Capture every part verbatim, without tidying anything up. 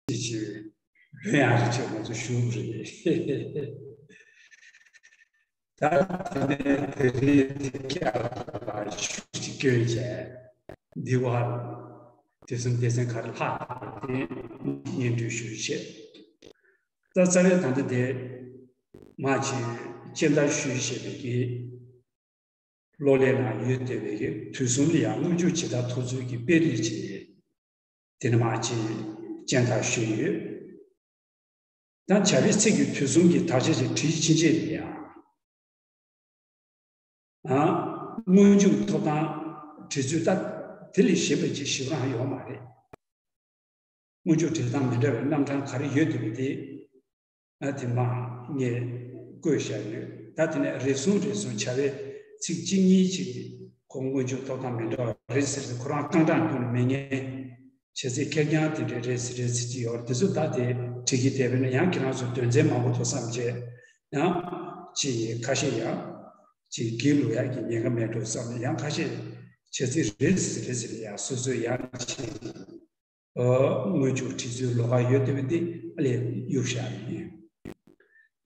ཅིག་ཅིག་ལོན་ཡག་རེད་ཅེས་ང་ཚོ་ཞུ་དགོས་རེད། ད་དེ་ནས་དེ་རིང་དེ་སྐྱར་ལ་ཤུགས་ཀྱིས་བསྐྱོན་བྱས་འདི་བར་དུས་གསུམ་སྡེ་ཚན་ག་རེ་ལྷག་དེ་སྙན་སྒྲོན་ཞུ་བྱས། ད་རྩ་བའི་ད་ལྟ་དེ་མ་ཅིག་སྤྱན་བསྟར་ཞུས་བྱས་པའི་གི་གློག་ཀླད་ནང་ཡོད་བསྡད་པའི་གི་དུས་གསུམ་ལ་ཡང་སྔོན་འཇུག་ཇི་ལྟར་ཐོབ་ཚུལ་གྱི་དཔེ་རིས་ཅིག་དེ་ནི་མ་ཅིག་སྤྱན་བསྟར་ཞུས་ཡོད། ད་བྱ་བའི་ཚིག་གི་དུས་གསུམ་གྱི་དག་ཆ་ཞིག་བྲིས་ཕྱིན་ཆད་ལ་ཡང་། ཨ། སྔོན་འཇུག་ཐོབ་ཐང་བྲིས་ཚུལ་ད་དེ་ལས་གཞན་པ་ཅིག་ཞིབ་རང་ཡོད་མ་རེད། སྔོན་འཇུག་བྲིས་སྟངས་མི་འདྲ་བའི་རྣམ་གྲངས་ག་རེ་ཡོད་འདུག་པ་དེ། ཨ། དེ་མ་ངས་བཀོད་བཞག་ཡོད། ད་དེ་ནས་རེ་ཟུང་རེ་ཟུང་བྱ་བའི་ཚིག་གཅིག་གཉིས་ཅིག་ཁོ་སྔོན་འཇུག་ཐོབ་ཐང་མི་འདྲ་བ་རེད་ཟེར་ཏེ་ཁོ་རང་རྐང་གྲངས་བསྐྱུར་ནས་མི་ཉན། བྱས་ཙང་ཁེར་རྐྱང་དེ་འདྲའི་རེད་ཟེར་རེད་ཟེར་གྱི་ཡོད་རེད། དེ་ཚོ་ད་དེ་བྲིས་ཀྱི་བསྡད་པས་ན་ཡང་ཁྱེད་རང་ཚོ་དོན་ཚན་མང་པོ་འདུག་བསམ་བྱས། ཡང་ཅིག་ཁ་ཤས་ཡང་ཅིག་སྒྱིད་ལུག་ཡག་གི་ཉེན་ཁ་མེད་འགྲོ་བསམ་ནས་ཡང་ཁ་ཤས་བྱས་ཙང་རེད་ཟེར་རེད་ཟེར་ཡང་སོ་སོའི་ཡང་ཅིག་ཨ། སྔོན་འཇུག་བྲིས་ཚུལ་ལོགས་ཀ་ཡོད་བསྡད་པ་དེ་ཨ་ལས་གཡུག་བཞག་ཡིན།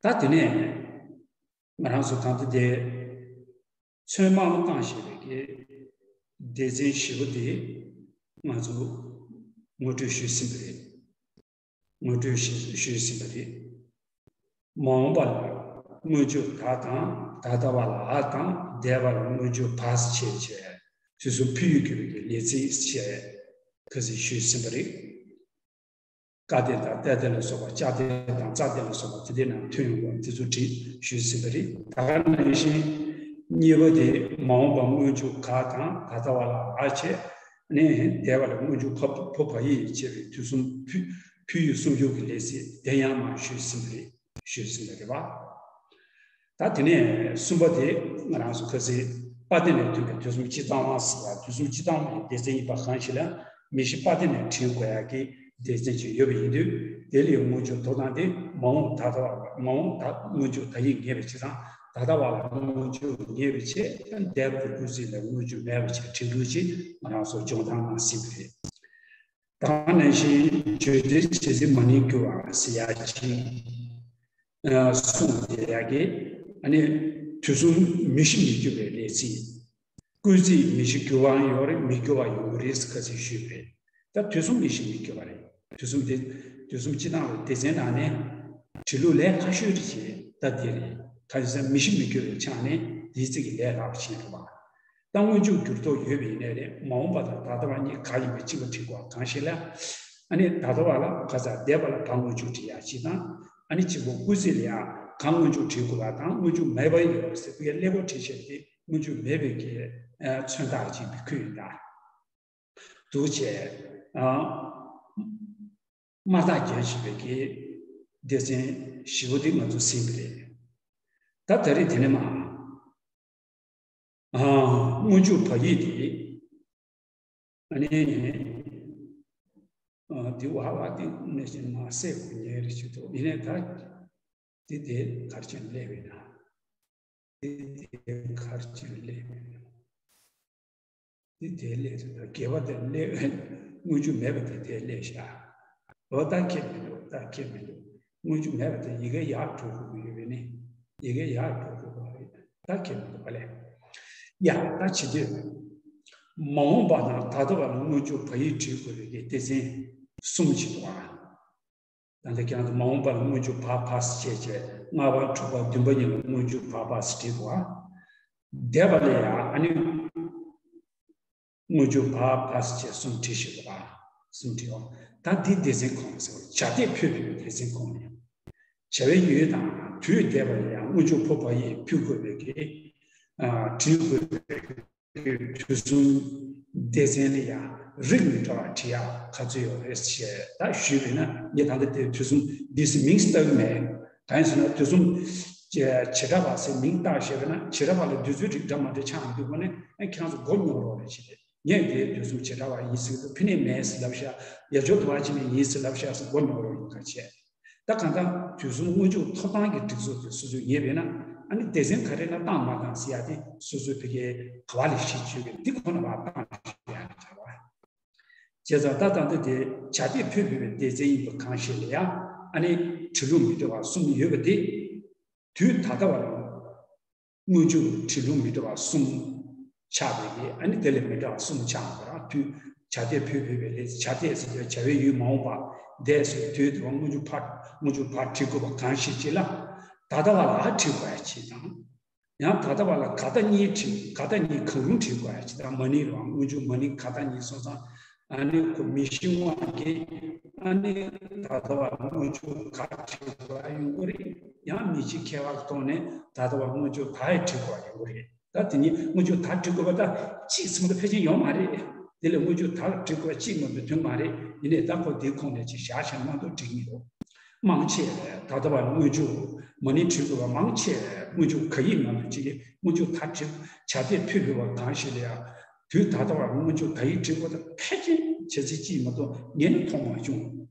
ད་དེ་ནས་ང་རང་ཚོ་ད་ལྟ་དེ་ཚོད་མ་བཏང་བཞིན་པའི་གི་སྡེ་ཚན་བཞི་པོ་དེ་ང་ཚོ་ངོ་སྤྲོད་ཞུས་ཟིན་པ་རེད། ངོ་སྤྲོད་ཞུས་ཞུས་ཟིན་པ་རེད། མ་འོངས་པ་ལ་སྔོན་འཇུག་ད་དང་ད་ལྟ་བ་ལ་འ་དང་འདས་པ་ལ་སྔོན་འཇུག་བ་ཞེས་བྱས་དུས་གསུམ་ཕུལ་ཡུལ་གྱི་ལས་ཚིག་ཞེས་ཁ་སང་ཞུས་ཟིན་པ་རེད། ཀ་སྡེ་དང་ཏ་སྡེ་ལ་སོགས་པ་ཅ་སྡེ་དང་ཙ་སྡེ་ལ་སོགས་པ་དེ་དེ་ནང་ཐོན་ཡོང་བ་དེ་ཚོ་བྲིས་ཞུས་ཟིན་པ་རེད། ད་ག་ནང་བཞིན་གཉིས་པ་དེ་མ་འོངས་པ་སྔོན་འཇུག་ག་དང་ད་ལྟ་བ་ལ་འ་བྱས་ནས་འདས་པ་ལ་སྔོན་འཇུག་ཕ་ཕོ་བ་ཡིས་བྱས་པའི་དུས་གསུམ་ཕུལ་ཕུལ་ཡུལ་གསུམ་འཇུག་གི་ལས་ཚིག་དེ་ཡང་མ་ཞུས་ཟིན་པ་རེད། ཞུས་ཟིན་པ་རེད་པ། ད་དེ་ནས་གསུམ་པ་དེ་ང་རང་ཚོ་ཁ་སང་དཔལ་ལྡན་ལས་ཐོན་པའི་དུས་གསུམ་སྤྱི་གཙང་བ་ཟེར་ཡ། དུས་གསུམ་སྤྱི་གཙང་བའི་སྡེ་ཚན་ཡིན་པ་གང་ཞིག་ལ་མི་གཞི་དཔལ་ལྡན་ནས་བྲིས་དགོས་ཡ་གི་སྡེ་ཚན་ཅིག་ཡོད་པ་ཡིན་དུས། དེ་ལ་ཡང་སྔོན་འཇུག་ཐོབ་ཐང་དེ་མ་འོངས་ད་ལྟ་བ། མ་འོངས་ད་སྔོན་འཇུག་ད་ཡིག་ངེས་པའི་ཕྱིར་དང་། ད་ལྟ་བ་ལ་སྔོན་འཇུག་ངེས་པའི་ཕྱིར། འདས་པ་གི་སྐུལ་ཚིག་ལ་སྔོན་འཇུག་མེད་པའི་ཕྱིར་བྲིས་འདུག་ཅེས་ང་རང་ཚོ་སྦྱོང་བརྡར་གནང་ཟིན་པ་རེད། ད་ག་ནང་བཞིན་བརྗོད་བྲལ་བྱེད་ཚིག་མ་ནིང་འགྱུར་བ་ཟེར་ཡ་ཅིག་གསུངས་བསྡད་ཡ་གི། ཨ་ནི་དུས་གསུམ་མི་གཞི་མི་འགྱུར་བའི་ལས་ཚིག་སྐུལ་ཚིག་མི་གཞི་འགྱུར་བའང་ཡོད་རེད། མི་འགྱུར་བ་ཡོང་གི་རེད་ཟེར་ཁ་སང་ཞུས་པ་རེད། ད་དུས་གསུམ་མི་གཞི་མི་འགྱུར་བ་རེད། དུས་གསུམ་དེ་དུས་གསུམ་སྤྱི་དང་བའི་སྡེ་ཚན་ནང་ནས་བྲིས་ལུགས་ལས་ཁ་ཤོས་རེད་ཅེས་ད་དེ་རེད། གང་ཡིན་ཟེར་ན་མི་གཞི་མི་འགྱུར་བའི་ཆ་ནས་དེའི་ཚིག་གི་ལས་སླ་པོ་ཕྱིན་རེད་པ། ད་སྔོན་འཇུག་འགྱུར་ལྡོག་ཡོད་པ་ཡིན་ནའི་རེད། མ་འོངས་པ་དང་ད་ལྟ་བ་གཉིས་ག་ཡིན་པ་གཅིག་པ་བྲིས་དགོས་པ་གང་ཞིག་ལ། ཨ་ནི་ད་ལྟ་བ་ལ་ག་ས་འདས་པ་ལ་བ་སྔོན་འཇུག་བྲིས་ཡ་གཅིག་དང་། ཨ་ནི་གཅིག་པོ་སྐུལ་ཚིག་ལ་ཡང་ག་སྔོན་འཇུག་བྲིས་དགོས་པ་དང་། སྔོན་འཇུག་མེད་པ་ཡོད་ཟེར་བའི་ཀླད་ཀོར་བྲིས་བྱས་ཏེ་སྔོན་འཇུག་མེད་པའི་གི་མཚོན་རྟགས་ཅིག་ཕུལ་ཡིན་ད། འདུག་བྱས། ཨ། དམར་རྟགས་རྒྱན་བྱས་པའི་གི་སྡེ་ཚན་བཞི་པོ་འདི་ང་ཚོ་ཟིན་པ་རེད། ད་ད་རེས་དེ་ནས་མ། ཨ། སྔོན་འཇུག་བ་ཡིག་དེ། ཨ་ནི། ཨ། འདི་བ་བ་འདི་ནས་བཞིན་མ་གསལ་པོ་ཉེ་རེ་ཞིག་འདུག་ཡིན་ནའི་ད་འདི་དེ་གར་ཅན་སླེབས་ཡོད་ན། འདི་དེ་གར་ཅན་སླེབས་ཡོད་ན། འདི་དེ་སླེབས་ཡོད་ན། བརྒྱད་པ་དེ་སླེབས། སྔོན་འཇུག་མེད་པ་དེ་དེ་སླེབས་ཤག་འོ་ད་ཁྱད་མི་འདུག་ད་ཁྱད་མི་འདུག་སྔོན་འཇུག་མེད་པ་དེ་ཡི་གེ་ཡར་འགྲོ་དགོས་ཀྱི་ཡོད་པས་ནི། ཡི་གེ་ཡར་འགྲོ་དགོས་པ་རེད། ད་ཁྱད་མི་འདུག་པ་ལས། ཡ། ད་བྱེད་དུས། མ་འོངས་པ་དང་ད་ལྟ་བ་ལ་སྔོན་འཇུག་བ་ཡིག་བྲིས་དགོས་པའི་གི་སྡེ་ཚན་གསུམ་ཅིག་འདུག་ཨ། ད་ལྟ་ཁྱེད་རང་ཚོ་མ་འོངས་པ་ལ་སྔོན་འཇུག་བ་བ་ཞེས་བྱས། ལྔ་པ་དྲུག་པ་བདུན་པ་གཉིས་ལ་སྔོན་འཇུག་བ་བ་ཞེས་བྲིས་འདུག་ཨ། འདས་པ་ལ་ཡ་ཨ་ནི། སྔོན་འཇུག་བ་བ་ཞེས་གསུམ་བྲིས་ཤིག་ལ། གསུམ་བྲིས་འོ། ད་འདི་སྡེ་ཚན་ཁོངས་ལ་ཟེར་བ། བྱ་སྡེ་ཕུད་པའི་སྡེ་ཚན་ཁོངས་ལ། བྱ་བའི་ཡུལ་དང་དུས་འདས་པ་ལ་ཡང་སྔོན་འཇུག་ཕོ་བ་ཡིས་ཕུལ་དགོས་པའི་གི། ཨ། བྲིས་དགོས་པའི་གི་དུས་གསུམ་སྡེ་ཚན་ལ་ཡང་རིགས་མི་འདྲ་བ་བྲིས་ཡག་ག་ཚོད་ཡོད་རེད་ཞེས་ད་ཞུས་པས་ན། ངས་ད་ལྟ་དེ་དུས་གསུམ་འདི་ཟེར་མིང་བཏགས་མེད། གང་ཡིན་ཟེར་ན་དུས་གསུམ་བྱེ་བྲག་པ་ཟེར་མིང་བཏགས་ཞེས་པས་ན་བྱེ་བྲག་པ་ལ་འདོད་ཚུལ་རིགས་འདྲ་མ་འདྲ་ཆགས་ཡོང་དུས་སྒོ་ནས་ཁྱེད་རང་ཚོ་མགོ་རྙོག་རོགས་རེད་ཅེས། ངས་དེའི་དུས་གསུམ་བྱེ་བྲག་པ་ཡིན་ཟེར་གྱི་འདུག་ཕི་ནས་མེད་ཟེར་ལབ་ཤག་ཡ་ཇོ་དུ་བ་ཅི་ནས་ཡིན་ཟེར་ལབ་ཤག་ཟེར་མགོ་རྙོག་རོགས་ཡིན་ག་བྱས། ད་གང་ལྟར་དུས་གསུམ་སྔོན་འཇུག་ཐོབ་ཐང་གི་སྒྲིག་འཛུགས་དེ་སོ་སོས་ངེས་པས་ན། ཨ་ནི་སྡེ་ཚན་ག་རེ་ན་བཏང་མ་བཏང་ཟེར་ཡ་དེ་སོ་སོའི་ཕི་གའི་ག་བ་ལས་གཞི་བཅོལ་གི་འདི་ཁོ་ན་བ་བཏང་ཞེས་ཡ་ནས་བྱ་བ། བྱས་ཙང་ད་ལྟ་འདི་དེ་བྱ་སྡེ་འཕོས་འཕོས་པའི་སྡེ་ཚན་ཡིན་པ་གང་ཞིག་ལ་ཡང་ཨ་ནི་བྲི་ལུགས་མི་འདྲ་བ་གསུམ་ཡོད་པ་དེ། དུས་ད་ལྟ་བ་ལ་སྔོན་འཇུག་བྲི་ལུགས་མི་འདྲ་བ་གསུམ་ཆགས་པའི་གི་ཨ་ནི་དེ་ལས་མི་འདྲ་བ་གསུམ་ཆགས་པ་རང་དུས་བྱ་སྡེ་འཕོས་འཕོས་པའི་ལས་བྱ་སྡེ་ཟེར་དུས་བྱ་བའི་ཡུལ་མ་འོངས་པ་འདས་ཟེར་དུས་དུ་བ་སྔོན་འཇུག་ཕར་སྔོན་འཇུག་ཕར་བྲི་དགོས་པ་གང་ཞིག་ཅིག་ལ་ད་ལྟ་བ་ལ་ཨ་བྲི་དགོས་ཡ་ཅིག་དང་། ཡང་ད་ལྟ་བ་ལ་ག་ད་གཉིས་བྲིས་ག་ད་གཉིས་གང་རུང་བྲིས་དགོས་ཡ་ཅི་ད་མ་ཎི་རང་སྔོན་འཇུག་མ་ཎི་ག་ད་གཉིས་སོང་ཙང་ཨ་ནི་ཁོ་མི་ཤི་དབང་གིས་ཨ་ནི་ད་ལྟ་བ་སྔོན་འཇུག་ག་བྲིས་དགོས་ཡ་ཡོང་གི་རེད། ཡང་མི་ཤི་ཁྱད་པར་གཏོང་ནས་ད་ལྟ་བ་སྔོན་འཇུག་ད་ཡི་བྲིས་དགོས་ཡ་ཡོང་གི་རེད། ད་དེ་ནི་སྔོན་འཇུག་ད་བྲིས་དགོས་པ་ད་གཅིག་ཚང་མ་ད་ཕལ་ཆེར་ཡོང་མ་རེད། དེ་ལས་སྔོན་འཇུག་ད་བྲིས་དགོས་པ་གཅིག་མ་གཏོགས་དོན་མ་རེད། ཡིན་ནའི་ད་ཁོ་དེའི་ཁོངས་ནས་ཅིག་བཞག་བྱས་མ་གཏོགས་འགྲིག་མི་འདུག་མང་ཆེ་བས་ད་ལྟ་བར་སྔོན་འཇུག་མ་ཎི་བྲིས་དགོས་པ་མང་ཆེ་བས་སྔོན་འཇུག་ག་ཡིག་ནང་དུ་བྲིས་ཏེ་སྔོན་འཇུག་ད་བྲིས་བྱ་སྡེ་འཕོས་འཕོས་པ་གང་ཞིག་ལ་ཡང་དུས་ད་ལྟ་བར་སྔོན་འཇུག་ག་ཡིག་བྲིས་དགོས་ད་ཕལ་ཆེར་བྱེད་ཚད་ཅིས་མ་གཏོགས་ངས་ནི་མཐོང་མ་བྱུང་།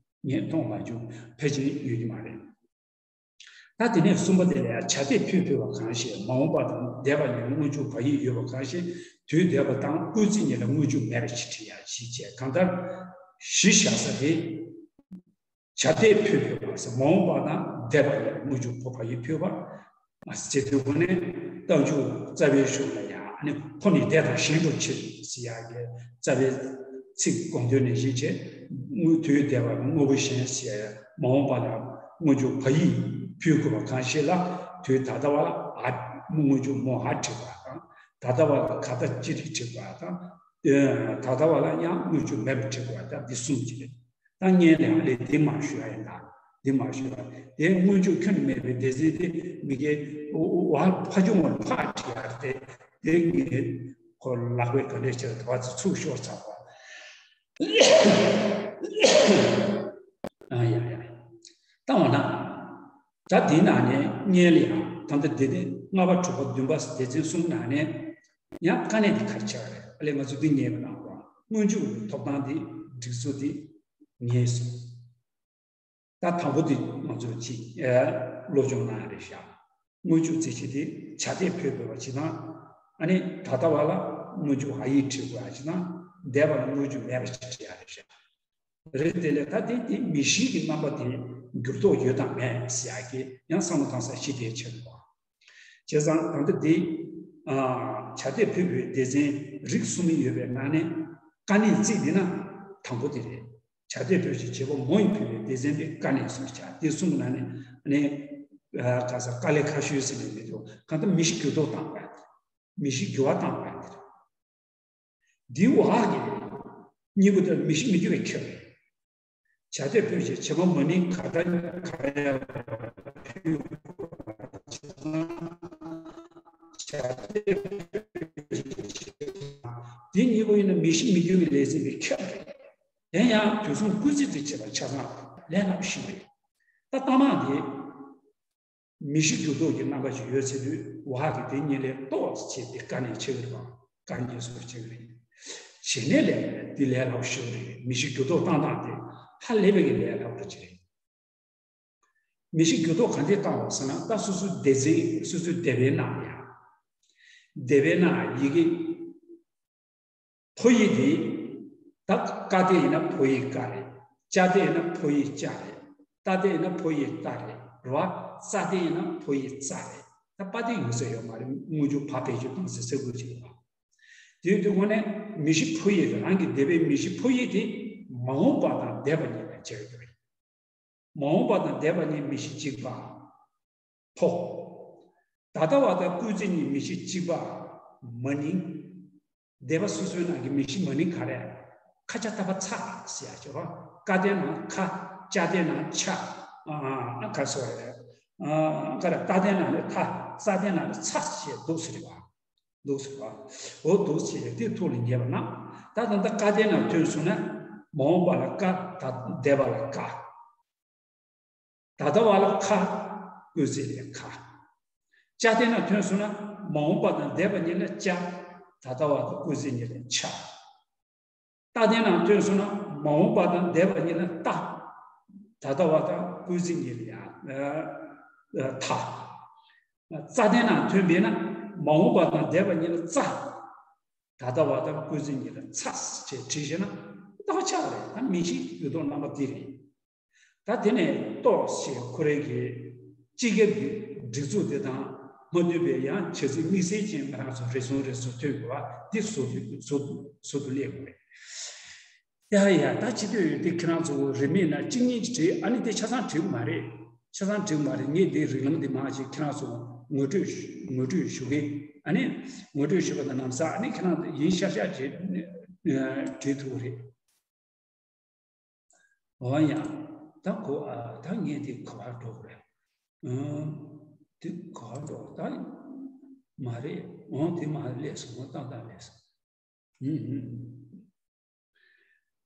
ངས་མཐོང་མ་བྱུང་ཕལ་ཆེར་ཡོད་ཀྱི་མ་རེད། ད་དེ་ནས་གསུམ་པ་དེ་ལ་ཡང་བྱ་སྡེ་འཕོས་འཕོས་པ་གང་ཞིག་མ་འོངས་པ་དང་འདས་པ་ཉིད་ལ་སྔོན་འཇུག་བ་ཡིག་ཡོད་པ་གང་ཞིག་དུས་འདས་པ་དང་སྐུལ་ཚིག་ཉིད་ལ་སྔོན་འཇུག་མེད་པ་ཞིག་བྲིས་ཡ་ཞིག་བྱས་གང་ལྟར་གཞི་བཞག་ས་དེ། བྱ་སྡེ་འཕོས་འཕོས་པ་ཟེར་མ་འོངས་པ་དང་འདས་པ་ཡི་སྔོན་འཇུག་ཕོ་བ་ཡི་འཕོས་པ། ཟེར་དུས་ཁོ་ནས་རྟགས་འཇུག་རྩ་བའི་གཞུང་ལ་ཡང་ནི་ཁོ་ནི་འདས་དང་གཞན་འགྲོ་ཕྱིར་ཟེར་ཡག་གི་རྩ་བའི་ཚིག་དགོངས་དོན་ནང་བཞིན་བྱས། དངོས་དུས་འདས་པ་དངོས་པོ་གཞན་ཟེར་མ་འོངས་པ་ལ་སྔོན་འཇུག་བ་ཡིག་ཕུལ་དགོས་པ་གང་ཞིག་ལ་དུས་ད་ལྟ་བ་ལ་ཨ་སྔོན་འཇུག་མོ་ཧ་བྲིས་པ་དང་། ད་ལྟ་བ་ལ་ག་ད་ཅི་རིགས་བྲིས་པ་དང་། ད་ལྟ་བ་ལ་ཡང་སྔོན་འཇུག་མེད་པ་བྲིས་པ་དང་འདི་གསུམ་གྱི་རེད། ད་ངས་ལས་ལས་འདི་མ་ཞུ་ཡ་ཡིན་ད། འདི་མ་ཞུ་ཡ་དེ་སྔོན་འཇུག་ཁྱོན་ནས་མེད་པའི་སྡེ་ཚན་དེ་མི་དགེ་བ་ཕ་ཆུང་བར་ཕག་བྲིས་ཡ་དེ་དེ་ངས་ཁོ་ལག་པས་ག་འདྲས་བྱས་ད་བ་ཚེ་ཚུགས་ཤོར་ཚར་བ། ཨ་ཡ་ཡ། ད་འོ་ན། ད་འདི་ནང་ནས་སྔོན་ལ་ཡང་ད་ལྟ་སྡེ་ཚན་ལྔ་པ་དྲུག་པ་བདུན་པ་སྡེ་ཚན་གསུམ་ནང་ནས་ཡང་དཀའ་གནད་འདི་ག་རེ་ཆགས་རེད། ཨ་ལས་ང་ཚོ་འདི་ངེས་པ་དང་པོ་སྔོན་འཇུག་གི་ཐོབ་ཐང་འདི་སྒྲིག་འཛུགས་འདི་ངེས་སོང་། ད་དང་པོ་འདི་ང་ཚོ་ཅིག་སློབ་སྦྱོང་གནང་ཡ་རེད་ཤག་སྔོན་འཇུག་རྩིས་གཞི་འདི་བྱ་སྡེ་འཕོས་འཕོས་པ་ཅིག་དང་། ཨ་ནི་ད་ལྟ་བ་ལ་སྔོན་འཇུག་ཨ་ཡིག་བྲིས་དགོས་ཡ་ཅིག་དང་། འདས་པ་ལ་སྔོན་འཇུག་མེད་པ་ཅིག་བྲིས་ཡ་རེད་ཤག་རེད། དེ་ལས་ད་དེ་དེ་མི་གཞིའི་གི་རྣམ་པ་དེ་འགྱུར་ལྡོག་ཡོད་དང་མེད་ཟེར་ཡག་གི་ཡང་བསམ་བློ་གཏོང་ས་གཞི་དེ་ཆགས་འདུག་བྱས་ཙང་ད་ལྟ་དེ་བྱ་སྡེ་འཕོས་པའི་སྡེ་ཚན་རིགས་གསུམ་ཡོད་པའི་ནང་ནས་དཀའ་གནད་རྩིས་བསྡད་ན་དང་པོ་དེ་རེད། བྱ་སྡེ་འཕོས་ཤིང་བྱེད་པ་མོ་ཡི་འཕོས་པའི་སྡེ་ཚན་དེ་དཀའ་གནད་སོགས་བྱ་དེ་གསུམ་ནང་ནས་ནས་ག་ས་དཀའ་ལས་ཁག་ཤོས་ཟེར་ནས་མི་འདུག་གང་ལྟར་མི་གཞི་འགྱུར་ལྡོག་བཏང་བ་རེད། མི་གཞི་འགྱུར་བ་བཏང་བ་རེད། འདིའི་འོག་གི་གཉིས་པོ་དེར་མི་གཞི་མི་འགྱུར་བའི་ཁྱབ་རེད། བྱ་སྡེ་འཕོས་ཤིང་བྱེད་པ་མོ་ནི་ག་ད་ག་ཡ་བྱ་སྡེ་འདི་གཉིས་པོ་ཡིན་ན་མི་གཞི་མི་འགྱུར་བའི་ལས་ཟིན་པའི་ཁྱབ་རེད། དེ་ཡང་དུས་གསུམ་སྐུལ་ཚིག་ཏུ་བྱེད་པ་ཆ་ཚང་ལས་སླ་པོ་ཞིག་རེད། ད་ལྟ་མ་དེ། མི་གཞི་འགྱུར་ལྡོག་གི་རྣམ་པ་ཞིག་ཡོད་ཟེར་དུས་འོག་གི་དེ་གཉིས་ལས་ཏོག་ཙམ་བྱས་ཏེ་དཀའ་གནད་ཆེ་གི་རེད་པ། དཀའ་ངལ་སོགས་ཆེ་གི་རེད། བྱེད་གནས་ལས་འདི་ལས་སླ་པོ་ཞིག་རེད། མི་གཞི་འགྱུར་ལྡོག་བཏང་སྟངས་དེ་ཧ་ལས་པའི་གི་ལས་སླ་པོ་ཅིག་རེད། མི་གཞི་འགྱུར་ལྡོག་ག་འདྲས་བཏང་བ་ཟེར་ན་ད་སོ་སོའི་སྡེ་ཚན་སོ་སོའི་སྡེ་པའི་ནང་ལ་ཡང་སྡེ་པའི་ནང་ཡི་གེ་ཕོ་ཡིག་དེ། ད་ཀ་སྡེ་ཡིན་ན་ཕོ་ཡིག་ཀ་རེད། ཅ་སྡེ་ཡིན་ན་ཕོ་ཡིག་ཅ་རེད། ཏ་སྡེ་ཡིན་ན་ཕོ་ཡིག་ཏ་རེད། རེད་བ། ཙ་སྡེ་ཡིན་ན་ཕོ་ཡིག་ཙ་རེད། ད་པ་སྡེ་ཡོད་ས་ཡོད་མ་རེད། སྔོན་འཇུག་བ་བེད་སྤྱོད་གཏོང་སའི་ས་ཁུལ་ཅིག་རེད་བ། དེ་ཡོད་དུས་དངོས་གནས་མི་གཞི་ཕོ་ཡིག་རང་གི་སྡེ་པའི་མི་གཞི་ཕོ་ཡིག་དེ་མ་འོངས་པ་དང་འདས་པ་གཉིས་ལ་བྱེད་ཀྱི་རེད། མ་འོངས་པ་དང་འདས་པ་གཉིས་མི་གཞི་གཅིག་པ། ཕོ། ད་ལྟ་བ་དང་སྐུལ་ཚིག་གཉིས་མི་གཞི་གཅིག་པ། མ་ནིང་། སྡེ་པ་སོ་སོའི་ནང་གི་མི་གཞི་མ་ནིང་ག་རེ། ཁ་ཆ་ཏ་པ་ཚ་ཟེར་ཡ་ཅིག་རོ། ཀ་སྡེ་ནང་ཁ། ཅ་སྡེ་ནང་ཆ། ཨ་ཨ་ཨ་ག་སོ་རེ། ཨ་ག་རེ་ཏ་སྡེ་ནང་ནས་ཐ། ཙ་སྡེ་ནང་ནས་ཚ་ཞེས་འདུག་ཟེར་བ། འདུག་ཟེར་བ། འོ་འདུག་ཟེར་དེ་ཐུགས་ལ་ངེས་པ་ན། ད་ད་ལྟ་ཀ་སྡེ་ནང་ཐོན་སོང་ན། མ་འོངས་པ་ལ་ཀ། ད་འདས་པ་ལ་ཀ། ད་ལྟ་བ་ལ་ཁ། སྐུལ་ཚིག་ལས་ཁ། ཅ་སྡེ་ནང་ཐོན་སོང་ན་མ་འོངས་པ་དང་འདས་པ་གཉིས་ལ་ཅ། ད་ལྟ་བ་དང་སྐུལ་ཚིག་གཉིས་ལ་ཆ། ཏ་སྡེ་ནང་ཐོན་སོང་ན་མ་འོངས་པ་དང་འདས་པ་གཉིས་ལ་ཏ། ད་ལྟ་བ་དང་སྐུལ་ཚིག་གཉིས་ལ་ཡ། ཐ། ཙ་སྡེ་ནང་ཐོན་པས་ན་མ་འོངས་པ་དང་འདས་པ་གཉིས་ལ་ཙ། ད་ལྟ་བ་དང་སྐུལ་ཚིག་གཉིས་ལ་ཚ་ཞེས་བྲིས་ཤེ་ན། ད་ རྟོགས་ཆགས་རེད། ད་མིང་གཞི་འགྱུར་ལྡོག་རྣམ་པ་འདི་རེད། ད་དེ་ནས་རྟོགས་ཞེས་ཁོ་རའི་གི་སྤྱི་ཁྱབ་ཀྱི་སྒྲིག་འཛུགས་དེ་དང་མ་མཐུན་པའི་ཡང་བྱ་ཚིག་དམིགས་བསལ་ཅན་ང་རང་ཚོ་རེ་ཟུང་རེ་ཟུང་ཐོན་དགོས་པ་འདི་བཟོ་དུ་བཟོ་དུ་བཟོ་དུ་སླེབས་དགོས་རེད། ཡ་ཡ། ད་ཅི་ཐོས་ཡོད་དེ་ཁྱེད་རང་ཚོ་རིན་མེད་ན་གཅིག་གཉིས་ཀྱིས་བྲིས། ཨ་ནི་དེ་ཆ་ཚང་བྲིས་མ་རེད། ཆ་ཚང་བྲིས་མ་རེད། ངས་དེ་རིགས་ལམ་དེ་མ་བྱས་ཁྱེད་རང་ཚོ་ངོ་སྤྲོད་ཞུ་ངོ་སྤྲོད་ཞུ་གི། ཨ་ནི་ངོ་སྤྲོད་ཞུ་བ་དང་ལམ་སང་ཨ་ནི་ཁྱེད་རང་ཡིན་ཤག་ཤག་བྲིས་བྲིས་ཐུབ་རེད། འོ་ཡ། ད་གོ་ཨ་ད་ངས་དེ་ག་བར་འགྲོ་དགོས་རེད། ཨང་། དེ་ག་བར་འགྲོ་ད་མ་རེད། འོང་དེ་མ་སླེབས་སོང་། ཏག་ཏག་སླེབས་སོང་། ཨུམ་ཨུམ།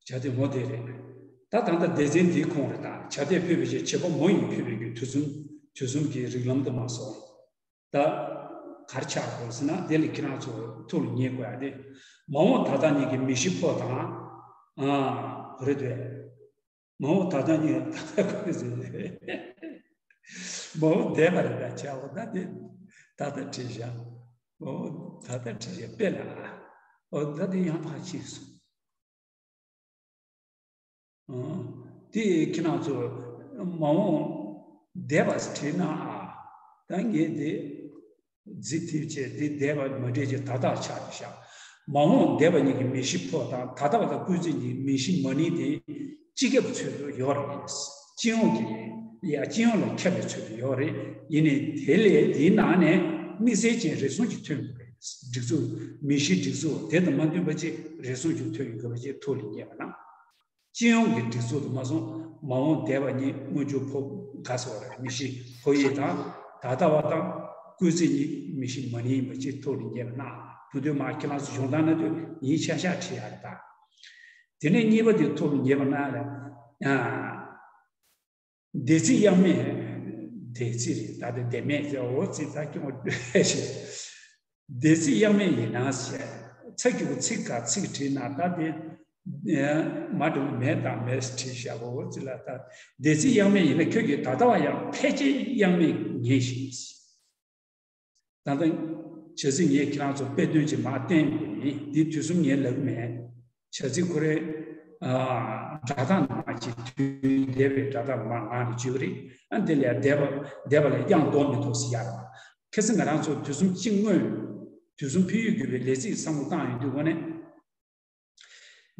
བྱ་དེ་མོ་དེ་རེད། ད་ད་ལྟ་སྡེ་ཚན་འདིའི་ཁོངས་རེད། ད་བྱ་དེས་ཕུད་པའི་ཕྱིར་བྱེད་པ་མོ་ཡིས་ཕུད་པའི་རྒྱུ། དུས་གསུམ་དུས་གསུམ་གྱི་རིགས་ལམ་དུ་མ་སོང་། ད་གར་ཆགས་དགོས་ཟེར་ན་དེ་ལ་ཁྱེད་རང་ཚོ་ཐུགས་ལ་ངེས་དགོས་ཡ་དེ། མ་འོངས་ད་ལྟ་གཉིས་ཀྱི་མི་གཤིས་ཕོ་དང་། ཨ་གོ་རེད་དེ། མ་འོངས་ད་ལྟ་གཉིས་ད་ལྟ་གོ་རེད་ཟེར། མ་འོངས་འདས་པ་རེད། ད་བྱ་འོ་ད་དེ་ད་ལྟ་བྲིས་བཞག་མ་འོངས་ད་ལྟ་བྲིས་བཞག་དཔེ་ལ་ཨ་འོ་ད་དེ་ཡང་ཕར་ཕྱིན་སོང་། ཨང་། དེ་ཁྱེད་རང་ཚོ་མ་འོངས་འདས་པ་བྲིས་ན་ཨ། ད་ངས་དེ་རྫི་ཐིབས་བྱས་དེ་འདས་པ་མ་བྲིས་ཀྱི་ད་ལྟ་ཆགས་ཀྱི་བཞག་མ་འོངས་འདས་པ་གཉིས་ཀྱི་མིང་གཞི་ཕོ་དང་ད་ལྟ་བ་དང་སྐུལ་ཚིག་གཉིས་མིང་གཞི་མ་ནིང་དེ་སྤྱི་ཁྱབ་ཚུལ་དུ་ཡོད་རེད། སྤྱི་ཡོངས་ཀྱི་ཡ་སྤྱི་ཡོངས་ལ་ཁྱབ་པའི་ཚུལ་དུ་ཡོད་རེད། ཡིན་ནའི་དེ་ལས་དེའི་ནང་ནས་དམིགས་བསལ་ཅན་རེ་ཟུང་ཅིག་ཐོན་དགོས་རེད། སྒྲིག་འཛུགས་མིང་གཞི་སྒྲིག་འཛུགས་དེ་དང་མ་མཐུན་པ་ཅིག་རེ་ཟུང་ཅིག་ཐོན་ཡོང་དགོས་པ་ཅིག་ཐུགས་ལ་ངེས་པ་ན། སྤྱི་ཡོངས་ཀྱི་སྒྲིག་འཛུགས་དུ་མ་སོང་། མ་འོངས་འདས་པ་གཉིས་སྔོན་འཇུག་ཕོ་ག་སོགས་རེད། མིང་གཞི་ཕོ་ཡིག་དང་ད་ལྟ་བ་དང་སྐུལ་ཚིག་གཉིས་མིང་གཞི་མ་ནིང་ཡིན་པ་ཅིག་ཐུགས་ལ་ངེས་པ་ན། བུ་དོན་མ་ཁྱེད་རང་ཚོ་སྦྱོང་བརྡར་གནང་དུས་ཡིན་ཤག་ཤག་བྲིས་ཡ་རེད་ད། དེ་ནས་གཉིས་པ་དེ་ཐུགས་ལ་ངེས་པ་ན་ལ། ཨ། འདས་ཚིག་དབྱངས་མེད། འདས་ཚིག་རེད། ད་དེ་འདས་མེད་ཟེར་འོ་ཚིག་ད་སྐྱོན་ཞེས། འདས་ཚིག་དབྱངས་མེད་ཡིན་ན་ཞེས། ཚ་གི་གུ་ཚིག་ག་ཚིག་བྲིས་ན་ད་དེ་མ་འགྲོ་མེད་དང་མེད་བྲིས་བཞག་གོ་འོ་ཚིག་ལ་ད། འདས་ཚིག་དབྱངས་མེད་ཡིན་ན་ཁྱོད་ཀྱིས་ད་ལྟ་བ་ཡང་ཕལ་ཆེར་དབྱངས་མེད་ངེས་ཤིང་། ད་ལྟ་བྱ་ཚིག་ངས་ཁྱེད་རང་ཚོ་དཔེ་སྟོན་ཅིག་མར་བསྟན་དགོས་ཡིན། འདི་དུས་གསུམ་ངས་ལབ་མེད། བྱ་ཚིག་ཁོ་རེ་སྒྲ་གདངས་མ་ཅིག་དུས་འདས་པའི་སྒྲ་གདངས་མ་ངག་ནས་བརྗོད་ཀྱི་རེད། ཨ་འདི་ལས་འདས་པ་འདས་པ་ལས་དབྱངས་ལྡོག་མི་ཐུབ་ཟེར་ཡ་རེད། ཁ་སང་ང་རང་ཚོ་དུས་གསུམ་གཅིག་སྔོན་དུས་གསུམ་འཕེལ་ཡུལ་བརྒྱུད་པའི་ལས་ཚིག་བསམ་བློ་བཏང་ཡོང་དུས་ངོ་ནས།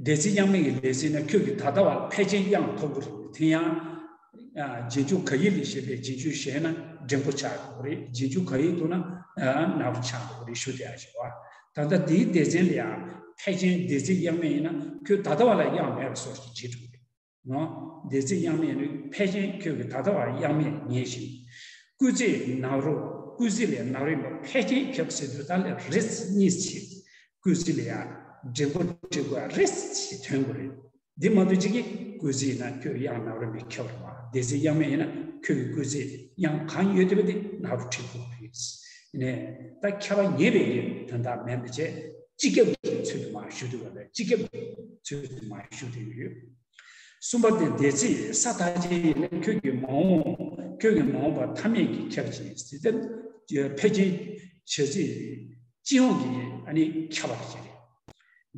འདས་ཚིག་དབྱངས་མེད་ཀྱི་ལས་ཚིག་ན་ཁྱོད་ཀྱིས་ད་ལྟ་བ་ལ་ཕལ་ཆེར་དབྱངས་ཐོབ་ཀྱི་རེད། དེ་ཡང་། རྗེས་འཇུག་ག་ཡིག་ལས་བཤད་པའི་རྗེས་འཇུག་ཞན་ན་འགྲེང་བུ་ཆགས་འགྲོ་གི་རེད། རྗེས་འཇུག་ག་ཡིག་འདུག་ན་ནག་རུ་ཆགས་འགྲོ་གི་རེད་ཞུ་བསྡད་ཡ་ཞིག་བ། ད་ལྟ་འདིའི་སྡེ་ཚན་ལ་ཡང་ཕལ་ཆེར་འདས་ཚིག་དབྱངས་མེད་ཡིན་ན་ཁྱོད་ད་ལྟ་བ་ལ་དབྱངས་མེད་པ་བཟོ་ཞིག་བྱེད་འགྲོ་གི་རེད། ནོ། འདས་ཚིག་དབྱངས་མེད་ནི་ཕལ་ཆེར་ཁྱོད་ཀྱིས་ད་ལྟ་བ་དབྱངས་མེད་ངེས་ཤིང་། སྐུལ་ཚིག་ནག་རུ། སྐུལ་ཚིག་ལས་ནག་རུ་ཡིན་པ་ཕལ་ཆེར་ཁྱབ་ཟེར་དུས་ད་ལས་རེ་གཉིས་ཚིག་སྐུལ་ཚིག་ལ་ཡང་འགྲེང་བུ་འབྲི་དགོས་རེ་ཞིག་ཐོན་དགོས་རེད། འདི་མ་གཏོགས་གཅིག་གིས་སྐུལ་ཚིག་ཡིན་ན་ཁྱོད་དབྱངས་ནག་རུ་མི་ཁྱབ་རེད་བ། འདས་ཚིག་དབྱངས་མེད་ཡིན་ན་ཁྱོད་ཀྱི་སྐུལ་ཚིག་དབྱངས་གང་ཡོད་བསྡད་པ་དེ་ནག་རུ་བྲིས་དགོས་རེད། ཡིན་ནའི་ད་ཁྱབ་པ་ཉེས་པའི་དོན་དག་མེད་པ་བྱས་སྤྱི་ཁྱབ་ཀྱི་ཚུལ་དུ་མར་ཞུ་དུས་བ་ལས་སྤྱི་ཁྱབ་ཀྱི་ཚུལ་དུ་མར་ཞུ་དུས་ཡོད། གསུམ་པ་དེ་འདས་ཚིག་ས་མཐའ་ཅན་ཡིན་ན་ཁྱོད་ཀྱི་མ་འོངས་ཁྱོད་ཀྱི་མ་འོངས་པ་མཐའ་མེད་ཀྱི་ཁྱབ་ཅིང་ཟེར་ཏེ། ཕལ་ཆེར་བྱ་ཚིག་སྤྱི་ཡོངས་ཀྱི་ཨ་ནི་ཁྱབ་པ་ཅིག་རེད།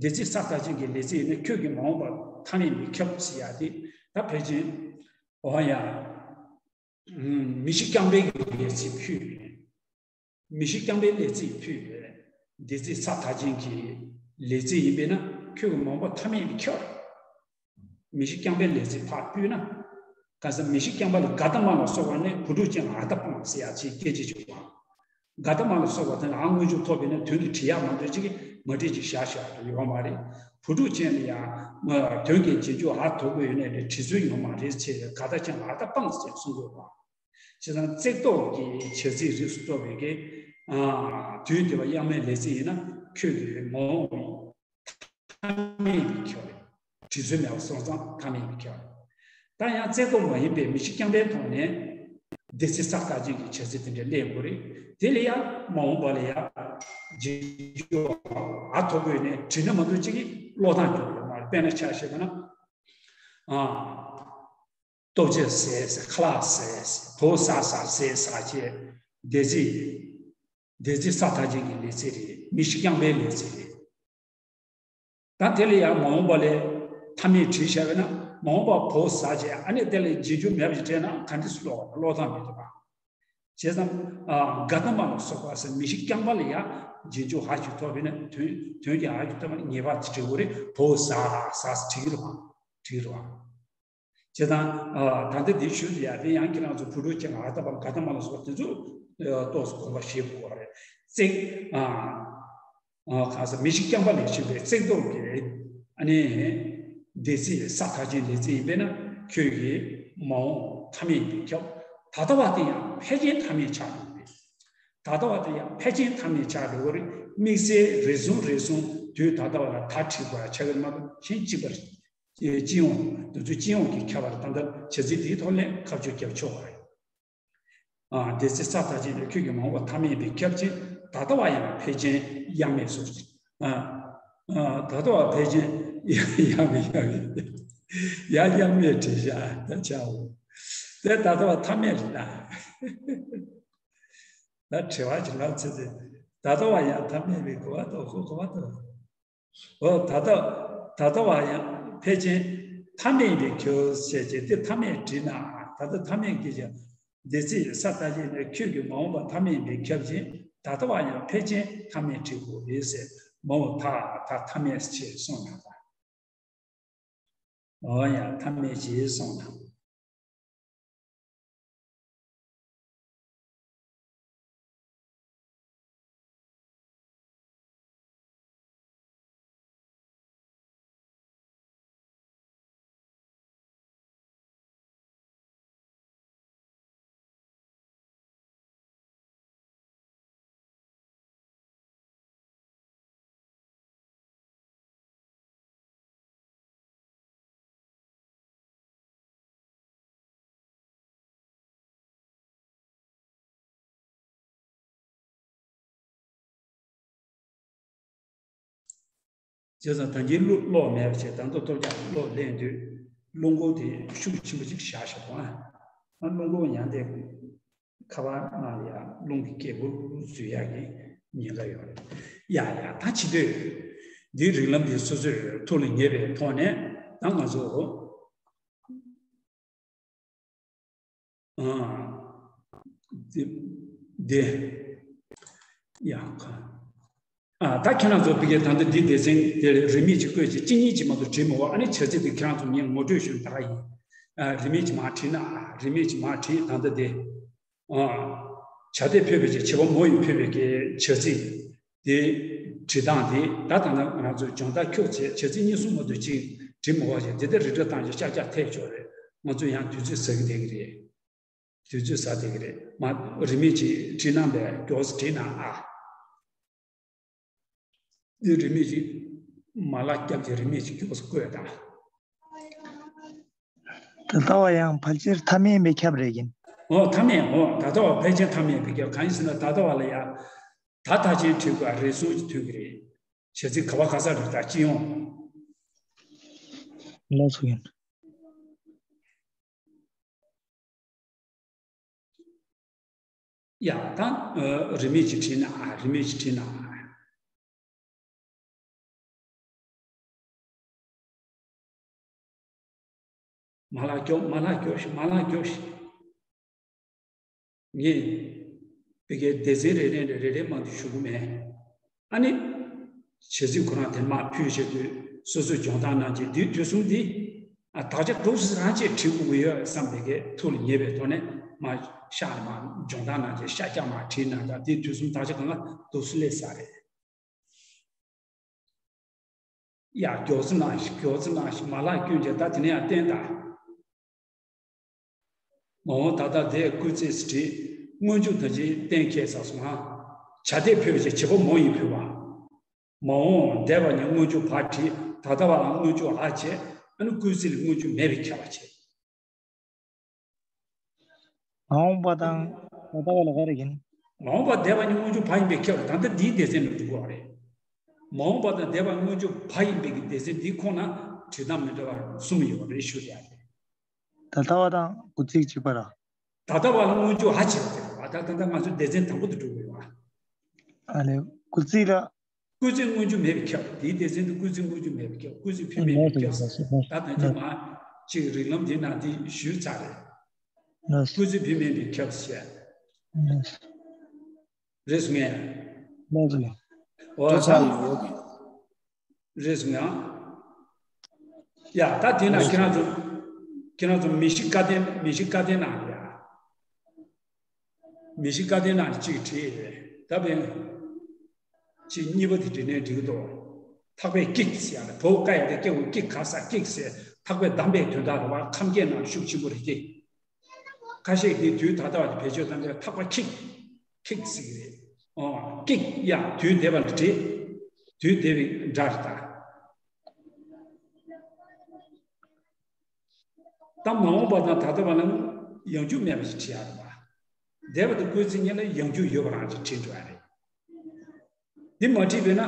འདས་ཚིག་ས་མཐའ་ཅན་གྱི་ལས་ཚིག་ཡིན་ན་ཁྱོད་ཀྱི་མ་འོངས་པ་མཐའ་མེད་ཀྱི་ཁྱབ་ཟེར་ཡ་དེ་ད་ཕལ་ཆེར་འོ་ཡ། མིང་གཞི་རྐྱང་པའི་གི་ལས་ཚིག་ཕུད་ཡོད། མིང་གཞི་རྐྱང་པའི་ལས་ཚིག་ཕུད་ཡོད། འདས་ཚིག་ས་མཐའ་ཅན་གྱི་ལས་ཚིག་ཡིན་པས་ན་ཁྱོད་ཀྱི་མ་འོངས་པ་མཐའ་མེད་པའི་ཁྱབ། མིང་གཞི་རྐྱང་པའི་ལས་ཚིག་ཕར་ཕུད་ན། ག་ས་མིང་གཞི་རྐྱང་པ་ལ་ག་ད་མ་ལ་སོགས་པ་ནི་བུ་ཕྲུག་ཅན་ཨ་ད་པང་ཟེར་ཡ་ཅིག་སྐད་ཆ་བྱུང་བ། ག་ད་མ་ལ་སོགས་པ་དེ་ལ་ཨ་སྔོན་འཇུག་ཐོབ་པས་ན་དོན་དུ་བྲི་ཡག་མ་འདོད་ཅིག་གིས་མ་བྲིས་ཅིག་བཞག་བཞག་ཏུ་ཡོད་མ་རེད། བུ་ཕྲུག་ཅན་ལ་ཡང་དོན་གྱི་རྗེས་འཇུག་ཨ་ཐོབ་དགོས་ཡོད་ནའི་རེད། བྲི་སྲོལ་ཡོད་མ་རེད་ཅེས་ག་ད་ཅན་ཨ་ད་པང་ཟེར་གསུང་དགོས་པ། བྱས་ཙང་བརྩེགས་འདོགས་ཀྱི་བྱ་ཚིག་རིགས་སུ་གཏོགས་པའི་གི་དུས་འདས་པ་དབྱངས་མེད་ལས་ཚིག་ཡིན་ན་ཁྱོད་ཀྱི་མ་འོངས་པའི་མཐའ་མེད་པའི་ཁྱབ་རེད། བྲི་སྲོལ་མེད་པ་སོང་ཙང་མཐའ་མེད་པའི་ཁྱབ་རེད། ད་ཡང་བརྩེགས་འདོགས་མ་ཡིན་པའི་མིང་གཞི་རྐྱང་པའི་ཐོག་ནས་འདས་ཚིག་ས་མཐའ་ཅན་གྱི་བྱ་ཚིག་དེ་འདྲ་སླེབས་དགོས་རེད། དེ་ལ་ཡང་མ་འོངས་པ་ལ་ཡང་རྗེས་འཇུག་ཨ་ཐོབ་དགོས་ནས་བྲིས་ན་མ་གཏོགས་གཅིག་གིས་ཀློག་སྟངས་སྐྱོ་པོ་ཡོད་མ་རེད། དཔེར་ན་ཆ་བཞག་པ་ན། ཨ། ལྟོ་ཆས་ཟས་ཟེར། ཁ་ལག་ཟས་ཟེར། བོ་ཟ་ཟ་ཟས་ཟ་བྱས། འདས་ཚིག་འདས་ཚིག་ས་མཐའ་ཅན་གྱི་ལས་ཚིག་རེད། མིང་གཞི་རྐྱང་པའི་ལས་ཚིག་རེད། ད་དེ་ལ་ཡང་མ་འོངས་པ་ལས་མཐའ་ ཐ་སྙད་བྲིས་བཞག་པས་ན་མ་འོངས་པ་བོ་ཟ་བྱས་ཨ་ནི་དེ་ལ་རྗེས་འཇུག་མེད་པ་ཞིག་སྤྲད་ན་ག་འདྲ་སེ་ཀློག་ཀློག་སྟངས་མི་འདུག་ག། བྱས་ཙང་། ཨ། ག་ད་མ་ལ་སོགས་པ་ཟེར་མི་ཤི་རྐྱང་པ་ལ་ཡང་རྗེས་འཇུག་ཧ་ཅིག་ཐོབ་པས་ན་དོན་དོན་གྱི་ཧ་ཅིག་ཐོབ་པ་ན་ངེས་པར་དུ་འབྲི་དགོས་རེད། བོ་ཟ་ཟ་ཟེར་བྲིས་ཀྱི་རེད་བ། བྲིས་ཀྱི་རེད་བ། བྱས་ཙང་། ཨ། ད་ལྟ་འདི་ཞུས་ཡ་དེ་ཡང་ཁྱེད་རང་ཚོ་བུ་ཕྲུག་ཁྱེད་རང་ཨ་ད་པ་ག་ད་མ་ལ་སོགས་པ་དེ་ཚོ་ཨ་ཏོག་ཙམ་དགོངས་པ་བཞེས་དགོས་པ་རེད། བརྩེགས། ཨ། ཨ། གང་ཟེར་མི་ཤི་རྐྱང་པ་ལས་བྱུང་བའི་བརྩེགས་ཐོག་གི། ཨ་ནི། འདས་ཚེས་ས་མཐའ་ཅན་འདས་ཚེས་ཡིན་པས་ན་ཁྱོད་ཀྱི་མ་འོངས་ཐ་སྙད་ཡིན་པས་ཁྱབ། ད་ལྟ་བ་དེ་ཡང་ཕལ་ཆེར་ཐ་སྙད་ཆགས་འགྲོ་གི་རེད། ད་ལྟ་བ་དེ་ཡང་ཕལ་ཆེར་ཐ་སྙད་ཆགས་འགྲོ་གི་རེད། དམིགས་བསལ་རེ་ཟུང་རེ་ཟུང་དུས་ད་ལྟ་བ་ལ་ད་བྲིས་དགོས་ཡ་ཆགས་ཀྱི་རེད་མ་གཏོགས་གཞན་གཅིག་པ་རེད། སྤྱི་ཡོངས་འདི་ཚོ་སྤྱི་ཡོངས་ཀྱི་ཁྱབ་པ་རེད། ད་ལྟ་བྱ་ཚིག་འདིའི་ཐོག་ནས་ཁ་གཅོད་རྒྱབ་ཆོག་པ་རེད། ཨ། འདས་ཚེས་ས་མཐའ་ཅན་ལས་ཁྱོད་ཀྱི་མ་འོངས་པ་ཐ་སྙད་ཡིན་པས་ཁྱབ་ཅིང་ད་ལྟ་བ་ཡང་ཕལ་ཆེར་ཡང་མེད་སོགས། ཨ། ཨ། ད་ལྟ་བ་ཕལ་ཆེར་ཡང་མེད་ཡང་མེད། ཡང་ཡང་མེད་བྲིས་བཞག་ད་ཆའོ། དེ་ད་ལྟ་བ་ཐ་སྙད་རེད་ད། ད་དྲི་བ་ཅིག་ལབ་ཚེ་ཚེ་ད་ལྟ་བ་ཡང་ཐ་སྙད་པའི་གོ་བ་ཏོ་ཁོ་གོ་བ་ཏོ། འོ་ད་ལྟ་ད་ལྟ་བ་ཡང་ཕལ་ཆེར་ཐ་སྙད་ཡིན་པས་ཁྱབ་ཟེར་བྱས་དེ་ཐ་སྙད་བྲིས་ན་ད་ལྟ་ཐ་སྙད་ཀྱི་ཀྱང་འདས་ཚེས་ས་མཐའ་ཅན་ནས་ཁྱོད་ཀྱི་མ་འོངས་པ་ཐ་སྙད་ཡིན་པས་ཁྱབ་ཅིང་ད་ལྟ་བ་ཡང་ཕལ་ཆེར་ཐ་སྙད་བྲིས་དགོས་རེད་ཟེར། མ་འོངས་ད་ད་ཐ་སྙད་ཅེས་གསུངས་ན་ད། འོ་ཡ་ཐ་སྙད་ཅེས་གསུངས་ན། བྱས་ཙང་ད་གིན་གློག་གློག་མེད་པ་བྱས། ད་ལྟ་ཐོབ་རྒྱག་གློག་ལེན་དུས་རླུང་འཁོར་དེ་ཤུགས་ཆེན་པོ་ཅིག་བཞག་བཞག་པ། ཨ་རླུང་འཁོར་ཡང་དེ་ཁ་པར་ནང་ལ་ཡང་རླུང་གི་རྒྱལ་པོ་བཟོ་ཡག་གི་ཉེན་ཁ་ཡོད་རེད། ཡ་ཡ་ད་བྱེད་དུས་འདིའི་རིགས་ལམ་འདི་སོ་སོས་ཐུགས་ལ་ངེས་པའི་ཐོག་ནས་ད་ང་ཚོ། ཨ། དེ། དེ། ཡ། ཨ། ད་ཁྱེད་རང་ཚོ་ཕ་གིར་ད་ལྟ་འདི་སྡེ་ཚན་དེ་རིན་མེད་ཅིག་བཀོད་ཅིག་གཅིག་གཉིས་ཅིག་མ་གཏོགས་བྲིས་མི་འོང་། ཨ་ནི་བྱ་ཚིག་དེ་ཁྱེད་རང་ཚོ་ངས་ངོ་སྤྲོད་ཞུ་ད་ག་ཡིན། ཨ། རིན་མེད་ཅིག་མར་བྲིས་ན། ཨ། རིན་མེད་ཅིག་མར་བྲིས། ད་ལྟ་དེ། ཨ། བྱ་དེས་ཕུལ་བའི་བྱེད་པ་མོ་ཡིས་ཕུལ་བའི་གི་བྱ་ཚིག་དེ་བྲིས་སྟངས་དེ་ད་ད་ལྟ་ང་རང་ཚོས་སྦྱོང་བརྡར་འཁྱོག་བྱས་བྱ་ཚིག་གཉིས་གསུམ་མ་གཏོགས་གཅིག་བྲིས་མི་འོང་བྱས། དེ་ལྟར་རི་བྲོ་བཏང་བྱས་ཤག་ཤག་ཐེབས་ཆོག་རེད། ང་ཚོས་ཡང་དུས་ཚོད་ཟ་གི་བསྡད་ཀྱི་རེད། དུས་ཚོད་ཟ་བསྡད་ཀྱི་རེད། མ་རིན་མེད་ཅིག་བྲིས་ན་བས་མགྱོགས་སུ་བྲིས་ན་ཨ། འདི་རིན་མེད་ཅིག་མ་ལག་བརྒྱབ་ཀྱི་རིན་མེད་ཅིག་མགྱོགས་སུ་བཀོད་དང་། ད་ལྟ་བ་ཡང་ཕལ་ཆེར་ཐ་སྙད་མེད་ཁྱབ་རེད་ཡིན། འོ་ཐ་སྙད། འོ་ད་ལྟ་བ་ཕལ་ཆེར་ཐ་སྙད་མེད་ཁྱབ། གང་ཡིན་ཟེར་ན་ད་ལྟ་བ་ལ་ཡང་ད་མཐའ་ཅན་བྲིས་དགོས། རེ་ཟུང་ཅིག་ཐོན་གྱི་རེད། བྱ་ཚིག་ག་བ་ག་ས་རེད། ད་སྤྱི་ཡོངས། ལགས་སོ་ཡིན། ཡ་ད། ཨ། རིན་མེད་ཅིག་བྲིས་ན། ཨ། རིན་མེད་ཅིག་བྲིས་ན། མ་ལག་མགྱོགས། མ་ལག་མགྱོགས་ཤིག་མ་ལག་མགྱོགས་ཤིག་ངས་ཕ་གིའི་སྡེ་ཚན་རེ་རེ་ནས་རེ་རེ་མ་གཏོགས་ཞུ་གི་མེད། ཨ་ནི། བྱ་ཚིག་ཁོ་རང་དེ་མར་ཕུལ་བྱེད་དུས་སོ་སོས་སྦྱོང་བརྡར་གནང་བྱས། འདིའི་དུས་གསུམ་འདི། ཨ། དག་ཆ་འདུག་སེ་རང་བྱས་བྲིས་དགོས་ཀྱི་ཡོད་བསམ་པའི་གི་ཐུགས་ལ་ངེས་པའི་ཐོག་ནས་མར་ཤག་མར་སྦྱོང་བརྡར་གནང་བྱས་ཤག་ཤག་མར་བྲིས་གནང་དང་། འདིའི་དུས་གསུམ་དག་ཆ་གང་ག་འདུག་སེ་སླེབས་ཚར་རེད། ཡ་མགྱོགས་ཙམ་གནང་ཞིག་མགྱོགས་ཙམ་གནང་ཞིག་མ་ལག་སྐྱོན་བྱས། ད་དེ་ནས་ཡང་བསྟན་དང་། མ་འོངས་ད་ལྟ་དེ་སྐུལ་ཚིག་བྲིས། སྔོན་འཇུག་ད་ཅི་གཏན་འཁེལ་ཚར་སོང་ང་། བྱ་དེས་ཕུལ་བ་བྱས། བྱེད་པ་མོ་ཡིས་ཕུལ་བ། མ་འོངས་འདས་པ་ནས་སྔོན་འཇུག་བ་བྲིས། ད་ལྟ་བ་ལ་སྔོན་འཇུག་འ་བྱས། ཨ་ནི་སྐུལ་ཚིག་ལ་སྔོན་འཇུག་མེད་པས་ཁྱབ་པ་བྱས། མ་འོངས་པ་དང་ད་ལྟ་བ་ལ་ག་རེ་ཡིན། མ་འོངས་པ་འདས་པ་ནས་སྔོན་འཇུག་བ་ཡིན་པས་ཁྱབ་པ། ད་ལྟ་འདིའི་སྡེ་ཚན་ལ་འགྲོ་དགོས་པ་རེད། མ་འོངས་པ་དང་འདས་པ་སྔོན་འཇུག་བ་ཡིན་པའི་གི་སྡེ་ཚན་འདིའི་ཁོངས་ན་བྲིས་སྟངས་མི་འདྲ་བ་གསུམ་ཡོད་པ་རེད་ཞུ་ཡ་རེད། ད་ལྟ་བ་དང་སྐུལ་ཚིག་གཅིག་པ་ར། ད་ལྟ་བ་ལ་སྔོན་འཇུག་འ་བྱས་པ་དེ་རེད་བ། ད་ད་ལྟ་ང་ཚོ་སྡེ་ཚན་དང་པོ་དེ་འགྲོ་དགོས་རེད་བ། ཨ་ལེ། སྐུལ་ཚིག་ལ། སྐུལ་ཚིག་མངོན་རྒྱུ་མེད་པས་ཁྱབ། དེའི་སྡེ་ཚན་དུ་སྐུལ་ཚིག་མངོན་རྒྱུ་མེད་པས་ཁྱབ། སྐུལ་ཚིག་བུད་མེད་པས་ཁྱབ། ད་ལྟ་ཅི་མ་ཅིག་རིགས་ལམ་འདི་ནང་འདི་ཞུས་ཚར་རེད། སྐུལ་ཚིག་བུད་མེད་པས་ཁྱབ་ཟེར། རེད་སོང་ངས། ལགས་སོ། འོ་ད། རེད་སོང་ཡང་། ཡ་ད་དེ་ན་ཁྱེད་རང་ཚོ། ཁྱེད་རང་ཚོ་མི་གཤིས་བཀའ་བསྟན། མི་གཤིས་བཀའ་བསྟན་ནང་ཡ། མི་གཤིས་བཀའ་བསྟན་ནང་གཅིག་བྲིས་རེད་ད་བས། གཅིག་གཉིས་པ་དེ་བྲིས་ནས་འགྲིག་གི་འདུག་ཐག་པས་ཀིག་ཟེར་ཡ་ལ་བོ་ཀ་ཡ་དེ་སྐྱེ་བོ་ཀིག་ག་ས་ཀིག་ཟེར། ཐག་པས་བསྡམས་པའི་དོན་དག་རེད་བ། ཁམས་སྐད་ནང་ཤུགས་ཆེན་པོ་རེད་དེ། ཁ་ཤས་ཀྱིས་དུས་ད་ལྟ་བ་དེ་བེད་སྤྱོད་བཏང་དུས་ཐག་པ་ཁིག་ཁིག་ཟེར་གྱི་རེད། ཨོ། ཀིག་ཡ་དུས་འདས་པ་ལ་བྲིས། དུས་འདས་པའི་སྒྲ་རེད་ད། ད་མ་འོངས་པ་དང་ད་ལྟ་བ་ལ་ཡང་འཇུག་མེད་པ་ཞིག་བྲིས་ཡ་རེད་པ། འདས་པ་དང་སྐུལ་ཚིག་གཉིས་ལ་ཡང་འཇུག་ཡོད་པ་རང་ཅིག་བྲིས་འགྲོ་ཡ་རེད། འདི་མ་བྲིས་པས་ན་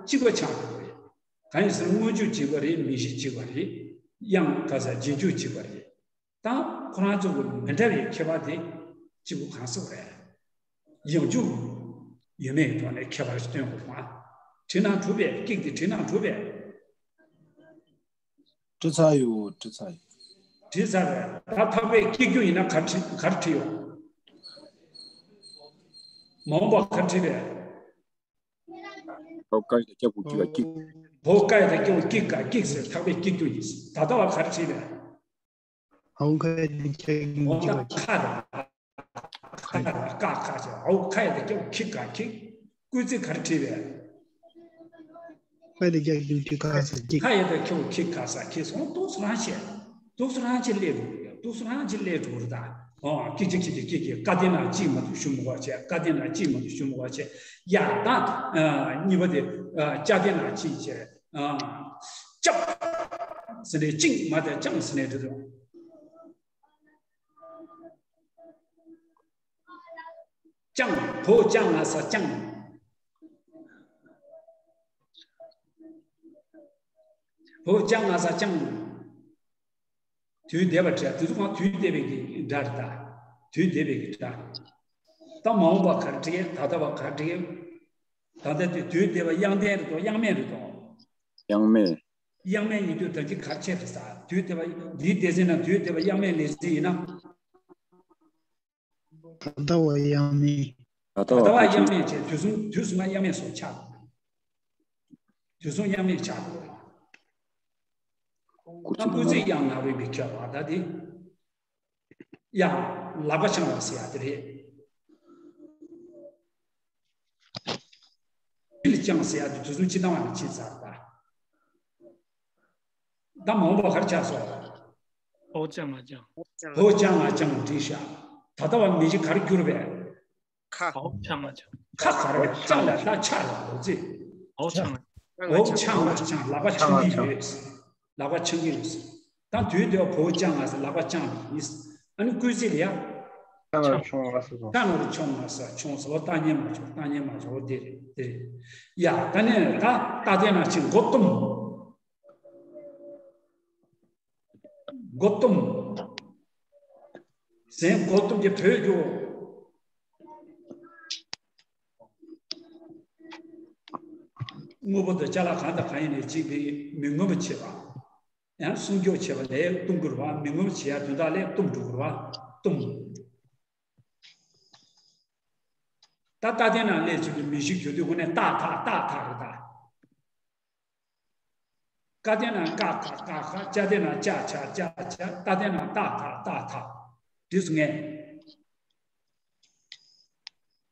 གཅིག་པ་ཆགས་འགྲོ་གི་རེད། གང་ཡིན་ཟེར་ན་སྔོན་འཇུག་གཅིག་པ་རེད། མིང་གཞི་གཅིག་པ་རེད། དབྱངས་ག་ས་རྗེས་འཇུག་གཅིག་པ་རེད། ད་ཁོ་རང་ཚོ་གི་མི་འདྲ་བའི་ཁྱད་པར་དེ་གཅིག་པུ་གང་ཟེར་བ་རེད། ཡང་འཇུག་ཡོད་མེད་ཐོག་ནས་ཁྱད་པར་ཞིག་སྟོན་དགོས་མ། བྲིས་ན་གྲུབ་པས། ཀིག་དེ་བྲིས་ན་གྲུབ་པས། བྲིས་ཚར་ཡོད། བྲིས་ཚར་ཡོད། བྲིས་ཚར་བས། ད་ཐག་པས་ཀིག་རྒྱུ་ཡིན་ན་ག་རེ་བྲིས། ག་རེ་བྲིས་ཡོད། མ་འོངས་པ་ག་རེ་བྲིས་པས། ཨའོ་ཀ་ཡ་དང་སྐྱ་གུ་ཀི་ག་ཀིག་ཨའོ་ཀ་ཡ་དང་སྐྱ་གུ་ཀིག་ག་ཀིག་ཟེར། ཐག་པས་ཀིག་རྒྱུ་ཡིན། ད་ལྟ་བ་ག་རེ་བྲིས་པས། ཨའོ་ཀ་ཡ་དང་སྐྱ་གུ་ཀི་ག་ཀིག་ཁ་ར། ཁ་ར་ཀ་ཁ་ཅེ། ཨའོ་ཀ་ཡ་དང་སྐྱ་གུ་ཀིག་ག་ཀིག་སྐུལ་ཚིག་ག་རེ་བྲིས་པས། ཁ་ཡ་དང་སྐྱ་གུ་ཀིག་ག་ས་ཀིག་ཁ་ཡ་དང་སྐྱ་གུ་ཀིག་ག་ས་ཀིག་སོང་། ཏོག་ཙམ་རང་བྱས། ཏོག་ཙམ་རང་བྱས་སླེབས་འགྲོ་གི། ཏོག་ཙམ་རང་བྱས་སླེབས་འགྲོ་གི་རེད་ད། ཨོ། ཀིག་ཀིག་ཀིག་ཀིག་ཀིག་ཀིག་ཀ་དེ་ན་གཅིག་མ་གཏོགས་ཞུ་མི་དགོས་བྱས། ཀ་དེ་ན་གཅིག་མ་གཏོགས་ཞུ་མི་དགོས་བྱས། ཡ་ད། ཨ། གཉིས་པ་དེ། ཨ། ཅ་དེ་ན་གཅིག་བྱས། ཨ། ཅབ་ཟེར་ནས་ཅིང་མ་དེ་ཅང་ཟེར་ནས་འགྲོ་འདུག་ཅང་། བོ་ཅང་ང་ས་ཅང་། བོ་ཅང་ང་ས་ཅང་། དུས་འདས་པ་བྲིས། དེ་ཚོ་གང་དུས་འདས་པའི་གི་སྒྲ་རེད་ད། དུས་འདས་པའི་གི་སྒྲ། ད་མ་འོངས་པ་ག་རེ་བྲིས། ད་ལྟ་བ་ག་རེ་བྲིས། ད་ལྟ་དེ་དུས་འདས་པ་དབྱངས་ལྡན་རེད་དོ། དབྱངས་མེད་རེད་དོ། དབྱངས་མེད། དབྱངས་མེད་ཡིན་དུས་ད་ཅི་ག་རེ་བྱས་རེད་ཟེར། དུས་འདས་པ་འདིའི་སྡེ་ཚན་ནང་དུས་འདས་པ་དབྱངས་མེད་ལས་ཚིག་ཡིན་ན། ད་ལྟ་བ་དབྱངས་མེད། ད་ལྟ་བ་དབྱངས་མེད་བྱས། དུས་གསུམ། དུས་གསུམ་ལ་དབྱངས་མེད་སོགས་ཆགས་འགྲོ། དུས་གསུམ་དབྱངས་མེད་ཆགས་འགྲོ། ད་སྐུལ་ཚིག་དབྱངས་ནང་རིག་པའི་ཁྱད་པར་ད་དེ། དབྱངས། ལག་པ་འཆང་བ་ཟེར་ཡ་དེ་རེད། ལུས་བསྐྱངས་ཟེར་ཡ་དེ་དུས་གསུམ་སྤྱི་དང་བ་ནས་ཕྱིན་ཚར་ད། ད་མ་འོངས་པ་ག་རེ་ཆགས་སོང་། ཨའོ་ཅང་ང་ཅང་། ཨའོ་ཅང་ང་ཅང་བྲིས་ཤག་ད་ལྟ་བ་མིང་གཞི་ག་རེ་གྱུར་པས། ཁ། ཨའོ་ཅང་ང་ཅང་། ཁ་ག་རེ། ཅང་ལ་ད་ཆ་ལ་འོ་ཙི། ཨའོ་ཅང་ང་ཅང་། ཨའོ་ཅང་ང་ཅང་། ལག་པ་འཆང་གི་ཡོད། ལག་པ་འཆང་གི་ཡོད། ད་དུས་འདས་པ་བོ་ཅང་ང་ས་ལག་པ་འཆང་གི་ཡིན། ཨ་ནི་སྐུལ་ཚིག་ལ་ཡ། ཆང་ལ་ཆུང་ང་ས་ཆུང་ང་ས་ཆུང་ས་བ་ཏ་ཉེ་མ་ཆོག་ཏ་ཉེ་མ་ཆོག་དེ་རེད་དེ་རེད། ཡ་ད་ནས་ད་ད་དེ་ན་ཅིག་མགོ་བཏུམ། མགོ་བཏུམ། ཟན་མགོ་བཏུམ་གྱི་བོད་རྒྱུ། དངོས་པོ་དང་ཅ་ལག་གང་དང་གང་ཡིན་ནས་གཅིག་པའི་མི་མངོན་པར་བྱེད་པ། ཡང་སྲུང་སྐྱོབ་བྱེད་པ་ལས་བཏུམ་དགོས་རེད་བ། མི་མངོན་པར་བྱེད་ཡ་དོན་དག་ལས་བཏུམ་འགྲོ་དགོས་རེད་བ། བཏུམ། ད་ལྟ་དེ་ན་ལས་བྱེད་པའི་མིང་གཞི་གྱུར་དུས་ཁོ་ནས་ཏག་ཏག་ཏག་ཏག་རེད་ད། ཀ་དེ་ན་ཀ་ཁ་ཀ་ཁ། ཅ་དེ་ན་ཅ་ཆ་ཅ་ཆ། ཏ་དེ་ན་ཏ་ཐ་ཏ་ཐ། འགྲིག་སོང་ངས།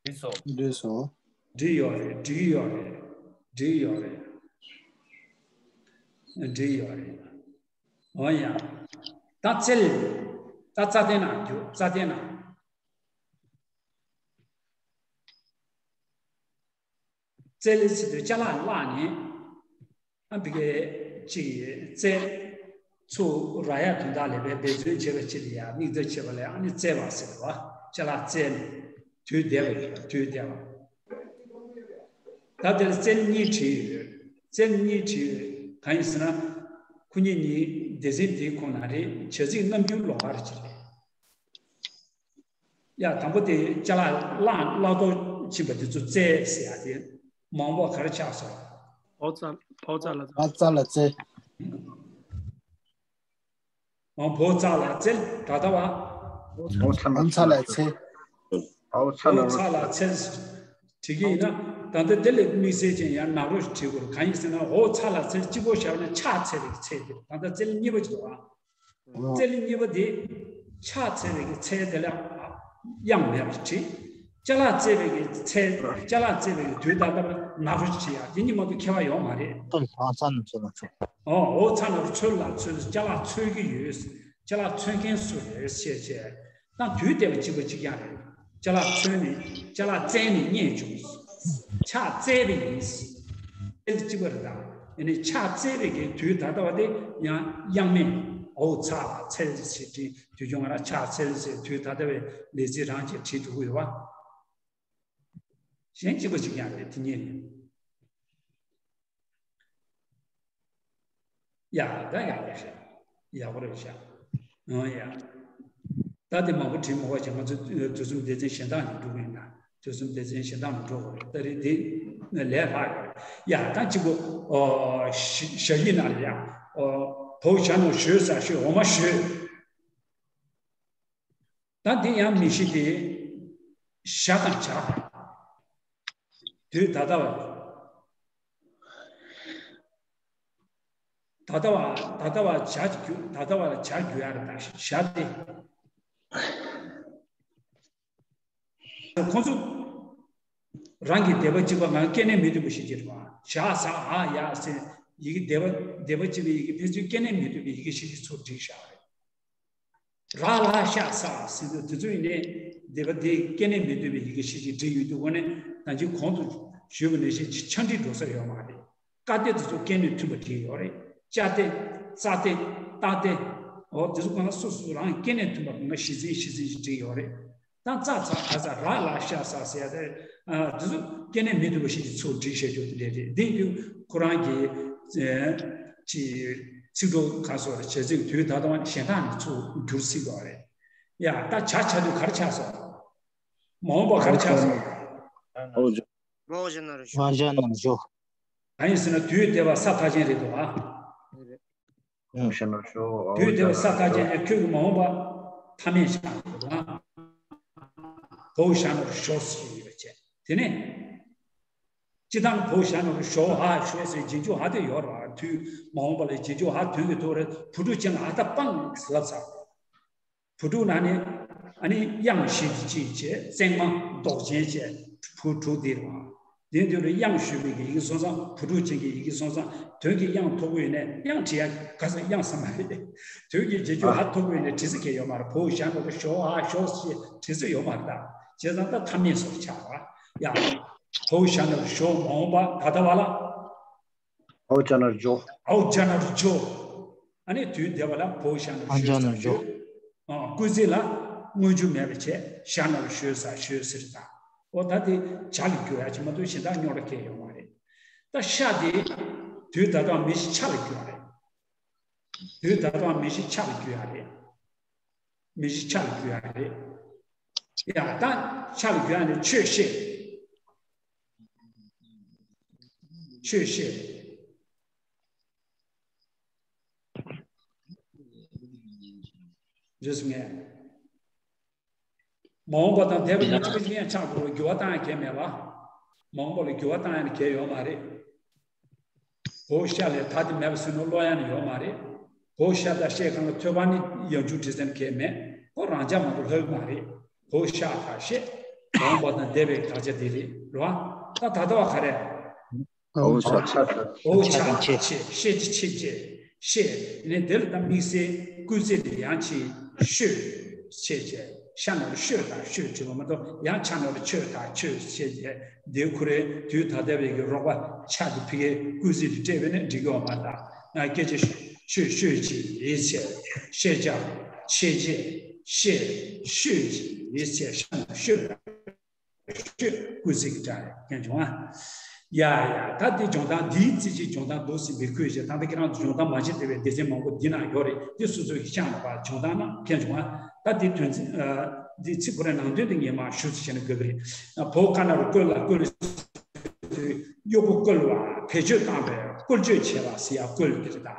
འགྲིག་སོང་། འགྲིག་སོང་། འགྲིག་ཡོད་རེད། འགྲིག་ཡོད་རེད། འགྲིག་ཡོད་རེད། འགྲིག་ཡོད་རེད། འོ་ཡ། ད་རྩལ། ད་རྩ་དེ་ན་རྒྱུ། རྩ་དེ་ན། རྩལ་ལས་ཚིག་དོན་ཅ་ལག་བླངས་ནས། ཨ་འདི་གའི་གཅིག་ཡིན། རྩལ། ཚུར་རག་ཡ་དོན་དག་ལས་པའི་འབད་བརྩོན་བྱེད་པ་ཅིག་ལ་ཡ་དམིགས་གཏད་བྱེད་པ་ལ་ཨ་ནི་རྩལ་བ་ཟེར་བ། ཅ་ལག་རྩལ། དུས་འདས་པ་ཡིན་ལ་དུས་འདས་པ། ད་དེར་རྩལ་གཉིས་བྲིས་ཡོད། རྩལ་གཉིས་བྲིས་ཡོད། གང་ཡིན་ཟེར་ན། ཁོ་གཉིས་གཉིས་སྡེ་ཚན་དེའི་ཁོངས་ན་རེད། བྱ་ཚིག་རྣམ་འགྱུར་ལོགས་ཀ་རེ་ཅིག་རེད། ཡ། དང་པོ་དེ་ཅ་ལག་བླངས། བླངས་ཐོག་ཕྱིན་པ་དེ་ཚོ་རྩལ་ཟེར་ཡ་དེ། མ་འོངས་པ་ག་རེ་ཆགས་སོང་། ཕོ་ཙ་ཕོ་ཙ་ལ་ཙ། ཨ་ཙ་ལ་ཙེ། མ་ཕོ་ཙ་ལ་ཙེ། ད་ལྟ་བ། ཨོ་ཚ་ལ་ཨ་ཚ་ལ་ཙེ། ཨོ་ཚ་ལ་ཨོ་ཚ་ལ་ཚེ། བྲིས་ཀྱི་ཡིན་ན། ད་ལྟ་དེ་ལས་དམིགས་བསལ་ཅན་ཡང་ནག་རོ་ཞིག་བྲིས་དགོས་རེད། གང་ཡིན་ཟེར་ན་ཨོ་ཚ་ལ་ཚེ་གཅིག་པོ་བཞག་ན་ཕྱག་འཚལ་བའི་ཚེ་དེ་རེད། ད་ལྟ་རྩེ་ལེ་གཉིས་པ་ཅིག་འདུག་ཨ། རྩེ་ལེ་གཉིས་པ་དེ། ཕྱག་འཚལ་བའི་གི་ཚེ་དེ་ལ་དབྱངས་མེད་པ་ཞིག་བྲིས། ཅ་ལག་རྩེ་བའི་གི་ཚེ། ཅ་ལག་རྩེ་བའི་གི་དུས་ད་ལྟ་ནག་རོ་ཞིག་བྲིས་ཡ་དེ་གཉིས་མ་གཏོགས་ཁྱད་པར་ཡོད་མ་རེད། ཨོ་ཚ་ན་ཚོ་ལ་ཚོ། ཨོ་ཨོ་ཚ་ན་ཚོ་ལ་ཚོ། ཅ་ལག་འཚོལ་གྱི་ཡོད། ཅ་ལག་འཚོལ་མཁན་སུ་རེད་ཞེས་བྱས། ད་དུས་དེ་བ་གཅིག་པ་གཅིག་རྐྱང་རེད། ཅ་ལག་འཚོལ་ནས་ཅ་ལག་བཙལ་ནས་རྙེད་བྱུང་། ཕྱག་བཙལ་བ་ཡིན། དེ་གཅིག་པ་རེད་ད། ཡིན་ནའི་ཕྱག་བཙལ་བའི་གི་དུས་ད་ལྟ་བ་དེ་ཡང་དབྱངས་མེད། ཨོ་ཚ་ལ་ཚེ་ཟེར་དེ་དུས་ཀྱང་ང་རང་ཕྱག་འཚལ་ཟེར་དུས་ད་ལྟ་བའི་ལས་ཚིག་རང་གཅིག་བྲིས་འགྲོ་གི་ཡོད་པ། གཞན་གཅིག་པ་གཅིག་རྐྱང་རེད་དེ་གཉིས་ནི། ཡ་ད་ཡག་པོ་རེད་ཤག་ཡག་པོ་རེད་ཤག་ཨང་ཡ། ད་དེ་མང་པོ་བྲིས་མ་དགོས་བྱས། ང་ཚོ་དུས་གསུམ་སྡེ་ཚན་གཞན་དག་ནས་འགྲོ་གི་ཡིན་ན། དུས་གསུམ་སྡེ་ཚན་གཞན་དག་ནས་འགྲོ་དགོས་རེད། ད་རེས་དེ་ལས་ལྷག་ཡོད་རེད། ཡ་ད་གཅིག་པོ་ཞ་ཡིག་ནང་ལ་ཡ། བའོ་ཞ་ན་རོ་ཞོ་ས་ཞོས། འོ་མ་ཞོས། ད་འདི་ཡང་མི་ཤི་སྟེ། ཞ་དང་བྱ། དུས་ད་ལྟ་བ། ད་ལྟ་བ་ད་ལྟ་བ་བྱ་རྒྱུ། ད་ལྟ་བ་ལ་བྱ་རྒྱུ་ཡ་རེད། ད་ཞ་སྟེ། ཁོང་ཚོ་རང་གི་སྡེ་པ་གཅིག་པ་ང་སྐྱེ་གནས་མི་མཐུན་པ་ཞིག་གྱུར་པ། ཞ་ས་འ་ཡ་ཟེར་ཡི་གེ་སྡེ་པ་སྡེ་པ་གཅིག་པའི་ཡི་གེ་ཕན་ཚུན་སྐྱེ་གནས་མི་མཐུན་པའི་ཡི་གེ་ཤིག་གི་ཚུར་བསྒྲིགས་བཞག་རེད། ར་ལ་ཤ་ས་ཟེར་དུས་དེ་ཚོ་ཡིན་ནའི་སྡེ་པ་དེའི་སྐྱེ་གནས་མི་མཐུན་པའི་ཡི་གེ་ཤིག་གི་བསྒྲིགས་ཡོད་དུས། འོ་ནས་ད་ཅི་གོང་དུ་ཞུས་པ་ནང་བཞིན་ཆ་འགྲིག་འགྲོ་ས་ཡོད་མ་རེད། ཀ་སྡེ་དེ་ཚོ་སྐྱེ་གནས་མཐུན་པ་བསྒྲིགས་ཡོད་རེད། ཅ་སྡེ། ཙ་སྡེ། ཏ་སྡེ། འོ་དེ་ཚོ་གང་ལ་སོ་སོ་རང་སྐྱེ་གནས་མཐུན་པ་གང་ལ་བཞི་ཚན་བཞི་ཚན་ཞིག་བསྒྲིགས་ཡོད་རེད། ད་ཙ་ཚ་ག་ཚ་ར་ལ་ཤ་ས་ཟེར་ཡ་དེ། ཨ་དེ་ཚོ་སྐྱེ་གནས་མི་མཐུན་པ་ཞིག་གི་ཚུར་བསྒྲིགས་བཞག་རྒྱུ་དེ་འདྲ་རེད། འདི་དུས་ཁོ་རང་གི་ཅི་ཚིག་གྲོགས་ག་སོགས་རེད། བྱ་ཚིག་དུས་ད་ལྟ་བ་ནི་གཞན་དག་ནས་ཚུར་བསྒྱུར་སྲིད་པ་རེད། ཡ་ད་བྱ་བྱ་དུས་ག་རེ་ཆགས་སོང་། མ་འོངས་པ་ག་རེ་ཆགས་སོང་། བའོ་ཞ་ན་རོ་ཞོ། བའོ་ཞ་ན་རོ་ཞོ། གང་ཡིན་ཟེར་ན་དུས་འདས་པ་ས་མཐའ་ཅན་རེད་འདུག་ཨ། ཨོ་ཞ་ན་རོ་ཞོ། ཨོ་དུས་འདས་པ་ས་མཐའ་ཅན་ཞ་ན་རོ་ཞོ། ནས་ཁྱོད་ཀྱི་མ་འོངས་པ་མཐའ་མེད་ཆགས་འདུག་ཨ། བའོ་ཞ་ན་རོ་ཞོ་ཟེར་ཡོད་པ་བྱས། དེ་ནས་སྤྱི་བཏང་བའོ་ཞ་ན་རོ་ཞོ་འ་ཞོ་ཟེར་རྗེས་འཇུག་འ་དེ་ཡོད་རེད་བ། དུས་མ་འོངས་པ་ལ་རྗེས་འཇུག་འ་དོན་གྱི་ཐོག་རེད། བུ་ཕྲུག་ཅན་ལ་འ་ད་སྤང་ལབ་ཚར། བུ་ཕྲུག་ནང་ནས་ཨ་ནི་དབྱངས་བཞི་དེ་གཅིག་བྱས། བརྩེགས་མ་མདོག་ཅན་བྱས། བུ་ཕྲུག་དེ་རེད་བ། དེ་དུས་ལ་དབྱངས་ཞུས་པའི་གི་ཡི་གེ་སོང་ཙང་། བུ་ཕྲུག་ཅན་གྱི་ཡི་གེ་སོང་ཙང་དོན་གྱི་དབྱངས་མཐོ་པོ་ཡིན་ནས་དབྱངས་བྲིས་ཡ་ག་ས་དབྱངས་ས་མ་རེད། དོན་གྱི་རྗེས་འཇུག་འ་མཐོ་པོ་ཡིན་ནས་བྲིས་ས་གལ་ཡོད་མ་རེད། བའོ་ཞ་ན་རོ་ཞོ་འ་ཞོ་ཞེས་བྲིས་ས་ཡོད་མ་རེད། ད་བྱས་ཙང་ད་མཐའ་མེད་སོགས་ཆགས་པ་ཡ། བའོ་ཞ་ན་རོ་ཞོ། མ་འོངས་པ་ད་ལྟ་བ་ལ། ཨོ་ཅ་ན་རོ་ཇོ། ཨོ་ཅ་ན་རོ་ཇོ། ཨ་ནི་དུས་འདས་པ་ལ་བའོ་ཞ་ན་རོ་ཨོ་ཅ་ན་རོ་ཞོ། ཨ་སྐུལ་ཚིག་ལ་སྔོན་འཇུག་མེད་པ་བྱས། ཞ་ན་རོ་ཞོ་ས་ཞོས་ཟེར་ད། ཨོ་ད་དེ་བྱ་ལ་འགྱུར་ཡ་ཅིག་མ་གཏོགས་གཞན་དག་རྙོག་དྲ་གང་ཡང་ཡོད་མ་རེད། ད་ཤ་དེ་དུས་ད་ལྟ་བ་མི་ཤི་ཆ་ལ་འགྱུར་བ་རེད། དུས་ད་ལྟ་བ་མི་ཤི་ཆ་ལ་འགྱུར་ཡ་རེད། མི་ཤི་ཆ་ལ་འགྱུར་ཡ་རེད། ཡ་ད་ཆ་ལ་འགྱུར་ཡ་ནི་ཆོས་བཤད། ཆོས་བཤད། རེད་སོང་ངས། མ་འོངས་པ་དང་འདས་པ་གཉིས་གཅིག་པ་གཅིག་ཡང་ཆགས་དགོས་རེད། འགྱུར་བ་བཏང་ཡ་གལ་མེད་པ། མ་འོངས་པ་ལ་འགྱུར་བ་བཏང་ཡ་ནི་གལ་ཡོད་མ་རེད། བའོ་ཤ་ལས་ད་དེ་མེད་པ་ཟེར་ནོ་ཀློག་ཡ་ནི་ཡོད་མ་རེད། བའོ་ཤ་ད་ཤའི་སྒང་ལ་ཐོད་པ་ནི་ཡང་འཇུག་བྲིས་ཟེར་ན་གལ་མེད། ཁོ་རང་འཇགས་མ་གཏོགས་ལྷག་མ་རེད། བའོ་ཤ་ད་ཤེ། མ་འོངས་པ་དང་འདས་པའི་དག་ཆ་དེ་རེད་རོ། ད་ད་ལྟ་བ་ག་རེ། བའོ་ཆ་ད་ཆ་ད་བའོ་ཆ་ད་ཆེ་ཤེ་ཅི་ཆེ་ཅེ་ཤེ། ནས་དེ་ལ་ད་དམིགས་བསལ་སྐུལ་ཚིག་དེ་ཡང་ཅི་ཤོས་ཤེ་ཅེ། ཤ་ན་རོ་ཤོས་དང་ཤོས་བྲིས་པ་མ་གཏོགས་ཡང་ཆ་ན་རོ་ཆོས་དང་ཆོས་ཤེ་ཅེ། དེ་ཁོ་རེ་དུས་ད་ལྟ་བའི་གི་རོགས་པ་ཆ་དེ་ཕི་གའི་སྐུལ་ཚིག་དེ་སྤྲད་པས་ནས་འགྲིག་གི་ཡོད་མ་རེད། ད་ང་སྐད་ཆ་ཤོད་ཤོད་ཅི་ཡིས་ཆེ་ཤེས་ཅ་ཤེས་ཅེ་ཤེས་ཤོད་ཅི་ཡིས་ཆེ་ཤ་ན་ཤོད་དང་། ཤོད་སྐུལ་ཚིག་གི་སྒྲ་རེད། མཁྱེན་བྱུང་ཨ། ཡ་ཡ་ད་འདི་སྦྱོང་སྟངས་འདིའི་རྩིས་ཀྱི་སྦྱོང་སྟངས་འདུག་ཟིན་པའི་ཁུལ་བྱས། ད་ལྟ་ཁྱེད་རང་ཚོ་སྦྱོང་སྟངས་མ་བྱེད་བསྡད་པའི་སྡེ་ཚན་མང་པོ་འདི་ན་ཡོད་རེད། འདི་སོ་སོ་ཡིས་ཤེས་ན་ཕར་སྦྱོང་སྟངས་ན་མཁྱེན་བྱུང་ཨ། ད་འདི་དོན་ཚན་འདི་ཚིག་ཁོ་རའི་ནང་དོན་འདི་ངས་མར་ཞུ་ཚིག་བྱས་ན་དགོས་ཀྱི་རེད། བའོ་ཁ་ན་རོ་བཀོད་ལ་བཀོད། ཚོས་གཡོག་པོ་བཀོལ་བ། བེད་སྤྱོད་བཏང་བའི་བཀོལ་སྤྱོད་བྱས་པ་ཟེར་ཡ་བཀོལ་དེ་རེད་ད།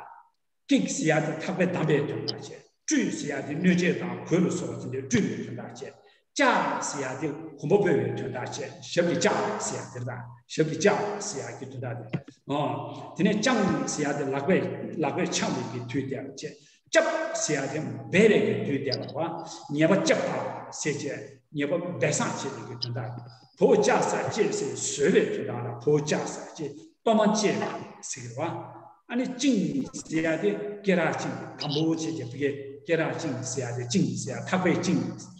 བཀྲིག་ཟེར་ཡ་དེ་ཐག་པས་བསྡམས་པའི་དོན་དག་བྱས། བཀྲུས་ཟེར་ཡ་དེ་སྣོད་སྤྱད་དང་གོས་ལ་སོགས་པ་དེ་འདྲའི་བཀྲུས་པའི་དོན་དག་བྱས། བཅག་ཟེར་ཡ་དེ་གོམ་པ་སྤོས་པའི་དོན་དག་བྱས། ཞབས་ཀྱིས་བཅག་ཟེར་ཡ་དེ་རེད་ད། ཞབས་ཀྱིས་བཅག་ཟེར་ཡ་གི་དོན་དག་དེ། ཨོ། དེ་ནས་བཅངས་ཟེར་ཡ་དེ་ལག་པས་ལག་པས་འཆང་བའི་གི་དུས་དེ་ལ་བྱས། བཅབས་ཟེར་ཡ་དེ་འབལ་བའི་གི་དུས་དེ་ལ་བ། ཉེས་པ་བཅབས་པ་ཟེར་བྱས། ཉེས་པ་སྦས་གསང་བྱེད་པའི་གི་དོན་དག། བོའུ་ཅ་ས་ཅེས་ཟེར་བཟོད་པའི་དོན་དག་ལ་བོའུ་ཅ་ས་ཅེས་གཏོར་མ་བཅས་པ་ཟེར་གི་རེད་བ། ཨ་ནི་བཅིངས་ཟེར་ཡ་དེ་སྐེ་རགས་བཅིངས། དམ་པོ་བྱས་བྱས་བུ་གའི་སྐེ་རགས་བཅིངས་ཟེར་ཡ་དེ་བཅིངས་ཟེར་ཡ་ཐག་པས་བཅིངས།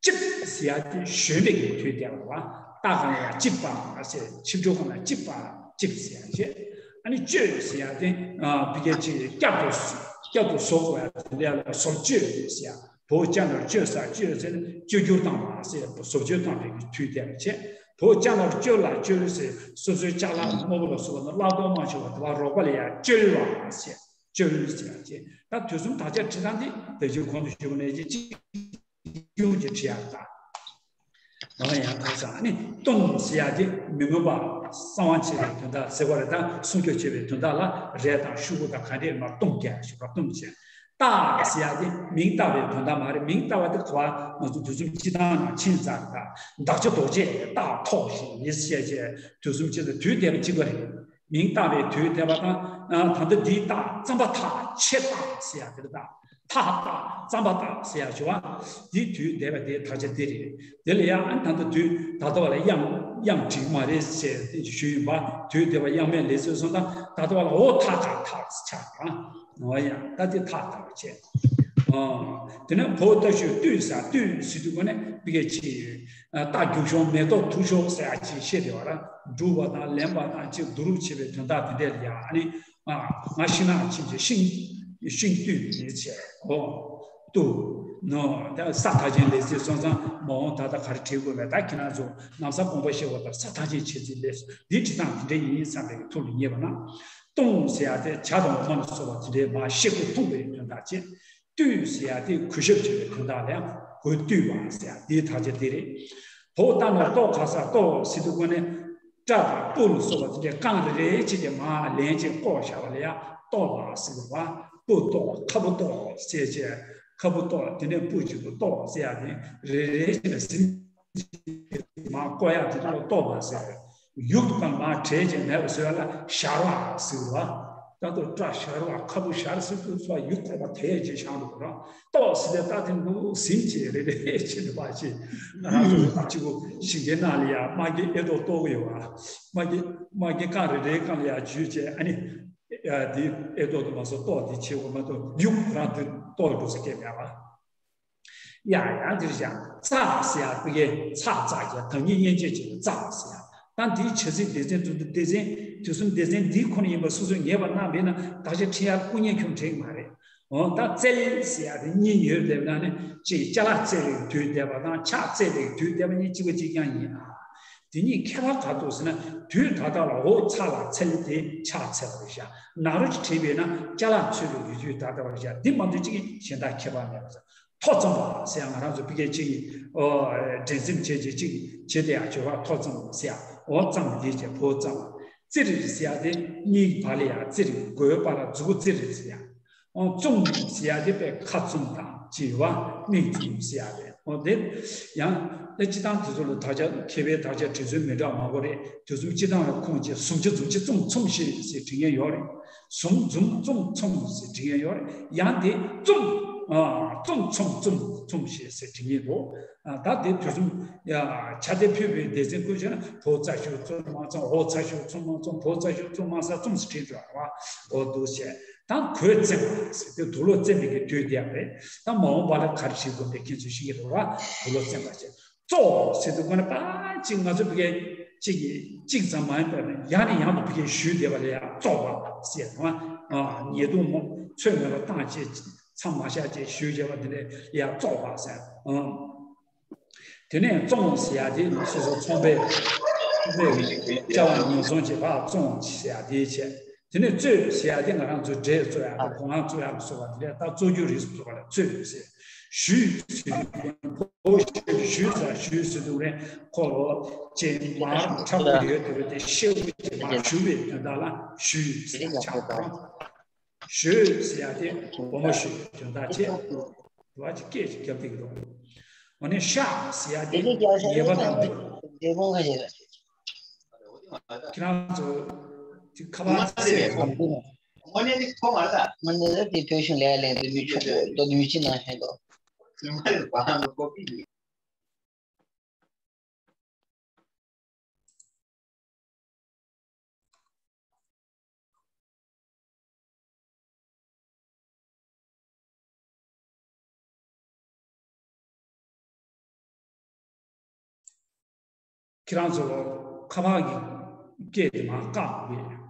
བཅིབས་ཟེར་ཡ་དེ་ཞོན་པའི་གི་དུས་དེ་ལ་བ། རྟ་གང་ལ་བཅིབས་པ་ཟེར། ཆིབས་འགྲོ་གང་ལ་བཅིབས་པ་བཅིབས་ཟེར་ཡ་བྱས། ཨ་ནི་བཅོས་ཟེར་ཡ་དེ་བུ་གའི་ཅིག་བསྐྱར་དུ་བསྐྱར་དུ་བཟོ་དགོས་ཡ་དེ་ལ་བཟོ་བཅོས་ཟེར་ཡ། བོའུ་ཅ་ན་རོ་བཅོ་ས་བཅོས་ཟེར་ན་བཅོས་བསྒྱུར་བཏང་བ་ཟེར། བཟོ་བཅོས་བཏང་བའི་གི་དུས་དེ་ལ་བྱས། བོའུ་ཅ་ན་རོ་བཅོ་ལ་བཅོལ་ཟེར། སོ་སོའི་ཅ་ལག་དམར་པོ་ལ་སོགས་པ་ནི་བརླག་གཏོང་མ་བྱུང་བ་དེ་བ་རོགས་པ་ལ་ཡ་བཅོལ་བ་ཟེར། བཅོལ་ཟེར་ཡ་བྱས། ད་དུས་གསུམ་དག་ཆ་བྲིས་སྟངས་འདི་དེ་བཞིན་གོང་དུ་ཞུས་པ་ནས་ཅིག་ཡོང་གི་བྲིས་ཡ་ད། ང་ཡང་དག་ས་ནི་གཏོང་ཟེར་ཡ་དེ་མི་མངོན་པ་གསང་བ་བྱེད་པའི་དོན་དག་ཟེར་བ་རེད། ད་སྲུང་སྐྱོབ་བྱེད་པའི་དོན་དག་ལ་རས་དང་ཤོག་གུ་དང་ག་འདྲས་མ་གཏོང་རྒྱག་ཞེས་པ་གཏོང་བྱས། བཏགས་ཟེར་ཡ་དེ་མིང་བཏགས་པའི་དོན་དག་མ་རེད། མིང་བཏགས་པ་དེ་ག་བ་ང་ཚོ་དུས་གསུམ་སྤྱི་བཏང་ནང་ཕྱིན་ཚར་ད། བདག་ཅག་ལྡོག་ཅེས་བཏགས་ཐོགས་ཤིག་ཡིན་ཞེས་བྱས། དུས་གསུམ་སྤྱི་དང་དུས་འདས་པ་གཅིག་པ་རེད། མིང་བཏགས་པའི་དུས་འདས་པ་དང་། ད་ལྟ་འདིའི་རྟགས་བརྩམ་པ་ཐག་ཆད་རྟགས་ཟེར་ཡ་དེ་རེད་ད། ཐག་རྟགས་བརྩམ་པ་རྟགས་ཟེར་ཡ་ཞུ་བ། འདིའི་དུས་འདས་པ་དེའི་དག་ཆ་འདི་རེད། དེ་ལ་ཡང་ད་ལྟ་དུས་ད་ལྟ་བ་ལ་དབྱངས་དབྱངས་འགྲིག་མ་རེད་ཟེར་ཏེ་ཞུས་ཡིན་པ། དུས་འདས་པ་དབྱངས་མེད་ལས་ཚུལ་སོང་ཙང་ད་ལྟ་བ་ལ་འོ་ཐག་ཆག་ཐག་ཆག་རང་། འོ་ཡ་ད་དེ་ཐག་ཐག་བྱས། དེ་ནས་བོའུ་ཏ་ཞབས་ཀྱུ་བཏུད་ཟེར། བཏུད་ཟེར་དུས་གོ་ནས་པི་ཀའི་ཆེ། རྟ་རྒྱུག་ཤོག་མེ་ཏོག་འཐུ་ཤོག་ཟེར་ཡ་ཅིག་བཤད་དེ་བ་ར། སྒྲུབ་པ་དང་ལེན་པ་དང་ཅིག་བསྡུ་རུབ་བྱེད་པའི་དོན་དག་དེ་འདྲ་ལ་ཡ། ཨ་ནི་ང་ཤིང་ནགས་ཕྱིན་བྱས་ཤིང་ཤིང་བཏུད་ནས་བྱས། ཨོ། བཏུད། ནོ། ད་ས་མཐའ་ཅན་ལས་ཚིག་སོང་ཙང་མ་འོངས་ད་ལྟ་ག་རེ་བྲིས་དགོས་མེད། ད་ཁྱེད་རང་ཚོ་ལམ་སང་དགོངས་པ་བཞེས་པ་ལྟར་ས་མཐའ་ཅན་བྱེད་ཚིག་ལས་འདི་བྲིས་སྟངས་དེ་འདྲ་ཡིན་བསམ་པའི་ཐུགས་ལ་ངེས་པ་ན། གཏོང་ཟེར་ཡ་དེ་བྱ་དང་འོག་མ་ལ་སོགས་པ་དེ་འདྲའི་མ་ཤེས་ཀྱི་མཐོང་བའི་དོན་དག་བྱེད། བཏུད་ཟེར་ཡ་དེ་གུས་ཞབས་བྱེད་པའི་དོན་དག་ལ་ཡང་གུས་བཏུད་པ་ཟེར་ཡ་དེའི་དག་ཆ་དེ་རེད། བོའུ་ཏ་ན་རོ་ཏོ་ག་ས་ཏོ་ཟེར་དུས་གོ་ནས་སྐྲ་དང་སྤུ་ལ་སོགས་པ་དེ་འདྲའི་རྐང་རེ་རེ་བྱས་ཏེ་མར་ལེན་བྱས་བཀོག་བཞག་པ་ལ་ཡང་ཏོ་བ་ཟེར་བ། སྤུ་ཏོ་ཁ་སྤུ་ཏོ་ཟེར་བྱས། ཁ་སྤུ་ཏོ་དེ་ནས་སྤུ་གཅིག་ཏུ་ཏོ་ཟེར་ཡ་དེ་རེ་རེ་བྱས་ནས་ཟིན། མར་བཀོག་ཡ་དེ་དག་ལ་ཏོ་བ་ཟེར། ཡུག་དང་མར་བྲལ་ཅིང་མེད་པར་བཟོ་ཡ་ལ་ཞར་བ་ཟེར་བ། ད་དུ་སྐྲ་ཞར་བ་ཁ་སྤུ་ཞར་ཟེར་དུས་སུ་ཡུག་ཁོག་པ་དེ་ཅིག་བཞག་འདུག་ར། ཏོ་ཟེར་ཏེ་ད་དེ་འདུག་ཟིན་ཅིག་རེ་རེ་བྱེད་འདུག་པ་ཅིག་ང་རང་ཚོ་ད་ཅིག་གུ་ཞིང་ཁའི་ནང་ལ་ཡ་དམར་གྱི་ཨེ་ཏོག་གཏོར་གི་ཡོད་བ། དམར་གྱི་དམར་གྱི་རྐང་རེ་རེའི་སྒང་ལ་ཡ་འཇུས་བྱས། ཨ་ནི་དེ་ཨེ་ཏོག་དུ་མ་སོ་ཏོ་དེ་བྱེད་དགོས་མ་གཏོགས་ཡུག་རང་དུ་ཏོ་འགྲོ་ས་སྐད་མེད་བ། ཡ་ཡང་འདིར་བཞག་ཙག་ཟེར་ཡ་ཕ་གིའི་ཚ་ཙག་གི་བདག་ཉིད་མཉེན་ཆས་ཅིག་ལ་ཙག་ཟེར་ཡ། ད་འདིའི་བྱ་ཚིག་སྡེ་ཚན་དུ་སྡེ་ཚན་དུས་གསུམ་སྡེ་ཚན་འདིའི་ཁོ་ན་ཡིན་པ་སོ་སོས་ངེས་པར་གནང་བས་ན་དག་ཆ་ཁྲིད་ཡ་སྐུ་ངལ་ཁྱོན་བྲལ་མ་རེད། འོ་ད་བཙལ་ཟེར་ཡ་དེ་གཉིས་ཡོད་པའི་ནང་ནས་གཅིག་ཅ་ལག་བཙལ་བའི་དུས་འདས་པ་དང་ཕྱག་བཙལ་བའི་དུས་འདས་པ་གཉིས་གཅིག་པ་གཅིག་རྐྱང་ཡིན་ཨ། དེ་གཉིས་ཁྱད་པར་ག་འདུག་ཟེར་ན། དུས་ད་ལྟ་ལ་འོ་ཚ་ལ་འཚལ་ཏེ་ཕྱག་འཚལ་བར་བྱ། ན་རོ་ཅིག་དྲན་པས་ན་ཅ་ལག་འཚོལ་བའི་ཡུལ་དུས་ད་ལྟ་བར་བྱ། འདི་མ་གཏོགས་གཅིག་གཞན་དག་ཁྱད་པར་མེད་པ་ཟེར། ཐོ་བཙུམ་པ་ཟེར་ཡང་ང་རང་ཚོ་ཕ་གིའི་གཅིག་གིས་འགྲན་སེམས་བྱེད་ཅིག་གཅིག་བྱེད་དེ་ཡང་བྱོས་པ་ཐོ་བཙུམ་ཟེར་ཡ། འོ་བཙུམ་འདི་བྱས་བོ་བཙུམ། ཙི་རི་ཟེར་ཡ་དེ་གཉིས་བར་ལ་ཡ་ཙི་རི་མགོའི་བར་ལ་མཛུ་གུ་ཙི་རི་ཟེར་ཡ། འོ་བཙུམ་ཟེར་ཡ་དེ་པའི་ཁ་བཙུམ་དང་བཅས་པ་མིག་བཙུམ་ཟེར་ཡ་རེད། འོ་དེ་ཡང་དེ་སྤྱི་བཏང་དེ་ཚོ་ལ་དག་ཆ་མཁས་པའི་དག་ཆ་བྲིས་ཚུལ་མི་འདྲ་མང་པོ་རེད། དུས་གསུམ་སྤྱི་བཏང་ལ་ཁུངས་བཅས་ཟུམ་ཅི་འཛུམ་ཅི་བཙུམ་ཚུམ་ཞེས་ཟེར་བྲིས་མཁན་ཡོད་རེད། ཟུམ་འཛུམ་བཙུམ་ཚུམ་ཟེར་བྲིས་མཁན་ཡོད་རེད། ཡང་དེ་བཙུམ་ཨ་བཙུམ་ཚུམ་བཙུམ་ཚུམ་ཞེས་ཟེར་བྲིས་མཁན་འདུག་ཨ་ད་དེ་དུས་གསུམ་ཡ་ཆ་དེ་ཕུད་པའི་སྡེ་ཚན་ཀུན་བྱས་ན་བོ་ཙ་ཞབས་ཀྱུ་བཙུམ་མ་བཙུམ། འོ་ཚ་ཞབས་ཀྱུ་བཙུམ་མ་བཙུམ། བོ་ཙ་ཞབས་ཀྱུ་བཙུམ་མ་ས་བཙུམ་ཟེར་བྲིས་འགྲོ་བ་འོ་འདུག་བྱས། ད་གོས་བཙེམས་པ་ཟེར་དུས་དུག་ལོག་བཙེམས་པའི་གི་དུས་དེ་ཡང་རེད། ད་མ་འོངས་པ་ལ་ག་རེ་བྱེད་དགོས་པའི་ཁྱེད་ཚོས་ཤེས་ཀྱི་རེད་བ། དུག་ལོག་བཙེམས་པ་བྱས། བཙོག་ཟེར་དུས་ཁོ་ན་ད་ཅིག་ང་ཚོ་བི་གའི་གཅིག་གིས་གཅིག་ཙམ་མ་ཡིན་པར་ཡང་ནས་ཡང་དུ་བི་གའི་ཞུས་བསྡད་པ་ལ་ཡང་བཙོག་པ་ཟེར་བ། ཉེས་ལྟུང་མོ་ཚོད་མེད་པ་བཏང་བྱས་མཚམས་མ་བཞག་བྱས་ཞུས་བྱས་པ་དེ་ལ་ཡང་བཙོག་པ་ཟེར། དེ་ནས་བཙོང་ཟེར་ཡ་དེ་སོ་སོ་ཚོང་པའི་ཚོང་པའི་བྱ་བ་ཉོ་ཚོང་བྱེད་པ་བཙོང་ཟེར་ཡ་དེ་བྱས། དེ་ནས་བཙོས་ཟེར་ཡ་དེ་ང་རང་ཚོའི་འབྲས་བཙོ་ཡ་དང་སྒོ་ང་བཙོ་ཡ་ལ་སོགས་པ་དེ་ལས་ད་བཙོ་རྒྱུ་རིགས་སུ་གསུངས་པ་ལ་བཙོས་ཟེར། ཞུས་ཟེར་དུས་བོ་ཞེས་ཞུས་ཟེར་ཞུས་ཟེར་དུས་རེད། ཁོ་ལོ་ཅེ་མར་འཁྲབ་ཀྱི་ཡོད་དེ་རེད་དེ། ཤེའུ་ཅེ་མར་ཞུ་བའི་དོན་དག་ལ་ཞུས་ཟེར་ཆགས་པ། ཞོས་ཟེར་ཡ་དེ་བུ་མོ་ཞོས་དོན་དག་བྱས། བ་ཅིག་སྐད་ཅིག་རྒྱབ་སྟེ་གི་རོ། འོ་ནས་ཤ་ཟེར་ཡ་དེ་ངེས་པ་དང་འདི། ཁྱེད་རང་ཚོ་ཅིག་ཁ་པར་ཟེར་གོ། དངོས་གནས་ནི་ཁོ་མ་རེད་ད། དངོས་གནས་ནི་དེ་ཕན་ཤུན་ལས་ལན་དུ་མི་ཆོག་གོ་དོ་དུས་ཕྱི་ནང་ཧེ་དོ། ཁྱེད་རང་ཚོ་ཁ་པར་གྱི་སྐད་དེ་མར་བཀག་དགོས།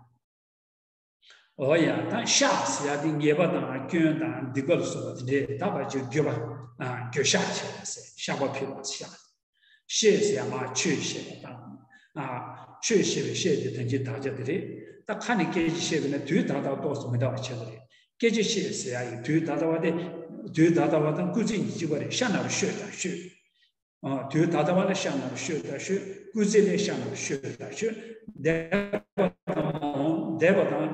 འོ་ཡ། ད་ཤ་ཟེར་ཡ་དེ་ཉེས་པ་དང་སྐྱོན་དང་སྡིག་པ་ལ་སོགས་པ་དེ་འདྲས་ད་བར་ཆད་འགྱོད་པ། འགྱོད་བཤགས་བྱེད་པ་ཟེར། བཤགས་པ་ཕུལ་བ་ཟེར་ཡ། བཤད་ཟེར་ཡ་མ་ཆོས་བཤད་པ་དང་། ཆོས་བཤད་པའི་བཤད་དེ་དོན་གྱི་དག་ཆ་དེ་རེད། ད་ཁ་ནས་སྐད་ཆ་བཤད་པ་ན་དུས་ད་ལྟ་ཏོག་ཙམ་མི་འདྲ་བ་བྱེད་ཀྱི་རེད། སྐད་ཆ་བཤད་ཟེར་ཡ་ཡི་དུས་ད་ལྟ་བ་དེ། དུས་ད་ལྟ་བ་དང་སྐུལ་ཚིག་གཉིས་གཅིག་པ་རེད། ཤ་ན་རུ་ཤོད་དང་ཤོད། དུས་ད་ལྟ་བ་ལ་ཤ་ན་རུ་ཤོད་དང་ཤོད། སྐུལ་ཚིག་ལས་ཤ་ན་རུ་ཤོད་དང་ཤོད། འདས་པ་དང་མ་འོངས། འདས་པ་དང་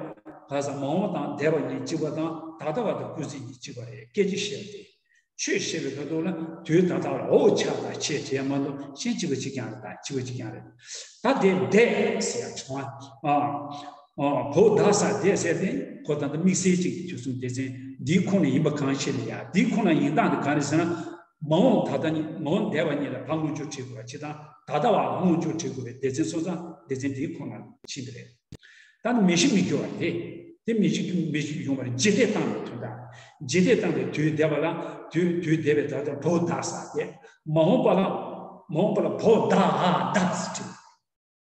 ག་ས་མ་འོངས་དང་འདས་པ་གཉིས་གཅིག་པ་དང་ད་ལྟ་བ་དང་སྐུལ་ཚིག་གཉིས་གཅིག་པ་རེད། སྐད་ཆ་བཤད་དེ། ཆོས་བཤད་པའི་སྐབས་དུ་ལ་དུས་ད་ལྟ་ལ་འོ་ཆགས་དང་ཆེ་དྲན་མ་གཏོགས་གཞན་གཅིག་པ་གཅིག་རྐྱང་རེད། ད་གཅིག་པ་གཅིག་རྐྱང་རེད། ད་དེ་འདས་ཟེར་ཡ་བྱུང་བ། ཨ། ཨ། བོ་ད་ས་འདས་ཟེར་དེ་ཁོ་ད་ལྟ་དམིགས་བསལ་གཅིག་གི་དུས་གསུམ་སྡེ་ཚན་འདིའི་ཁོངས་ནས་ཡིན་པ་གང་ཤེས་ནས་ཡ། འདིའི་ཁོངས་ན་ཡིན་སྟངས་དེ་གང་རེད་ཟེར་ན། མ་འོངས་ད་ལྟ་གཉིས། མ་འོངས་འདས་པ་གཉིས་ལ་བ་སྔོན་འཇུག་བྲིས་དགོས་པ་ཅི་དང་ད་ལྟ་བ་སྔོན་འཇུག་བྲིས་དགོས་པའི་སྡེ་ཚན་སོ་སོ་སྡེ་ཚན་འདིའི་ཁོངས་ན་ཕྱིན་པ་རེད། ད་ནི་མི་གཞི་མི་འགྱུར་བ་རེད། དེ་མི་གཞི་མི་གཞི་ཡོང་བར་རྗེས་འདེད་བཏང་བའི་དོན་དག་རྗེས་འདེད་བཏང་བའི་དུས་འདས་པ་ལ་དུས་དུས་འདས་པའི་ད་ལྟ་བོ་ད་ས་དེ། མ་འོངས་པ་ལ། མ་འོངས་པ་ལ་བོ་ད་ཨ་ད་ཟེར་བྲིས།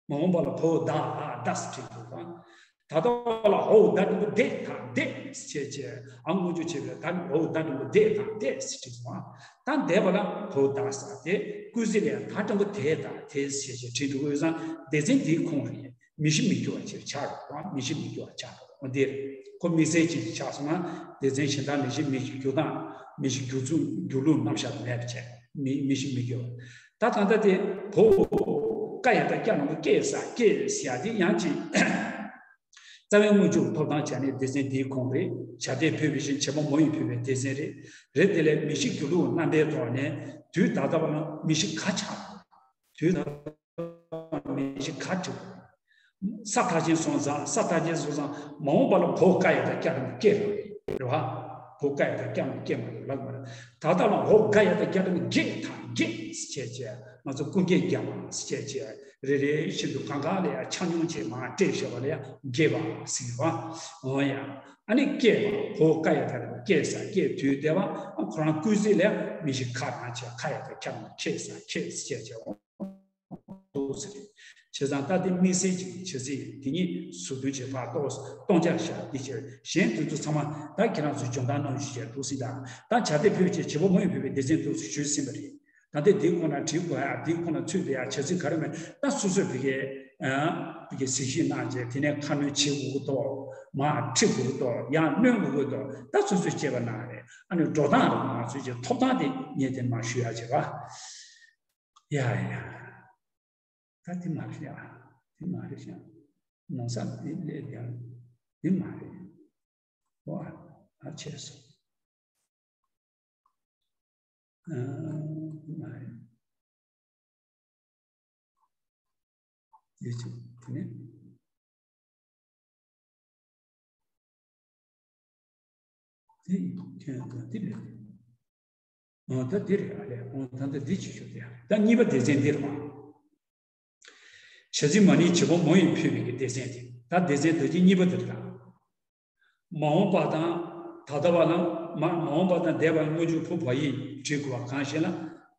མ་འོངས་པ་ལ་བོ་ད་ཨ་ད་ཟེར་བྲིས་འདུག་ག་ད་ལྟ་བ་ལ་འོ་ད་འགྲེང་བུ་འདེད་དང་འདེད་ཟེར་བྱས་བྱས། ཨ་སྔོན་འཇུག་བྱས་པའི་ད་འོ་ད་འགྲེང་བུ་འདེད་དང་འདེད་ཟེར་བྲིས་སོང་། ད་འདས་པ་ལ་བོ་ད་ས་དེ། སྐུལ་ཚིག་ལ་ད་འགྲེང་བུ་དེ་དང་དེ་ཟེར་བྱས་བྲིས་འགྲོ་དགོས་ཙང་སྡེ་ཚན་འདིའི་ཁོངས་རེད། མི་གཞི་མི་འགྱུར་བ་ཅིག་ཆགས་འགྲོ་དང་མི་གཞི་མི་འགྱུར་བ་ཆགས་འགྲོ། འོ་འདིར་ཁོ་དམིགས་བསལ་ཅིག་ཆགས་སོང་ན་སྡེ་ཚན་གཞན་དག་མི་གཞི་མི་གཞི་འགྱུར་སྟངས། མི་གཞི་འགྱུར་ཚུལ་འགྱུར་ལུགས་རྣམ་གཞག་ཏུ་མེད་པ་བྱས། མི་མི་གཞི་མི་འགྱུར་བ། ད་ད་ལྟ་དེ་བོ་ཀ་ཡ་ད་སྐྱ་ནང་དུ་སྐྱེས་ས་སྐྱེས་ཟེར་ཡ་དེ་ཡང་ཅིག་རྩ་བའི་སྔོན་འཇུག་ཐོབ་ཐང་བྱས་ནས་སྡེ་ཚན་འདིའི་ཁོངས་རེད། བྱ་དེ་འཕོས་པའི་ཞིང་བྱེད་པོ་མོ་ཡིས་འཕོས་པའི་སྡེ་ཚན་རེད། རེད་དེ་ལས་མི་གཞི་འགྱུར་ལུགས་རྣམ་པའི་ཐོག་ནས་དུས་ད་ལྟ་བ་ན་མི་གཞི་ག་ཆགས། དུས་ད་ལྟ་མི་གཞི་ག་ཆགས། ས་མཐའ་ཅན་སོང་ཙང་། ས་མཐའ་ཅན་སོང་ཙང་མ་འོངས་པ་ལ་བོ་ཀ་ཡ་ད་སྐྱ་རང་སྐྱེ་རེད་བ། བོ་ཀ་ཡ་ད་སྐྱ་རང་སྐྱེ་མ་རེད་ལབ་མ་རེད། ད་ལྟ་ལ་བོ་ཀ་ཡ་ད་སྐྱ་རང་སྐྱེ་དང་སྐྱེ་ཟེར་བྱས་བྱས། ང་ཚོ་ཀུན་སྐྱེ་རྒྱ་མ་ཟེར་བྱས་བྱས། རེ་རེ་བཞིན་དུ་གང་ག་ལ་ཡང་ཆ་སྙོམས་བྱས་མར་སྤྲད་བཞག་པ་ལ་ཡང་རྒྱས་པ་ཟེར་བ། འོ་ཡ། ཨ་ནི་སྐྱེས་པ་བོ་ཀ་ཡ་ད་རེད་བ། སྐྱེས་ས་སྐྱེས་དུས་འདས་པ། ཁོ་རང་སྐུལ་ཚིག་ལ་ཡང་མི་གཞི་ཁ་རང་བྱས། ཁ་ཡ་ད་ཁྱ་མ་ཁྱེད་ས་ཁྱེད་ཟེར་བྱས་བྱས། འོ་འདུག་ཟེར། བྱས་ཙང་ད་དེ་དམིགས་བསལ་གྱི་བྱ་ཚིག་དེ་ཉིད་ཟུར་འདོན་བྱས་ཕར་གཏོང་གཏོང་རྒྱག་བཞག་འདི་བྱས། གཞན་དེ་ཚོ་ཚང་མ་ད་ཁྱེད་རང་ཚོས་སྦྱོང་བརྡར་གནང་བཞིན་བྱས་འདུག་ཟེར། ད་ད་བྱ་དེ་འཕོས་བྱས་བྱེད་པོ་མོ་ཡིས་འཕོས་པའི་སྡེ་ཚན་འདུག་ཟེར་ཞུས་ཟིན་པ་རེད། ད་ལྟའི་འདིའི་ཁོངས་ན་བྲིས་དགོས་ཡ། འདིའི་ཁོངས་ན་ཚུད་བསྡད་ཡ། བྱ་ཚིག་ག་རེ་མེད། ད་སོ་སོས་བི་གའི་བི་གའི་གཟིགས་ཞིབ་གནང་རྗེས་དེ་ནས་ཁ་སྣོན་བྱེད་དགོས་ཀྱི་འདུག་མར་ཁྲིད་དགོས་ཀྱི་འདུག་ཡང་སྣོན་དགོས་ཀྱི་འདུག་ད་སོ་སོས་དཔྱད་པ་གནང་རེད། ཨ་ནི་འགྲོ་སྟངས་རེད། ང་ཚོས་ཀྱི་ཐོབ་ཐང་དེ་ངས་དེ་མར་ཞུ་ཡ་བྱེད་པ། ཡ་ཡ། ད་དེ་མ་རེད་ཡ། དེ་མ་རེད་ཤག་ནང་ས་དེ་ལས་ཡ། དེ་མ་རེད། ཨོ་ཨ། ཨ་ཆད་སོང་། ཨ། དེ་མ་རེད། དེ་ཆུ་དེ་ནས། དེ་ཁྱོད་ད་འདི་རེད། ཨོ་ད་འདི་རེད། ཨ་ལས། ཨོ་ད་ད་འདི་ཅི་ཞུ་དེ། ད་གཉིས་པ་སྡེ་ཚན་འདི་རེད་པ། བྱ་ཚིག་མ་ནིང་བྱེད་པོ་མོ་ཡིས་འཕོས་པའི་གི་སྡེ་ཚན་དེ། ད་སྡེ་ཚན་ད་གི་གཉིས་པ་དེ་རེད་ད། མ་འོངས་པ་དང་ད་ལྟ་བ་ལ། མ་མ་འོངས་པ་དང་འདས་པ་ལ་སྔོན་འཇུག་བོ་བ་ཡིས་བྲིས་དགོས་པ་གང་ཞེ་ན།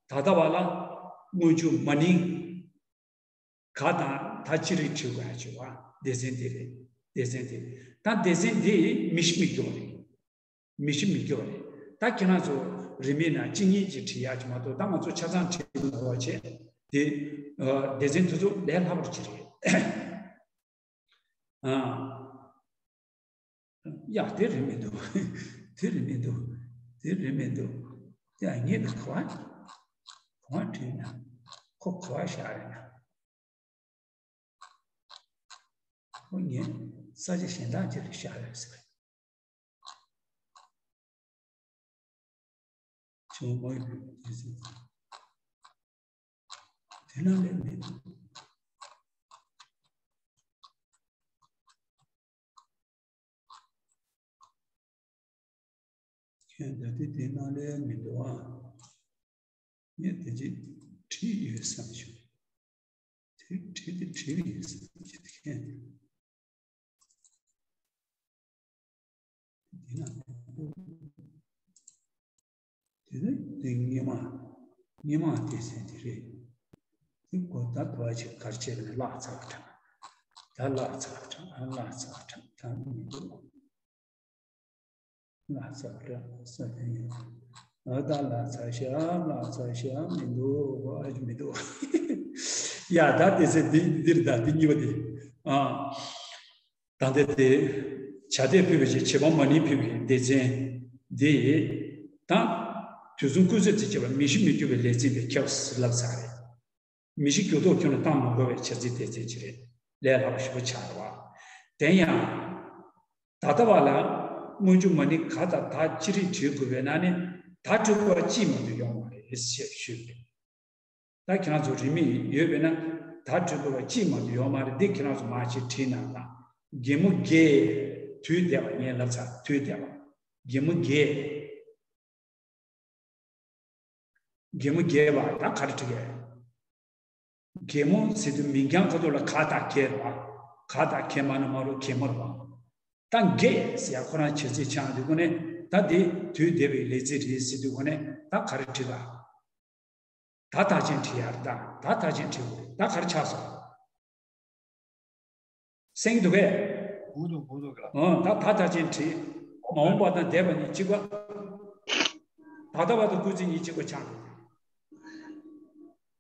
ད་ལྟ་བ་ལ་སྔོན་འཇུག་མ་ནིང་ག་དང་ད་ཅི་རིགས་བྲིས་དགོས་ཡ་བྱེད་པ། སྡེ་ཚན་དེ་རེད། སྡེ་ཚན་དེ། ད་སྡེ་ཚན་འདི་མི་གཞི་མི་སྐྱོ་རེད། མི་གཞི་མི་སྐྱོ་རེད། ད་ཁྱེད་རང་ཚོ་རིན་མེད་ན་གཅིག་གཉིས་ཀྱིས་བྲིས་ཡག་ཅིག་མ་གཏོགས། ད་ང་ཚོ་ཆ་ཚང་བྲིས་མི་དགོས་པ་བྱས། དེ་སྡེ་ཚན་དེ་ཚོ་ལས་སླ་པོ་ཅིག་རེད། ཨ། ཡ། དེ་རིན་མི་འདུག་དེ་རིན་མི་འདུག་དེ་རིན་མི་འདུག་དེ་ཡང་ངེད་ཀྱི་ག་བ་ག་བ་བྲིས་ན་ཁོ་ག་བ་བཞག་རེད་ན། ཁོ་ངས་ས་ཆ་གཞན་དག་ཅིག་ལ་བཞག་ཡོད་ཟེར། བྱུང་མ་ཡོད་པའི་རྒྱུ་མཚན། དེ་ནང་ལས་མི་འདུག་ཁྱོད་ད་ལྟ་དེ་ནང་ལས་མི་འདུག་ཨ། ངས་དེ་ཅིག་བྲིས་ཡོད་བསམ་བྱུང་། དེ་བྲིས་དེ་བྲིས་ཡོད་བསམ་བྱུང་། དེ་ཁྱོད་དེ་ན། དེ་ནི་དེ་སྔོན་མ། སྔོན་མ་སྡེ་ཚན་དེ་རེད། དེ་གོ་ད་གོ་བ་ཆེ་གར་ཆེ་ནས་བརླག་ཚར་བ་དྲན། ད་བརླག་ཚར་བ་དྲན། ཨ་བརླག་ཚར་བ་དྲན། ད་མི་འདུག་བརླག་ཚར་བ་དྲན་ས་དེ་ཡོད། ཨ་ད་བརླག་ཚར་ཤག་བརླག་ཚར་ཤག་མི་འདུག་ཨ་ཅི་མི་འདུག་ཡ་ད་སྡེ་ཚན་འདི་འདིར་ད་འདི་གཉིས་པ་དེ། ཨ། ད་ལྟ་དེ། བྱ་དེ་ཕུལ་བའི་ཆེད་བྱེད་པ་མ་ནིང་ཕུལ་བའི་སྡེ་ཚན་འདི། ད། དུས་གསུམ་ཀུན་ཟད་ཚེ་བྱེད་པ་མི་ཤི་མི་སྐྱོ་བའི་ལས་ཚིག་པའི་ཁྱབ་ལབ་ཚར་རེད། མི་ཤི་སྐྱོ་ཐོག་ཁྱོན་ནས་བཏང་མ་དགོས་པའི་བྱ་ཚིག་སྡེ་ཚན་ཅིག་རེད། ལས་སླ་པོ་ཞེ་པོ་ཆགས་རེད་བ། དེ་ཡང་། ད་ལྟ་བ་ལ། སྔོན་འཇུག་མ་ནིང་ག་དང་ད་ཅི་རིགས་བྲིས་དགོས་པས་ན་ནི། ད་བྲིས་དགོས་པ་ཅིས་མ་གཏོགས་ཡོད་མ་རེད་ཞེས་ཞུས་པས། ད་ཁྱེད་རང་ཚོ་རིན་མེད་ཡོད་པས་ན་ད་བྲིས་དགོས་པ་ཅིས་མ་གཏོགས་ཡོད་མ་རེད། འདི་ཁྱེད་རང་ཚོ་མ་ཅིག་བྲིས་ན་ད། གད་མོ་བགད། དུས་འདས་པ་ངས་ལབ་ཚར། དུས་འདས་པ། གད་མོ་བགད། གད་མོ་བགད་པ་ད་ག་རེ་བྲིས་གས། གད་མོ་ཟེར་དུས་མིང་རྐྱང་ཁ་ཐོག་ལ་ག་དང་གད་རེད་བ། ག་དང་གད་མ་ན་མ་རུ་གད་མོ་རེད་བ། ད་བགད་ཟེར་ཡ་ཁོ་རང་བྱ་ཚིག་ཆགས་དུས་ཁོ་ནས་ད་འདི་དུས་འདས་པའི་ལས་ཚིག་རེད་ཟེར་དུས་ཁོ་ནས་ད་ག་རེ་བྲིས་ད། ད་མཐའ་ཅན་བྲིས་ཡ་རེད་ད། ད་མཐའ་ཅན་བྲིས་དགོས་རེད། ད་ག་རེ་ཆགས་སོང་། གསན་གྱི་འདུག་གས། གོ་འདུག་གོ་འདུག་ག་ཨོ་ད་ད་མཐའ་ཅན་བྲིས། མ་འོངས་པ་དང་འདས་པ་གཉིས་གཅིག་པ། ད་ལྟ་བ་དང་སྐུལ་ཚིག་གཉིས་གཅིག་པ་ཆགས་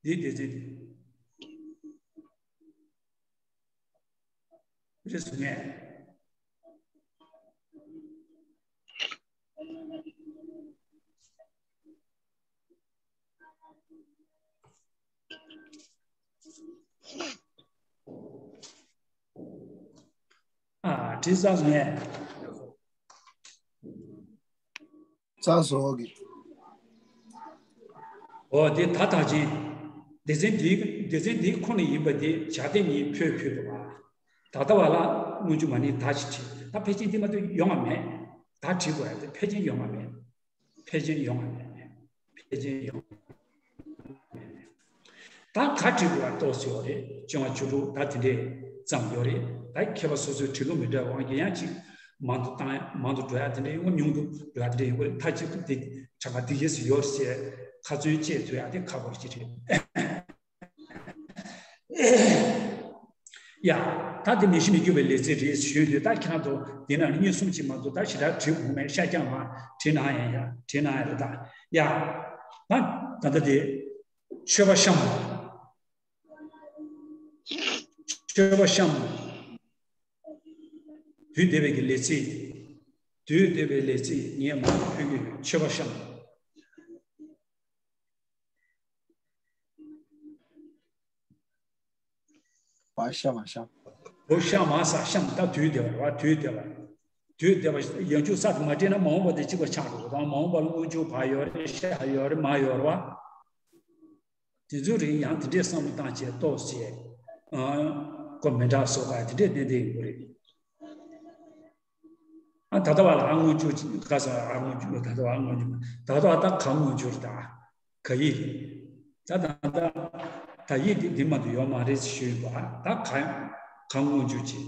འདུག་འདི་སྡེ་ཚན་འདི་རེད་གསུང་ངས། ཨ་བྲིས་ཚར་སོང་ངས། ཚར་སོང་གི། འོ་དེ་ད་མཐའ་ཅན། སྡེ་ཚན་འདིའི་སྡེ་ཚན་འདིའི་ཁོངས་ནས་ཡིན་པ་དེ་བྱ་དེ་གཉིས་ཕུད་ཕུད་དགོས་པ། ད་ལྟ་བ་ལ་སྔོན་འཇུག་མ་ནིང་ད་ཅིག་བྲིས། ད་ཕལ་ཆེར་འདི་མ་གཏོགས་ཡོང་བ་མེད། ད་བྲིས་དགོས་ཡ་དེ་ཕལ་ཆེར་ཡོང་བ་མེད། ཕལ་ཆེར་ཡོང་བ་མེད། ཕལ་ཆེར་ཡོང་བ་མེད། ད་ག་བྲིས་དགོས་པ་ཏོག་ཙམ་ཡོད་རེད། བཅོ་ལྔ་བཅུ་དྲུག་ད་དེ་འདྲས་ཙམ་ཡོད་རེད། ད་མཁས་པ་སོ་སོའི་བྲིས་ལུགས་མི་འདྲ་བའི་དབང་གིས་ཡང་ཅིག་མང་དུ་བཏང་ཡ་མང་དུ་འགྲོ་ཡ་དེ་འདྲས་ཡོང་གི། ཉུང་དུ་འགྲོ་ཡ་དེ་འདྲས་ཡོང་གི་རེད། མཐའ་གཅིག་ཏུ་དེ་གྲངས་ཀ་འདི་གས་སུ་ཡོད་ཟེར་ཁ་ཚོན་བཅད་ཐུབ་ཡ་དེ་ཁག་པོ་ཞིག་རེད། ཡ། ད་དེ་མི་ཤི་མི་སྐྱོ་བའི་ལས་ཚིག་རེད་ཞུས་དུས་ད་ཁྱེད་རང་ཚོ་འདི་ན་གཉིས་གསུམ་ཅིག་མ་གཏོགས་ད་ཞེ་དྲག་བྲིས་དགོས་མེད། ཤར་རྐྱང་ལ་བྲིས་ན་ཡང་ཡ་བྲིས་ན་ཡང་རེད་ད། ཡ། ད་ད་ལྟ་དེ། མཆོད་པ་བཤམས། མཆོད་པ་བཤམས། དུས་འདས་པའི་གི་ལས་ཚིག་དུས་འདས་པའི་ལས་ཚིག་ངས་མང་དུ་ཕུལ་གྱི་ཡོད། མཆོད་པ་བཤམས། བ་ཤ་མ་ཤམ། བ་ཤ་མ་ས་ཤམ། ད་དུས་འདས་པ་རེད་བ། དུས་འདས་པ། དུས་འདས་པ་ཡང་འཇུག་ས་དེ་མ་བྲིས་ན་མ་འོངས་པ་དེ་གཅིག་པ་ཆགས་འགྲོ་གི། ད་མ་འོངས་པ་ལ་སྔོན་འཇུག་བ་ཡོད་རེད། ཤ་ཡོད་རེད། མ་ཡོད་རེད་བ། དེ་ཚོའི་རིང་ཡང་དེ་འདྲས་བསམ་བློ་བཏང་བྱས་ཏོག་ཙམ། ཨ། ཁོ་མི་འདྲ་སོགས་ཀ་དེ་འདྲས་ཏན་ཏན་ཡོང་གི་རེད། ཨ་ད་ལྟ་བ་ལ་ཨ་སྔོན་འཇུག་ག་ས་ཨ་སྔོན་འཇུག་ད་ལྟ་བ་ཨ་སྔོན་འཇུག་ད་ལྟ་བ་ད་ག་སྔོན་འཇུག་རེད་ད། ག་ཡིག་རེད། ད་ད་ད་ད་ཡིག་འདི་འདི་མ་གཏོགས་ཡོད་མ་རེད་ཞུས་པ། ད་ག་ག་སྔོན་འཇུག་ཅིག་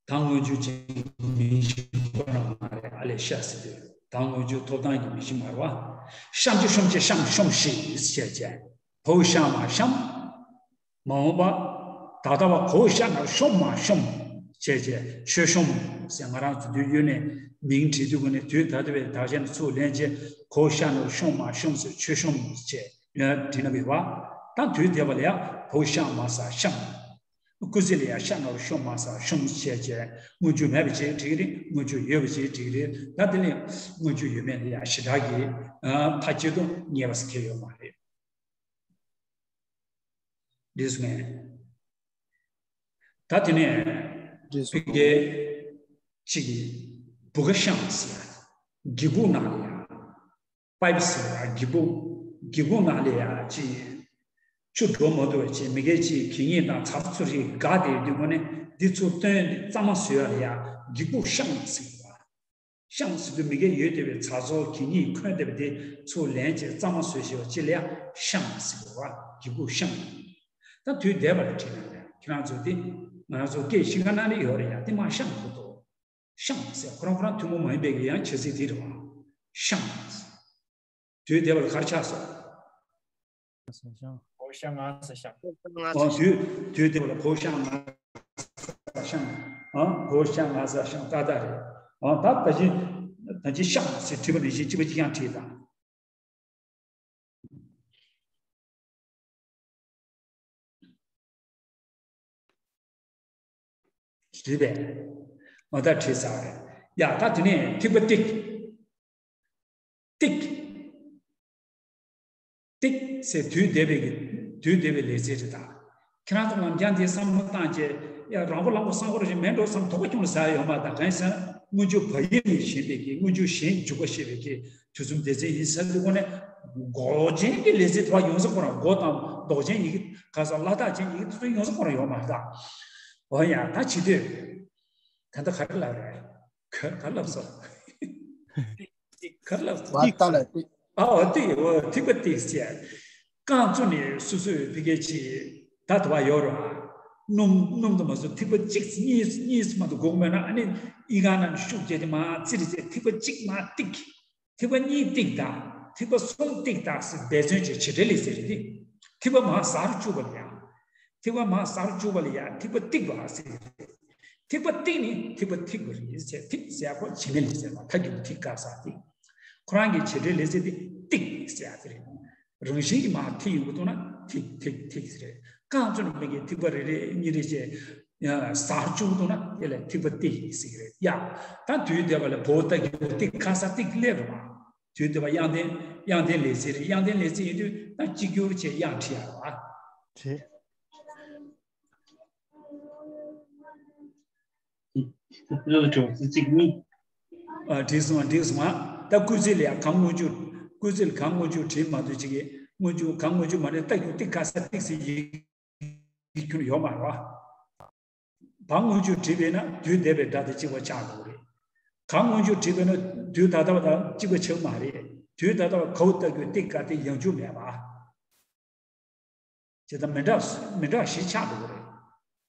ད་སྔོན་འཇུག་ཅིག་མིང་གཞི་ཁོ་ན་མ་རེད། ཨ་ལས་ཤ་ཟེར་དུས་ད་སྔོན་འཇུག་ཐོབ་ཐང་གི་མིང་གཞི་མ་རེད་བ། བཤམས་ཅིག་ཤོམ་ཅིག་ཤམ་ཤོམ་ཤིག་ཟེར་བྱས། བ་ཤ་མ་ཤམ། མ་འོངས་པ། ད་ལྟ་བ་ག་ཤ་ན་ཤོམ་མ་ཤོམ་བྱས་བྱས། མཆོད་ཤོམ་ཟེར་ང་རང་ཚོ་དུས་ཡུན་ནས་མིང་བྲིས་དུས་ཀུན་ནས་དུས་ད་ལྟ་བའི་དག་ཆ་ནས་ཚུར་ལེན་བྱས། ག་ཤ་ན་ཤོམ་མ་ཤོམ་ཟེར་མཆོད་ཤོམ་བྱས་ཡོད་བྲིས་ན་མི་བ། ད་དུས་འདས་པ་ལ་ཡང་བ་ཤ་མ་ས་ཤམ། སྐུལ་ཚིག་ལ་ཡང་ཤ་ན་རོ་ཤོ་མ་ས་ཤོམ་བྱས་བྱས་སྔོན་འཇུག་མེད་པ་བྱས་འགྲིག་གི་རེད། སྔོན་འཇུག་ཡོད་པ་བྱས་འགྲིག་གི་རེད། ད་དེ་ལས་སྔོན་འཇུག་ཡོད་མེད་ལ་ཡང་ཞེ་དྲག་གི་མཐའ་གཅིག་ཏུ་ངེས་པ་ཟེར་གྱི་ཡོད་མ་རེད། འདི་སུ་ངས། ད་དེ་ནས་འདི་སུ་ཕི་གེ་གཅིག་གི་བུ་ག་ཤང་ཟེར་ཡ། སྒྱིད་ཁུག་ནང་ལ་ཡ། པའི་པི་ཟེར་བ་སྒྱིད་ཁུག་སྒྱིད་ཁུག་ནང་ལ་ཡ་ཅིག་ཆུ་འགྲོ་མ་ཐུབ་པ་ཅིག་མི་སྒེར་གཅིག་གད་སྙིགས་དང་ཚ་ཚུ་རིགས་འགག་བསྡད་དུས་སྒོ་ནས་འདི་ཚུར་བཏོན་ཏེ་གཙང་མ་བཟོ་ཡ་ལ་ཡ་སྒྱིད་ཁུག་ཤང་ཟེར་བ། ཤང་ཟེར་དུས་མི་སྒེར་ཡོད་བསྡད་པའི་ཚ་ཚོ་གད་སྙིགས་ཁོན་བསྡད་པ་དེ་ཚུར་ལེན་བྱས་གཙང་མ་བཟོ་བྱས་པ་ཅིག་ལ་ཡ་ཤང་ཟེར་བ། སྒྱིད་ཁུག་ཤང་། ད་དུས་འདས་པ་ལ་བྲིས་ན་ཡ་ཁྱེད་རང་ཚོ་དེ་ང་རང་ཚོ་སྐད་ཤིང་ཁ་ནང་ལ་ཡོད་རེད་ཡ། དེ་མ་ཤང་གོ་དོ། ཤང་ཟེར་ཁོ་རང་ཁོ་རང་ཐུན་མོང་མ་ཡིན་པའི་གི་ཡང་བྱ་ཚིག་དེ་རེད་བ། ཤང་། དུས་འདས་པ་ལ་ག་རེ་ཆགས་སོང་། ཤང་། ཕོ་ཤང་ང་ས་ཤང་། ཨོ་དུས་དུས་འདས་པ་ལ་ཕོ་ཤང་ང་ས་ཤང་། ཨ་ཕོ་ཤང་ང་ས་ཤང་ཏག་ཏག་རེད། ཨ་ད་ད་ཅི་ད་ཅི་ཤང་ཟེར་བྲིས་པ་ནང་བཞིན་གཅིག་པ་གཅིག་རྐྱང་བྲིས་དང་། རེད་པས། འོ་ད་བྲིས་ཚར་བ་རེད། ཡ་ད་དེ་ནས་ཐིགས་པ་ཏིག་ཏིག་ཏིག་ཟེར་དུས་འདས་པའི་གི་དུས་འདས་པའི་ལས་ཚིག་རེད་ད། ཁྱེད་རང་ཚོ་ལམ་རྐྱང་དེ་བསམ་བློ་བཏང་བྱས་ཡ་རང་མགོ་རང་མགོ་བསམ་ཁོ་ར་ཞིག་མེད་འགྲོ་བསམ་དོགས་པ་ཁྱོང་ལ་ཟ་ཡ་ཡོད་མ་རེད་ད། གང་ཡིན་ཟེར་ན་སྔོན་འཇུག་བ་ཡིག་ནས་བཞེངས་པའི་གི་སྔོན་འཇུག་གཞན་འཇུག་པ་ཞེས་པའི་གི་དུས་གསུམ་སྡེ་ཚན་ཡིན་ཟེར་དུས་སྒོ་ནས་མགོ་ཅན་གྱི་ལས་ཚིག་དེ་བ་ཡོང་ས་ཁོ་རང་མགོ་དང་མདོག་ཅན་ཡི་གེ་ག་ས་ལ་དག་ཅན་ཡི་གེ་དེ་ཚོ་ཡོང་ས་ཁོ་རང་ཡོད་མ་རེད་ད། འོ་ཡ་ད་བྱེད་དུས་ད་ལྟ་ག་རེ་ལབ་རེད། ག་ག་ལབ་སོང་། ག་ལབ་སོང་། བ་ཏ་ལ་ཏི། ཨ་འོ་ཏི་འོ་ཐིགས་པ་ཏིག་ཟེར། རྐང་བཙུགས་ནས་སོ་སོའི་ཕི་གེ་ཆི་ད་དུ་བ་ཡོད་ར། སྣུམ་སྣུམ་དུ་མ་སོང་ཐིགས་པ་གཅིག་གཉིས་གཉིས་མ་གཏོགས་དགོས་མེད་ན་ཨ་ནི་ཨི་ཁ་ནང་ཤུགས་རྒྱས་ཏེ་མ་ཙི་རི་ཙི་ཐིགས་པ་གཅིག་མ་ཏིག་ཐིགས་པ་གཉིས་ཏིག་དང་ཐིགས་པ་གསུམ་ཏིག་དང་ཟེར་འབད་བརྩོན་བྱེད་བྱེད་འབྲེལ་ལས་ཟེར་རེད་དེ། ཐིགས་པ་མ་ཟར་བཅུག་པ་ལ་ཡང་། ཐིགས་པ་མ་ཟར་བཅུག་པ་ལ་ཡང་ཐིགས་པ་ཏིག་པ་ཟེར་རེད། ཐིགས་པ་ཏིག་ནི་ཐིགས་པ་ཐིག་པ་རེད་ཟེར་ཐིག་ཟེར་ཁོ་བྱེད་འབྲེལ་ལས་ཟེར་བ་ཐ་གི་ཐིག་ག་ས་ཏིག་ཁོ་རང་གི་བྱེད་འབྲེལ་ལས་ཟེར་དེ་ཏིག་ཟེར་ཡ་དེ་རེད། རང་བཞིན་གྱིས་མ་ཐིག་ཡོང་གི་འདུག་ན་ཐིག་ཐིག་ཐིག་ཟེར་རེད། རྐང་བཙུགས་ནས་མི་གི་ཐིགས་པ་རེ་རེ་གཉིས་རེ་བྱས་ཡང་ཟར་བཅུག་འདུག་ན་དེ་ལ་ཐིགས་པ་ཏིག་ཟེར་གི་རེད་ཡ། ད་དུས་འདས་པ་ལ་བོ་ད་གི་ཏིག་ག་ས་ཏིག་སླེབས་རེད་བ། དུས་འདས་པ་དབྱངས་ལྡན་དབྱངས་ལྡན་ལས་ཚིག་རེད། དབྱངས་ལྡན་ལས་ཚིག་ཡིན་དུས་ད་གཅིག་གྱུར་བྱས་དབྱངས་བྲིས་ཡ་རེད་བ། རེད། ཀླུ་གྲོགས་ཙི་ཙིག་གཉིས། ཨ་འགྲིག་སོང་ང་འགྲིག་སོང་ང་། ད་སྐུལ་ཚིག་ལ་ཡང་གང་སྔོན་འཇུག་སྐུལ་ཚིག་ལ་གང་སྔོན་འཇུག་བྲིས་མ་ཐུབ་ཅིག་གི་སྔོན་འཇུག་གང་སྔོན་འཇུག་མ་རེད། ད་ཡུག་ཏིག་ག་ས་ཏིག་ཟེར་ཡིག་ཡིག་ཁྱོན་ཡོད་མ་རེད་བ། བ་སྔོན་འཇུག་བྲིས་པས་ན་དུས་འདས་པའི་སྒྲ་དང་གཅིག་པ་ཆགས་འགྲོ་གི་རེད། ག་སྔོན་འཇུག་བྲིས་པས་ན་དུས་ད་ལྟ་བ་དང་གཅིག་པ་ཆགས་མ་རེད། དུས་ད་ལྟ་བ་གའུ་ལྟ་གུ་ཏིག་ག་དེ་ཡང་འཇུག་མེད་པ། ཇི་ལྟར་མི་འདྲ་མི་འདྲ་ཞིག་ཆགས་འགྲོ་གི་རེད།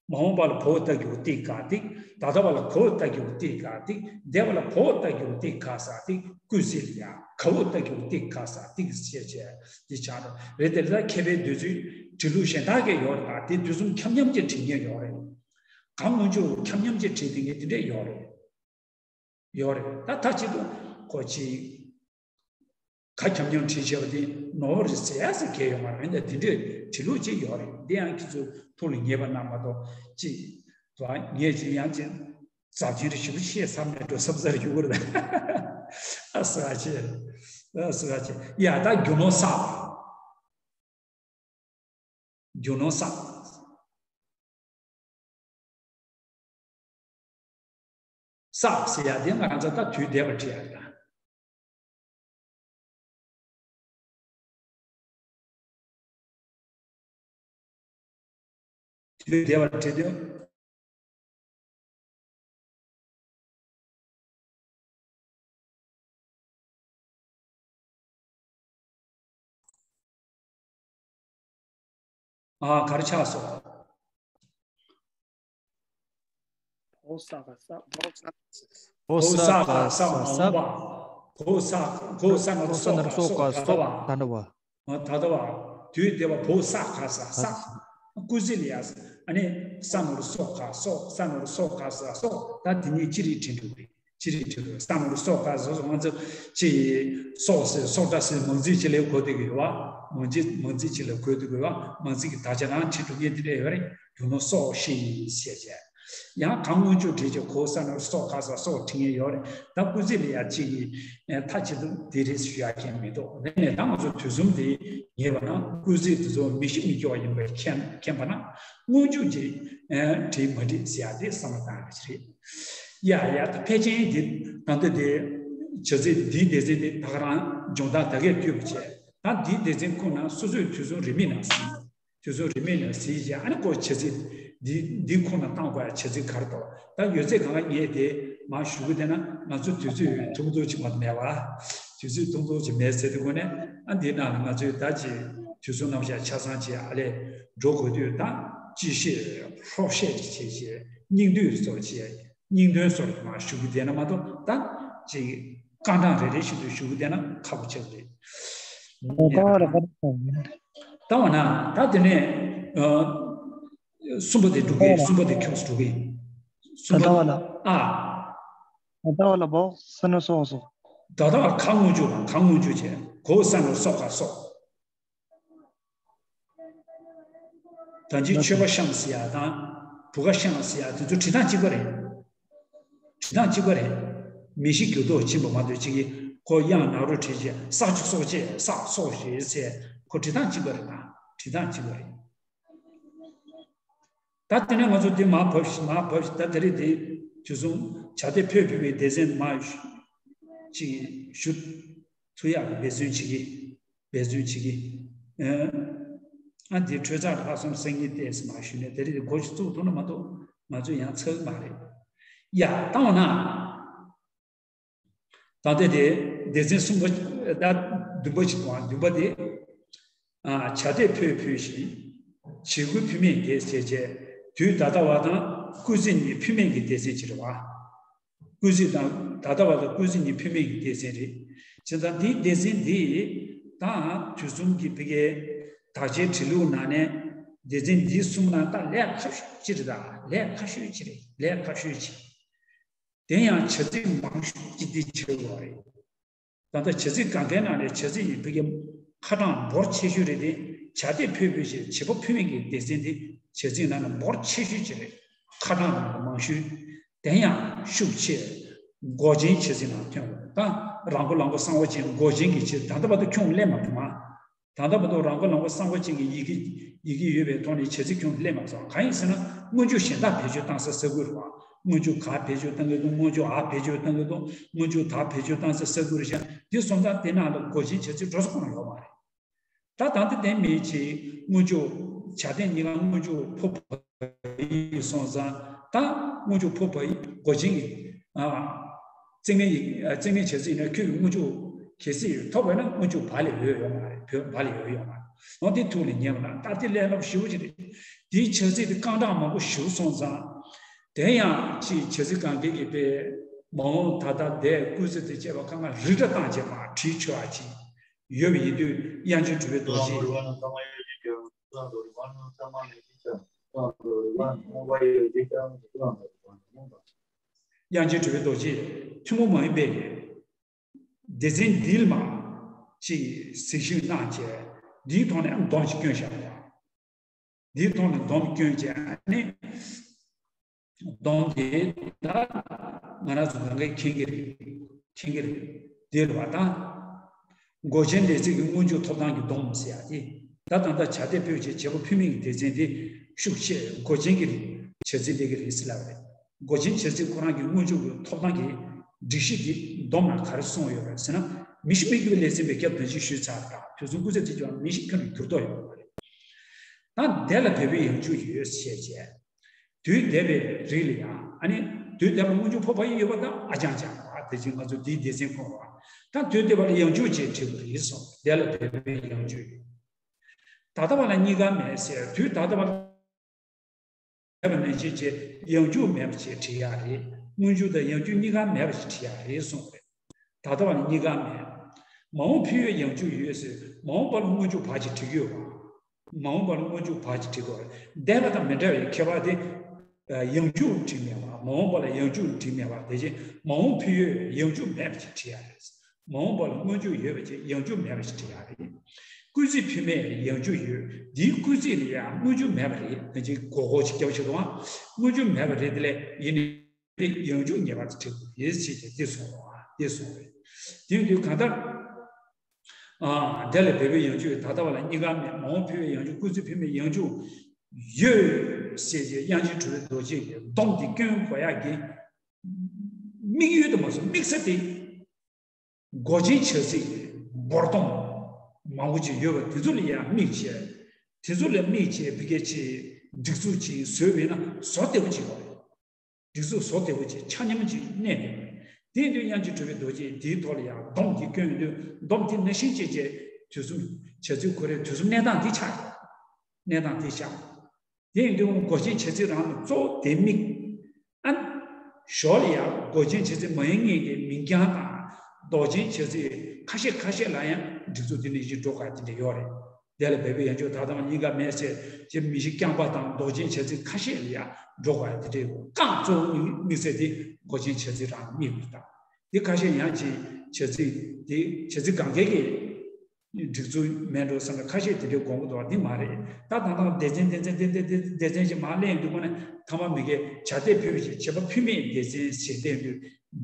མ་འོངས་པ་ལ་བོ་ལྟ་གུ་ཏིག་ག་ཏིག་ད་ལྟ་བ་ལ་གའུ་ལྟ་གུ་ཏིག་ག་ཏིག་འདས་པ་ལ་བོ་ལྟ་གུ་ཏིག་ག་ས་ཏིག་སྐུལ་ཚིག་ལ་ཡང་གའུ་ལྟ་གུ་ཏིག་ག་ས་ཏིག་ཞེས་བྱས་འདི་ཆགས་འགྲོ་རེད། དེ་ལ་མཁས་པའི་འདོད་ཚུལ་འབྲི་ལུགས་གཞན་དག་གི་ཡོད་རེད། ད་དེ་དུས་གསུམ་འཁྱམ་འཁྱམ་གྱི་བྲིས་མཁན་ཡོད་རེད། གང་སྔོན་འཇུག་འཁྱམ་འཁྱམ་གྱི་བྲིས་དེ་ངས་དེ་འདྲས་ཡོད་རེད། ཡོད་རེད། ད་ད་ཅི་ཐུབ་ཁོ་ཅི། ག་འཁྱམ་འཁྱམ་བྲིས་བྱས་པ་དེ་ནོར་རེད་ཟེར་ཡ་ཟེར་གལ་ཡོད་མ་རེད། འདི་འདྲས་བྲིས་ལུགས་ཅིག་ཡོད་རེད། འདི་ཡང་ཁྱེད་ཚོས་ཐུགས་ལ་ངེས་པ་གནང་མ་གཏོགས་ཅི། དུ་ངས་ཅི་ཡང་ཅི། རྫབ་ཆེན་རེ་ཞིབ་ཤེས་ས་མེད་འགྲོ་བསམ་སར་ཞུ་གི་རེད། ཨ་ས་ཆེ། ཨ་ས་ཆེ། ཡ་ད་རྒྱུ་ནོར་བསགས། རྒྱུ་ནོར་བསགས། བསགས་ཟེར་ཡ་དེ་ང་རང་ཚོ་ད་དུས་འདས་པ་བྲིས་ཡ་རེད་ད། དུས་འདས་པ་བྲིས་དུས། ཨ་ག་རེ་ཆགས་སོང་། ཕོ་ས་ག་ས་ཕོ་ས་ག་ས་མ་འོངས་པ། ཕོ་ས་ཕོ་ས་ན་རོ་སོ་ག་སོག་ད་འདྲ་བ། ད་ལྟ་བ། དུས་འདས་པ་བོ་ས་ག་ས་ས། སྐུལ་ཚིག་ལ་ཡ་ས། ཨ་ནི་ས་ན་རོ་སོ་ག་སོག་ས་ན་རོ་སོ་ག་ས་སོག་ད་དེ་གཉིས་ཅི་རིགས་བྲིས་འགྲོ་གི་རེད། ཅི་རིགས་བྲིས་འགྲོ་གི་རེད། ས་ན་རོ་སོ་ག་ས་སོག་ང་ཚོ་ཅི་སོག་ཟེར་སོག་སྒྲ་ཟེར་མང་ཚིག་ཅིག་ལ་གོ་བསྡད་ཀྱི་ཡོད་བ། མང་ཚིག་མང་ཚིག་ཅིག་ལ་གོ་བསྡད་ཀྱི་ཡོད་བ། མང་ཚིག་གི་དག་ཆ་རང་བྲིས་འགྲོ་མཁན་དེ་འདྲ་ཡོད་རེད། རྒྱུ་ནོར་སྲོག་ཤེས་ཡིན་ཞེས་བྱས། ཡང་གང་སྔོན་འཇུག་བྲིས་ཀྱི་གོ་ས་ནོར་སྲོག་ག་ས་སྲོག་བྲིས་ངེས་ཡོད་རེད། ད་སྐུལ་ཚིག་ལ་ཡ་གཅིག་གིས་མཐའ་གཅིག་ཏུ་འདི་རེད་ཞུ་ཡ་མཁན་མི་འདུག་རེད་ནས། ད་ང་ཚོ་དུས་གསུམ་འདི་ངེས་པ་ན་སྐུལ་ཚིག་དེ་ཚོ་མི་ཤི་མི་སྐྱོ་བ་ཡིན་པའི་མཁྱེན་མཁྱེན་པ་ན་སྔོན་འཇུག་ཅིག་བྲིས་མ་བྲིས་ཟེར་ཡ་དེ་བསམ་བློ་བཏང་ཡ་ཞིག་རེད། ཡ་ཡ། ད་ཕལ་ཆེར་འདི་ད་ལྟ་དེ་བྱ་ཚིག་འདིའི་སྡེ་ཚན་དེ་ད་ག་རང་སྦྱོང་སྟངས་ད་གས་བསྐྱོད་པ་བྱས། ད་འདིའི་སྡེ་ཚན་ཁོ་ན་སོ་སོའི་དུས་གསུམ་རིས་མེད་ནང་ཟིན། དུས་གསུམ་རིས་མེད་ནང་ཟིན་བྱས། ཨ་ནི་ཁོ་བྱ་ཚིག་འདི་འདི་ཁོ་ན་བཏང་དགོས་ཡ་བྱ་ཚིག་ག་རེ་འདུག་ད་ཡོད་ཚད་གང་ག་ངས་དེ་མར་ཞུ་གི་བསྡད་ན་ང་ཚོ་དུས་ཚོད་ཐུང་ཐུང་ཅིག་མ་གཏོགས་མེད་པ། དུས་ཚོད་ཐུང་ཐུང་ཅིག་མེད་ཟེར་དུས་ཁོ་ནས་ཨ་འདིའི་ནང་ལ་ང་ཚོས་ད་ཅིག་དུས་གསུམ་རྣམ་གཞག་ཆ་ཚང་ཅིག་ཨ་ལས་འགྲོ་དགོས་དུས། ད་སྤྱི་བཤད་ཧྲོག་བཤད་ཅིག་བྱས་བྱས་སྙིང་བསྡུས་སོགས་བྱས། སྙིང་དོན་སོགས་མར་ཞུ་གི་བསྡད་ན་མ་གཏོགས། ད་ཅིག་རྐང་གྲངས་རེ་རེ་བཞིན་དུ་ཞུ་གི་བསྡད་ན་ཁག་པོ་ཆགས་ཀྱི་རེད། ཨོ། ཀ་བ་ར་ཀ་ར། ད་འོ་ན་ད་དེ་ནས་ཨ་གསུམ་པ་དེ་འགྲུབ་ཀྱི། གསུམ་པ་དེ་ཁྱོངས་སུ་འགྲོ་གི་ཡིན། ད་གསུམ་པ། ལྟ་བ་ལ། ཨ། ད་ལྟ་བ་ལ་བོ་ས་ནོར་སྲོག་སོ། ད་ལྟ་བ་ག་སྔོན་འཇུག་ག་སྔོན་འཇུག་བྱས། གོ་ས་ནོར་སྲོག་ག་སྲོག་ད་ཅི་མཆོད་པ་བཤམས་ཟེར་ཡ་དང་བུ་ག་བཤམས་ཟེར་ཡ་དེ་ཚོ་བྲིས་སྟངས་གཅིག་པ་རེད། བྲིས་སྟངས་གཅིག་པ་རེད། མི་ཤི་འགྱུར་ལྡོག་ཕྱིན་པ་མ་གཏོགས། གཅིག་གིས་ཁོ་དབྱངས་ནག་རོ་བྲིས་བྱས་སྲོག་ཆགས་སྲོག་ཆགས་སྲོག་ཆགས་ཟེར། ཁོ་བྲིས་སྟངས་གཅིག་པ་རེད། ད་བྲིས་སྟངས་གཅིག་པ་རེད། ད་དེ་ནས་ང་ཚོ་འདི་མར་བབས་ཤིག་མར་བབས་ཤིག་ད་དེ་རིང་འདི་དུས་གསུམ་བྱ་དེ་འཕོས་འཕོས་པའི་སྡེ་ཚན་མར་ཅིག་ཞུ་ཐུབ་ཡག་གི་འབད་བརྩོན་བྱེད་ཀྱི། འབད་བརྩོན་བྱེད་ཀྱི། ཨ་འདི་གྲོས་ཚོགས་ལྷག་བསམ་སེང་གེ་ཏོག་ཙམ་མར་ཞུས་ནས་དེ་རིང་འདི་འགོ་ཞིག་བཙུགས་ཐུབ་ན་མ་གཏོགས་ང་ཚོ་ཡང་ཚར་གི་མ་རེད། ཡ། ད་འོ་ན། ད་ལྟ་དེ་སྡེ་ཚན་གསུམ་པ། ད་བདུན་པ་ཞིག་དང་བདུན་པ་དེ། ཨ། བྱ་དེ་འཕོས་འཕོས་ཤིང་། བྱེད་དགུ་འཕོས་མེད་འགལ་ཟེར་བྱས། དུས་ད་ལྟ་བ་དང་སྐུལ་ཚིག་གཉིས་འཕོས་མེད་ཀྱི་སྡེ་ཚན་ཅིག་རེད་བ། སྐུལ་ཚིག་དང་ད་ལྟ་བ་དང་སྐུལ་ཚིག་གཉིས་འཕོས་མེད་ཀྱི་སྡེ་ཚན་རེད། བྱས་ཙང་འདིའི་སྡེ་ཚན་འདི་ད་དུས་གསུམ་གྱི་ཕ་གིའི་དག་ཆའི་བྲིས་ལུགས་ནང་ནས་སྡེ་ཚན་འདི་གསུམ་ནང་ད་ལས་སླ་ཤོས་ཅིག་རེད། ད་ལས་སླ་ཤོས་ཅིག་རེད། ལས་སླ་ཤོས་ཅིག་དེ་ཡང་བྱ་ཚིག་མང་ཤོས་ཅིག་འདི་བྱེད་དགོས་པ་རེད། ད་ལྟ་བྱ་ཚིག་སྒང་གའི་ནང་ནས་བྱ་ཚིག་ཡི་ཕ་གི་ཁ་གྲངས་འབོར་ཆེ་ཤོས་རེད་དེ། བྱ་དེ་འཕོས་འཕོས་ཞེས་བྱེད་པ་འཕོས་མེད་ཀྱི་སྡེ་ཚན་དེ་བྱ་ཚིག་ནང་ནས་འབོར་ཆེ་ཤོས་ཅིག་རེད། ཁ་གྲངས་ནང་ནས་མང་ཤོས། དེ་ཡང་ཤུགས་ཆེ་འགོག་རྐྱེན་བྱ་ཚིག་ནང་ཐོན་དགོས། ད་རང་མགོ་ལག་མགོ་གསང་བ་ཅན་འགོག་རྐྱེན་གྱི་ཆེད། ད་ལྟ་བར་དུ་ཁྱོན་སླེབས་མ་བྱུང་ང་། ད་ལྟ་བར་དུ་རང་མགོ་ལག་མགོ་གསང་བ་ཅན་གྱི་ཡི་གེ་ཡི་གེ་ཡོད་པའི་ཐོག་ནས་བྱ་ཚིག་ཁྱོན་སླེབས་མ་སོང་། གང་ཡིན་ཟེར་ན་སྔོན་འཇུག་གཞན་དག་བེད་སྤྱོད་བཏང་ས་ས་ཁུལ་རེད་བ། སྔོན་འཇུག་ག་བེད་སྤྱོད་བཏང་གི་འདུག་སྔོན་འཇུག་འ་བེད་སྤྱོད་བཏང་གི་འདུག་སྔོན་འཇུག་ད་བེད་སྤྱོད་བཏང་ས་ས་ཁུལ་རེད་ཤག་འདི་སོང་ཙང་དེ་ནང་ལ་འགོག་རྐྱེན་བྱ་ཚིག་འགྲོ་ས་ཁོ་ན་ཡོད་མ་རེད། ད་ད་ལྟ་དེ་མེད་ཅིག་སྔོན་འཇུག་བྱ་དེ་གཉིས་ཀ་སྔོན་འཇུག་ཕོ་བ་ཡིག་སོང་ཙང་། ད་སྔོན་འཇུག་ཕོ་བ་ཡིག་འགོག་རྐྱེན་གྱི། ཨ། རྩིས་མེད་ཡིག་ཨ། རྩིས་མེད་བྱ་ཚིག་ཡིན་ན་ཁྱོད་ཀྱི་སྔོན་འཇུག་གལ་སྲིད་ཐོབ་པ་ན་སྔོན་འཇུག་བ་ལས་ཡོད་ཡོད་མ་རེད། བོད་བ་ལས་ཡོད་ཡོད་མ་རེད། འོ་དེ་ཐུགས་ལ་ཉར་བ་ན་ད་དེ་ལས་སླ་པོ་ཞེ་པོ་ཅིག་རེད། དེའི་བྱ་ཚིག་དེ་རྐང་གྲངས་མང་པོ་ཞིག་སོང་ཙང་། དེ་ཡང་ཅིག་བྱ་ཚིག་སྒང་གའི་གི་དཔེ་མ་འོངས་ད་ལྟ་འདས་སྐུལ་ཚིག་དང་བཅས་པ་ཁ་ཁ་རི་འདྲ་བཏང་བྱས་མར་བྲིས་ཆོག་ཨ་ཅིག་ཡོད་པ་ཡིན་དུས། དབྱངས་ཅན་གྲུབ་པའི་རྡོ་རྗེ། དབྱངས་ཅན་གྲུབ་པའི་རྡོ་རྗེ་ཐུན་མོང་མ་ཡིན་པའི་སྡེ་ཚན་འདི་ལ་མར་ཅིག་གཟིགས་ཞིབ་གནང་བྱས། འདིའི་ཐོག་ནས་སྡོམ་ཅིག་བསྐྱོན་བཞག་པ། འདིའི་ཐོག་ནས་སྡོམ་བསྐྱོན་བྱས་ནས། སྡོམ་དེ་ད་ང་རང་ཚོ་གང་གས་མཁྱེན་གྱི་རེད། མཁྱེན་གྱི་རེད། འདི་རེད་བ་ད། འགོག་རྐྱེན་སྡེ་ཚན་གྱི་སྔོན་འཇུག་ཐོབ་ཐང་གི་སྡོམ་ཟེར་ཡ་དེ། ད་ད་ལྟ་བྱ་དེ་འཕོས་བྱས་བྱེད་པ་འཕོས་མེད་ཀྱི་སྡེ་ཚན་དེ་ཤུགས་ཆེ་འགོག་རྐྱེན་གྱི་བྱ་ཚིག་སླེབས་ཀྱི་རེད་ཟེར་ལབ་པ་རེད། འགོག་རྐྱེན་བྱ་ཚིག་ཁོ་རང་གི་སྔོན་འཇུག་གི་ཐོབ་ཐང་གི་སྒྲིག་གཞི་དེ་སྡོམ་ནང་ག་རེ་གསུངས་ཡོད་རེད་ཟེར་ན། མི་ཤི་མི་སྐྱོ་བའི་ལས་ཚན་པས་སྐབས་དོན་ཅིག་ཞུས་ཚར། ད་དུས་གསུམ་སྐུལ་ཚིག་བྲིས་ཀྱང་མི་ཤི་ཁྱོན་ནས་འགྱུར་ལྡོག་ཡོད་པ་རེད། ད་འདས་ལ་འབད་པའི་ཡང་འཇུག་ཡོད་ཅེས་བྱས། དུས་འདས་པའི་རིགས་ལ་ཡང་། ཨ་ནི་དུས་འདས་པ་སྔོན་འཇུག་ཕོ་བ་ཡིག་ཡོད་པ་དང་ཨ་ཅང་ཅང་བ་དེ་བཞིན་ང་ཚོ་འདིའི་སྡེ་ཚན་ཁོ་བ། ད་དུས་འདས་པ་ལ་ཡང་འཇུག་ཅེས་བྲིས་པ་རེད་སོ། འདས་ལ་འབད་པའི་ཡང་འཇུག་ཡོད། ད་ལྟ་བ་ལ་གཉིས་ཀ་མེད་ཟེར། དུས་ད་ལྟ་བ་ལ་མེད་པ་ནང་བཞིན་བྱས་ཡང་འཇུག་མེད་པ་ཅེས་བྲིས་ཡག་རེད། སྔོན་འཇུག་དང་ཡང་འཇུག་གཉིས་ཀ་མེད་པ་ཞིག་བྲིས་ཡག་རེད་གསུངས་པ་རེད། ད་ལྟ་བ་ལ་གཉིས་ཀ་མེད། མ་འོངས་ཕན་ཡོན་ཡང་འཇུག་ཡོད་ཟེར། མ་འོངས་པ་ལ་སྔོན་འཇུག་བ་ཅིག་བྲིས་ཀྱི་ཡོད་པ། མ་འོངས་པ་ལ་སྔོན་འཇུག་བ་ཅིག་བྲིས་དགོས་རེད། འདས་པ་དང་མི་འདྲ་བའི་ཁྱད་པར་དེ། ཡང་འཇུག་བྲིས་མེད་པ། མ་འོངས་པ་ལ་ཡང་འཇུག་བྲིས་མེད་པ། དེ་བཞིན་མ་འོངས་ཕན་ཡོན་ཡང་འཇུག་མེད་པ་ཅིག་བྲིས་ཡག་རེད། མ་འོངས་པ་ལ་སྔོན་འཇུག་ཡོད་པ་ཅིག་ཡང་འཇུག་མེད་པ་ཅིག་བྲིས་ཡག་རེད། སྐུལ་ཚིག་ཕུལ་མེད་ཡང་འཇུག་ཡོད། འདིའི་སྐུལ་ཚིག་ལ་ཡང་སྔོན་འཇུག་མེད་པ་རེད། ད་ཅིག་གོ་གོ་ཅིག་རྒྱབ་ཆོག་དང་། སྔོན་འཇུག་མེད་པ་རེད། དེ་ལས་ཡིན་ནའི་ཡང་འཇུག་ངེས་པར་དུ་བྲིས་དགོས་ཡོད་ཅེས་ཀྱང་འདི་གསུངས་པ། འདི་གསུངས་པས། དེ་ཡིན་དུས་གང་ལྟར། ཨ། དེ་ལ་འབད་པའི་ཡང་འཇུག་ཡོད། ད་ལྟ་བ་ལ་གཉིས་ཀ་མེད། མ་འོངས་ཕུལ་བའི་ཡང་འཇུག་སྐུལ་ཚིག་ཕུལ་མེད་ཡང་འཇུག་ཡོད་ཟེར་བྱས་དབྱངས་ཅན་གྲུབ་པའི་རྡོ་རྗེ་གི་སྡོམ་དེ་སྐྱོན་དགོས་ཡག་གི་དམིགས་ཡུལ་དུ་མ་སོང་། དམིགས་ས་དེ། མགོ་ཅན་བྱ་ཚིག་འབོར་སྡོམ་མང་པོ་ཅིག་ཡོད་པ་དེ་ཚོ་ལ་ཡང་དམིགས་བྱས། དེ་ཚོ་ལ་དམིགས་བྱས་བི་ཀའི་ཆེ་སྒྲིག་འཛུགས་ཅིག་བཟོས་པས་ན་བཟོ་བདེ་པོ་ཅིག་ཡོད་རེད། སྒྲིག་འཛུགས་བཟོ་བདེ་པོ་ཅིག་ཆ་མཉམ་ཅིག་གནས་བསྡད་པ་རེད། དེ་ཡིན་དུས་དབྱངས་ཅན་གྲུབ་པའི་རྡོ་རྗེ་འདིའི་ཐོག་ལ་ཡང་སྡོམ་འདི་བསྐྱོན་ཡོང་དུས། སྡོམ་འདི་ནང་བཞིན་བྱས་བྱས་དུས་གསུམ་བྱ་ཚིག་ཁོ་རའི་དུས་གསུམ་གནས་སྟངས་འདི་ཆགས་ཡོད། གནས་སྟངས་འདི་ཆགས། དེ་ཡིན་དུས་མགོ་ཅན་བྱ་ཚིག་རང་ལ་གཙོ་བོ་དེ་དམིགས། ཨ། ཞོར་ལ་ཡང་མགོ་ཅན་བྱ་ཚིག་མ་ཡིན་མཁན་གྱི་མིང་རྐྱང་དང་། འདོགས་ཅན་བྱ་ཚིག་ཁ་ཤས་ཁ་ཤས་ལ་ཡང་སྒྲིག་འཛུགས་འདི་ནང་བཞིན་འགྲོ་དགོས་དེ་འདྲ་ཡོད་རེད། དེ་ལ་འབད་པའི་ཡང་འཇུག་ད་དང་གཉིས་ཀ་མེད་ཟེར་གྱི་མིང་གཞི་རྐྱང་པ་དང་འདོགས་ཅན་བྱ་ཚིག་ཁ་ཤས་ལ་ཡང་འགྲོ་དགོས་དེ་འདྲ་ཡོད། རྐང་གཙོ་བོ་དམིགས་ཚད་དེ་མགོ་ཅན་བྱ་ཚིག་རང་དམིགས་པ་དང་། དེ་ཁ་ཤས་ཡང་ཅིག་བྱ་ཚིག་དེ་བྱ་ཚིག་སྒང་གའི་གི་སྒྲིག་འཛུགས་མེད་འགྲོ་བསམ་ན་ཁ་ཤས་དེ་འདྲའི་དགོངས་པ་འདུག་པ། འདི་མ་རེད། ད་ད་ལྟ་སྡེ་ཚན་སྡེ་ཚན་སྡེ་ཚན་སྡེ་ཚན་ཞིག་མར་གླེང་དུས་ཁོ་ན་ཐ་མ་མི་དགེ་བྱ་དེ་ཕུལ་བ་ཞིག་བྱེད་པ་ཕུལ་མེད་སྡེ་ཚན་ཞེས་བསྟན་དུས།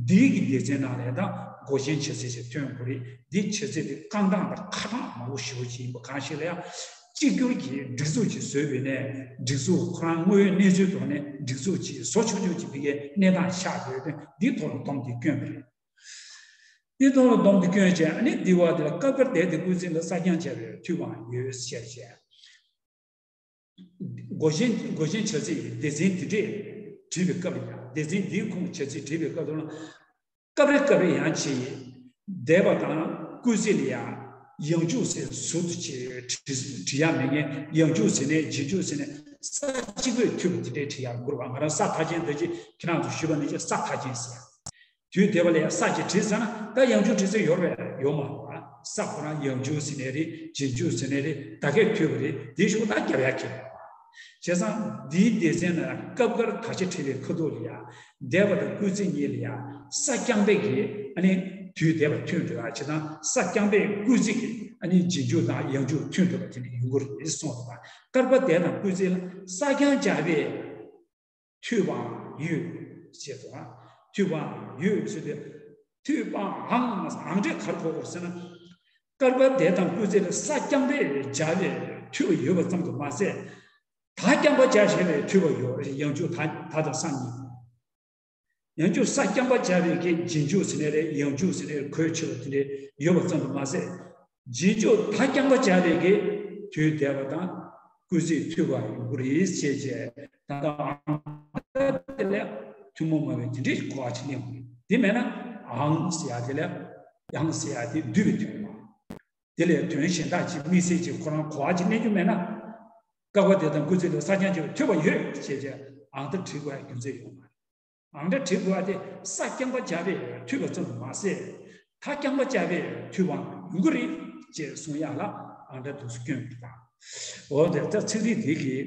འདིའི་གི་སྡེ་ཚན་ནང་ལས་ད་མགོ་ཅན་བྱ་ཚིག་ཞིག་ཐོན་དགོས་རེད། འདི་བྱ་ཚིག་དེ་རྐང་གྲངས་དང་ཁ་གྲངས་མང་པོ་ཞེ་པོ་ཅིག་ཡིན་པ་གང་ཞིག་ལ་ཡང་གཅིག་གྱུར་གྱི་སྒྲིག་འཛུགས་ཅིག་བཟོས་པ་ཡིན་ནའི། སྒྲིག་འཛུགས་ཁོ་རང་དངོས་ཡོད་གནས་ཚུལ་ཐོག་ནས་སྒྲིག་འཛུགས་ཅིག་བཟོ་ཆོག་ཆོག་ཅིག་བི་ཀའི་གནས་སྟངས་ཆགས་ཡོད་དུས། འདིའི་ཐོག་ལ་སྡོམ་དེ་བསྐྱོན་པ་རེད། དེ་ཐོག་ལ་སྡོམ་དེ་བསྐྱོན་བྱས། ཨ་ནི་འདི་བ་དེ་ལ་སྐབས་འགར་དེ་དེ་སྐུལ་ཚིག་ལ་གསལ་རྐྱང་བྱ་བའི་མཐུད་པའང་ཡོད་ཟེར་བྱས། མགོ་ཅན་མགོ་ཅན་བྱ་ཚིག་སྡེ་ཚན་དེ་འདྲས་བྲིས་པའི་སྐབས་ལ་ཡང་། སྡེ་ཚན་འདིའི་ཁོངས་བྱ་ཚིག་བྲིས་པའི་སྐབས་ལ། སྐབས་རེ་སྐབས་རེ་ཡང་ཅིག་འདས་པ་དང་སྐུལ་ཚིག་ལ་ཡང་ཡང་འཇུག་ཟེར་ཟུར་དུ་ཅིག་བྲི་བྲི་ཡག་མེད་མཁན། ཡང་འཇུག་ཟེར་ནའི་རྗེས་འཇུག་ཟེར་ནའི་ས་གཅིག་པོས་མཐུད་པ་དེ་འདྲས་བྲི་ཡག་དགོས་པ། ང་རང་ས་མཐའ་ཅན་འདི་ཅིག་ཁྱེད་རང་ཚོ་ཞུས་པ་ནང་བཞིན་ས་མཐའ་ཅན་ཟེར། དུས་འདས་པ་ལ་ཡང་ས་ཅིག་བྲིས་ཚར་ན་ད་ཡང་འཇུག་བྲི་ས་ཡོད་རེད། ཡོད་མ་རེད་པ། ས་ཁོ་རང་ཡང་འཇུག་ཟེར་ནའི་རེད། རྗེས་འཇུག་ཟེར་ནའི་རེད། ད་གས་མཐུད་པ་རེད། དེའི་གཞུག་ད་རྒྱབ་ཡག་གི་རེད། བྱས་ཙང་འདིའི་སྡེ་ཚན་ནང་སྐབས་འགར་ད་ཆ་བྲིས་པའི་ཁ་ཐུག་ལ་ཡང་འདས་པ་དང་སྐུལ་ཚིག་གཉིས་ལ་ཡང་ས་རྐྱང་པའི་གི་ཨ་ནི་དུས་འདས་པ་མཐུད་འགྲོ་ཡག་བྱས་ཙང་། ས་རྐྱང་པའི་སྐུལ་ཚིག་གི་ཨ་ནི་རྗེས་འཇུག་དང་ཡང་འཇུག་མཐུད་འགྲོ་བ་དེ་འདྲ་ཡོང་གི་རེད་གསུངས་འདུག་པ། སྐབས་འགར་དེ་དང་སྐུལ་ཚིག་ལ་ས་རྐྱང་སྦྱར་བའི་མཐུད་པའང་ཡོད་ཅེས་སོ། མཐུད་པའང་ཡོད་ཟེར་དུས། མཐུད་པའང་ཨང་འབྲས་ག་རེ་གོ་དགོས་ཟེར་ན། སྐབས་འགར་དེ་དང་སྐུལ་ཚིག་ལ་ས་རྐྱང་པས་སྦྱར་བའི་མཐུད་པ་ཡོད་པ་ཙམ་དུ་མ་ཟད། ད་རྐྱང་པ་སྦྱར་བྱས་པའི་མཐུད་པ་ཡོད་རེད། ཡང་འཇུག་ད་ད་དང་ས་གཉིས། ཡང་འཇུག་ས་རྐྱང་པ་སྦྱར་བའི་གི་རྗེས་འཇུག་ཟེར་ནའི་རེད། ཡང་འཇུག་ཟེར་ནའི་རེད། གོ་ཆོད་པ་དེ་འདྲ་ཡོད་པ་ཙམ་དུ་མ་ཟད། རྗེས་འཇུག་ད་རྐྱང་པ་སྦྱར་བའི་གི་དུས་འདས་པ་དང་སྐུལ་ཚིག་མཐུད་པ་ཡོང་གི་རེད་ཅེས་བྱས། ད་ལྟ་ཨང་དེ་ལ་ཐུན་མོང་མ་ཡིན་པའི་དེ་འདྲའི་གོ་བ་ཅིག་གླེང་དགོས། དེ་མེད་ན་ཨང་ཟེར་ཡག་དེ་ལ་ཡང་ཟེར་ཡག་དེ་བསྡུས་པའི་དོན་མ། དེ་ལས་དོན་གཞན་དག་ཅིག་དམིགས་བསལ་གྱི་ཁོ་རང་གོ་བ་ཅིག་གནས་རྒྱུ་མེད་ན། སྐབས་འགར་དེ་དང་སྐུལ་ཚིག་ལ་ས་རྐྱང་སྦྱར་བའི་མཐུད་པ་ཡོད་ཅེས་བྱས་ཨང་རྟགས་བྲི་དགོས་ཡག་རྒྱུ་མཚན་ཡོད་མ་རེད། ཨང་རྟགས་བྲི་དགོས་པ་དེ་ས་རྐྱང་པ་སྦྱར་བའི་མཐུད་པ་ཙམ་དུ་མ་ཟད། ད་རྐྱང་པ་སྦྱར་བའི་མཐུད་པའང་ཡོང་གི་རེད་ཅེས་གསུང་ཡག་ལ་ཨང་རྟགས་དེ་ཚོ་བསྐྱོན་པ་དང་། འོ་དེ་ལྟར་ཚིག་རིས་འདི་གི་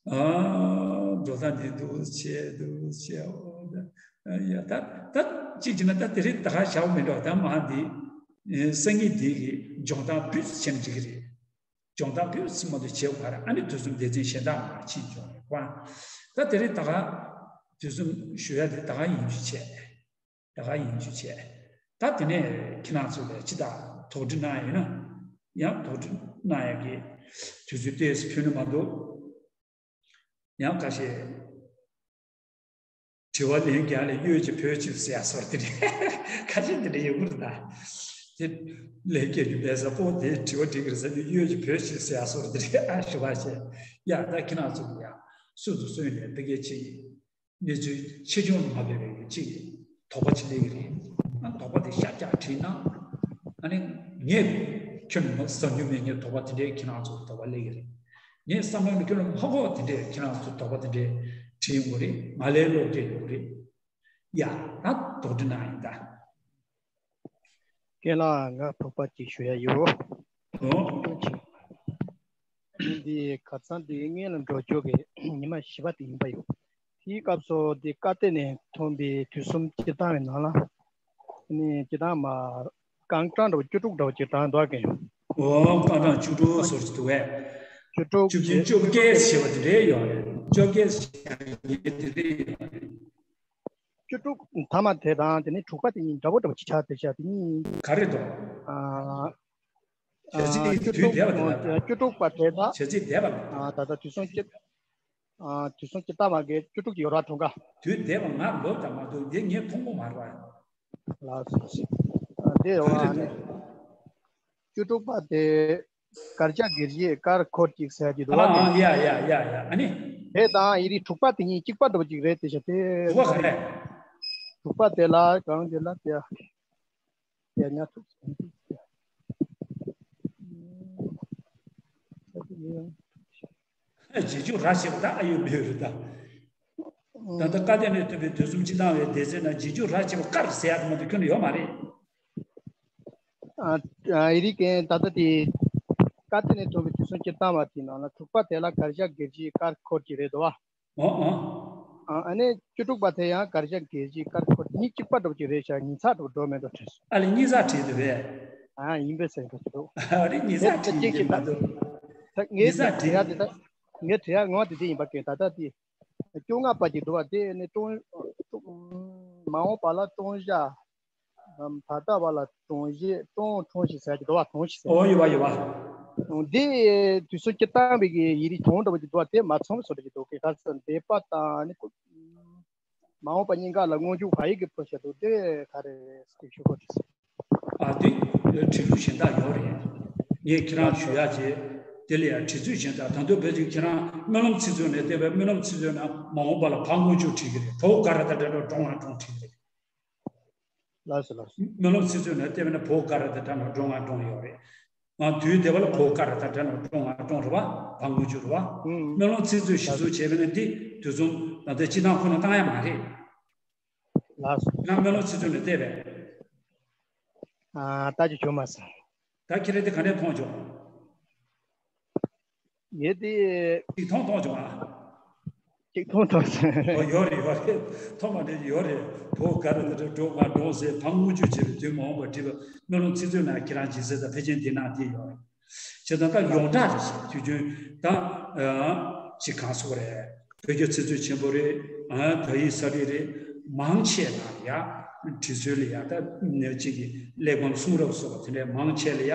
ཨ་འགྲོ་སྟངས་འདི་འདུག་བྱས་འདུག་བྱས། འོ་ད་ཡ་ད་ད་གཅིག་བྱས་ན་ད་དེ་རིང་ད་ག་བྱ་བ་མི་འདྲ་བ། ད་མ་འདི་སང་ཉིན་འདི་གི་སྦྱོང་སྟངས་སྤུས་ཙམ་བྱས་ན་འགྲིག་གི་རེད། སྦྱོང་སྟངས་སྤུས་ཙམ་མ་གཏོགས་བྱེད་དགོས་ར། ཨ་ནི་དུས་གསུམ་སྡེ་ཚན་གཞན་དག་མར་ཕྱིན་ཆོག་རེད་པ། ད་དེ་རིང་ད་ག་དུས་གསུམ་ཞུ་ཡ་དེ་ད་ག་ཡིན་རྒྱུ་བྱས། ད་ག་ཡིན་རྒྱུ་བྱས། ད་དེ་ནས་ཁྱེད་རང་ཚོ་ལ་ཅི་ལྟར་དོགས་འདྲི་གནང་ཡ་ཡོད་ན། ཡང་དོགས་འདྲི་གནང་ཡ་གི་དུས་ཚོད་ཏོག་ཙམ་ཕུལ་ནི་མ་འདུག་ཡང་ཁ་ཤས། དྲི་བ་ལན་རྒྱག་ལས་གཡོས་ཀྱི་བོད་ཀྱི་ཟེར་ཡ་སོར་དེ་རེད། ཁ་ཤས་དེ་འདྲ་ཡོད་གི་རེད་ད། དེ་ལན་རྒྱག་རྒྱུ་མེད་ས་པོ་དེ་དྲི་བ་འདྲི་གི་རེད་ཟེར་དུས་གཡོས་ཀྱི་བོད་ཀྱི་ཟེར་ཡ་སོར་དེ་རེད། ཨ་ཞུ་བ་བྱས། ཡ་ད་ཁྱེད་རང་ཚོ་གི་ཡ་སུ་ཚོ་སུ་ཡིན་ནའི་ཕ་གིའི་ཆེད་ཀྱི་གནས་ཚུལ་ཆེ་ཆུང་ལ་མ་ལྟོས་པའི་གཅིག་གི་དོགས་པ་ཅིག་སླེབས་ཀྱི་རེད། ཨ་དོགས་པ་དེ་ཤར་རྒྱག་དྲིས་ན། ཨ་ནི་ངས་ཁྱོན་ནས་མ་ཟ་རྒྱུ་མེད་མཁན་དོགས་པ་དེ་འདྲའི་ཁྱེད་རང་ཚོར་དོགས་པ་སླེབས་ཀྱི་རེད། ངས་བསམ་བློ་ནས་ཁྱོན་ནས་མ་གོ་བ་དེ་འདྲའི་ཁྱེད་རང་ཚོར་དོགས་པ་དེ་འདྲའི་དྲིས་ཡོང་གི་རེད། ང་ལའི་བློ་བདེ་ཡོང་གི་རེད། ཡ་ད་དོགས་འདྲི་གནང་ཡིན་ད། རྒན་ལགས་ང་དོགས་པ་ཅིག་ཞུ་ཡ་ཡོད། ཨོ། འདི་ཁ་སང་འདི་སྔོན་ལ་འགྲོ་ཆོག་གི་ཉི་མ་བཞི་པ་དེ་ཡིན་པ་ཡོད། དེའི་སྐབས་སུ་འདི་ཀ་སྟེ་ནས་ཐོན་པའི་དུས་གསུམ་སྤྱིར་བཏང་བའི་ནང་ལ། ནི་སྤྱིར་བཏང་མ་རྐང་གྲངས་འདྲ་བོ་བཅུ་དྲུག་འདྲ་བོ་ཅིག་གྲངས་འདུག་གི། འོ། རྐང་གྲངས་བཅུ་དྲུག་ཟེར་གྱི་འདུག་གས། བཅུ་དྲུག་བཅུ་བདུན། བཅོ་བརྒྱད་ཟེར་བ་དེ་འདྲ་ཡོད་རེད། བཅོ་བརྒྱད་ཟེར་བ་དེ་འདྲ་ཡོད་རེད། བཅུ་དྲུག་མཐའ་མ་དེ་དང་དེ་ནས་དྲུག་པ་དེ་གཉིས་འདྲ་པོ་འདྲ་པོ་ཅིག་ཆགས་བསྡད་ཤག་དེ་གཉིས། ག་རེ་འདུག་ཨ། བྱས་ཙང་བཅུ་དྲུག་དུས་འདས་པ་རེད་ད། བཅུ་དྲུག་པ་དེ་དང་། བྱས་ཙང་འདས་པ་རེད། ཨ། ད་ལྟ་དུས་སུ་སྐྱེ། ཨ། དུས་སུ་སྐྱེ་ལྟ་མ་གི་བཅུ་དྲུག་ཡོད་ར་གྲོང་ཁ། དུས་འདས་པ་ང་ལོ་ད་མ་འདུག་འདི་ངས་མཐོང་གི་མ་རེད་པ། ལགས་སོ། ཨ། དེ་ཡོད་པ་ནི། བཅུ་དྲུག་པ་དེ། དཀར་ཆག་སྒེར་གྱི་དཀར་འཁོར་གཅིག་ཟེར་གྱི་འདུག་པ། ཨ། ཡ་ཡ་ཡ་ཡ། ཨ་ནི། དེ་དང་ཡི་རིགས་དྲུག་པ་དེ་གཉིས་གཅིག་པ་འདྲ་པོ་ཅིག་རེད་དེ་ཤ་དེ། དྲུག་པ་ག་རེ། དྲུག་པ་དེ་ལ་གང་དེ་ལ་དེ། དེ་ཉག་ཐུག་རྗེས་འཇུག་ར་ཞེས་པ་ད་ཨ་ཡོད་མེད་རེད་ད། ད་ལྟ་བཀའ་བསྟན་ལས་ཐོན་པའི་དུས་གསུམ་སྤྱི་དང་བའི་སྡེ་ཚན་ན་རྗེས་འཇུག་ར་ཞེས་པ་དཀར་ཟེར་ཡག་དེ་མ་གཏོགས་ཁྱོན་ནས་ཡོད་མ་རེད། ཨ། ཨ། ཡི་རིགས་ཀན་ད་ལྟ་དེ། བཀའ་བསྟན་ལས་ཐོན་པའི་དུས་གསུམ་སྤྱི་དང་བ་དེའི་ནང་ལ་དྲུག་པ་དེ་ལ་དཀར་ཆག་སྒེར་གྱི་དཀར་འཁོར་གྱི་རེད་དོ། ཨོ་ཨོ། ཨ། ཨ་ནི་བཅུ་དྲུག་པ་དེ་ཡང་དཀར་ཆག་སྒེར་གྱི་དཀར་འཁོར་གཉིས་གཅིག་པ་འདྲ་པོ་ཅིག་རེད་ཤག་ཉིས་ཚགས་འདྲ་པོ་འགྲོ་མེད་འགྲོ་དྲན་སོང་། ཨ་ལས་ཉིས་ཚགས་བྲིས་འདུག་པས། ཨ། ཡིན་པས་ཟེར་འགྲོ་གི་འདུག་ཨ་རེ་ཉིས་ཚགས་བྲིས་ཡིན་མ་གཏོགས། ད་ངས་ཉིས་ཚགས་བྲིས་བྲིས་ཡག་དེ་ད། ངས་བྲིས་ཡག་ངོ་དེ་དེ་ཡིན་པ་ཀྱང་ད་ལྟ་དེ། བཅོ་ལྔ་པ་ཅིག་འདུག་པ་དེ་ནི་ཀྲོང་། མ་འོངས་པ་ལ་ཀྲོང་ཞ། ད་ལྟ་བ་ལ་ཀྲོང་ཞེས་ཀྲོང་ཀྲོང་ཞེས་ཟེར་གྱི་འདུག་པ། ཀྲོང་ཞེས་ཟེར། ཨོ་ཡོད་པ་ཡོད་པ། འདི་དུས་སུ་སྤྱིར་བཏང་བའི་གི་ཡི་རིགས་གྲངས་འདྲ་པོ་ཅིག་འདུག་པ་དེ་མ་ཚང་བའི་བཟོ་འདྲ་ཅིག་འདུག་གི། ག་ས་འདས་པ་དང་ནི་མ་འོངས་པ་གཉིས་ཀ་ལ་སྔོན་འཇུག་བ་ཡིག་གི་ཕུ་བྱ་འདུག་དེ་ག་རེ་རེད་ཟེར་ཞུ་དགོས་རེད། ཨ། དེ་བྲིས་ལུགས་གཞན་དག་ཡོད་རེད། ངས་ཁྱེད་རང་ཞུ་ཡག་བྱས། དེ་ལ་ཡང་བྲིས་ཚུལ་གཞན་དག་ད་དུང་བོད་ཀྱི་ཁྱེད་རང་སྨོན་ལམ་ཚིག་མཛོད་ནས་བལྟས་པའི་སྨོན་ལམ་ཚིག་མཛོད་ནང་མ་འོངས་པ་ལ་བ་སྔོན་འཇུག་བྲིས་ཀྱི་རེད། བའོ་ག་ར་བཏགས་གྲ་ན་འ་གྲོང་ང་གྲོང་བྲིས་ཀྱི་རེད། ལགས་སོ་ལགས་སོ། སྨོན་ལམ་ཚིག་མཛོད་ནས་བལྟས་པ་ན་བའོ་ག་ར་བཏགས་གྲ་ན་འ་གྲོང་ང་གྲོང་ཡོད་རེད། ང་དུས་འདས་པ་ལ་བའོ་ག་ར་བཏགས་གྲ་ན་འ་གྲོང་ང་གྲོང་རེད་པ། བ་སྔོན་འཇུག་རེད་པ། ཨུམ། སྨོན་ལམ་ཚིག་མཛོད་གཞིར་བཟུང་བྱས་པ་ན་འདི་དུས་གསུམ་ད་ལྟ་སྤྱི་དང་ཁོ་ན་བཏང་ཡ་མ་རེད། ལགས་སོ། ང་སྨོན་ལམ་ཚིག་མཛོད་ནས་བལྟས་པས། ཨ། ལྟ་རྒྱུ་བྱུང་མ་སོང་། ད་ཁྱེད་རང་དེ་ག་ནས་མཐོང་བྱུང་། ངས་དེ། ཅིག་མཐོང་མཐོང་བྱུང་ཨ། ཅིག་མཐོང་མཐོང་སོང་། ཨོ་ཡོད་རེད་ཡོད་རེད། མཐོང་མ་རེད་ཡོད་རེད། བའོ་ག་ར་བཏགས་གྲ་ན་འ་གྲོང་ང་གྲོང་ཟེར་བ་སྔོན་འཇུག་བྱས་པའི་དུས་མ་འོངས་པ་བྲིས་པ་སྨོན་ལམ་ཚིག་མཛོད་ནང་ཁྱེད་རང་ཇི་སྲིད་དང་ཕལ་ཆེར་འདི་ནང་དེ་ཡོད་རེད། བྱས་ཙང་ད་ཡོངས་གྲགས་རེད་ཟེར་དུས་རྒྱུན་ད། ཨ། ཅིག་གང་ཟེར་དགོས་རེད། བོད་ཀྱི་ཚིག་མཛོད་ཆེན་པོ་རེད། ཨ། དག་ཡིག་ས་བྲིས་རེད། མང་ཆེ་ལ་ཡ། བྲིས་ཚུལ་ལ་ཡ་ད་ནས་ཅིག་གི་གླེགས་བམ་གསུང་རབ་སོགས་པ་དེ་འདྲའི་མང་ཆེ་ལ་ཡ་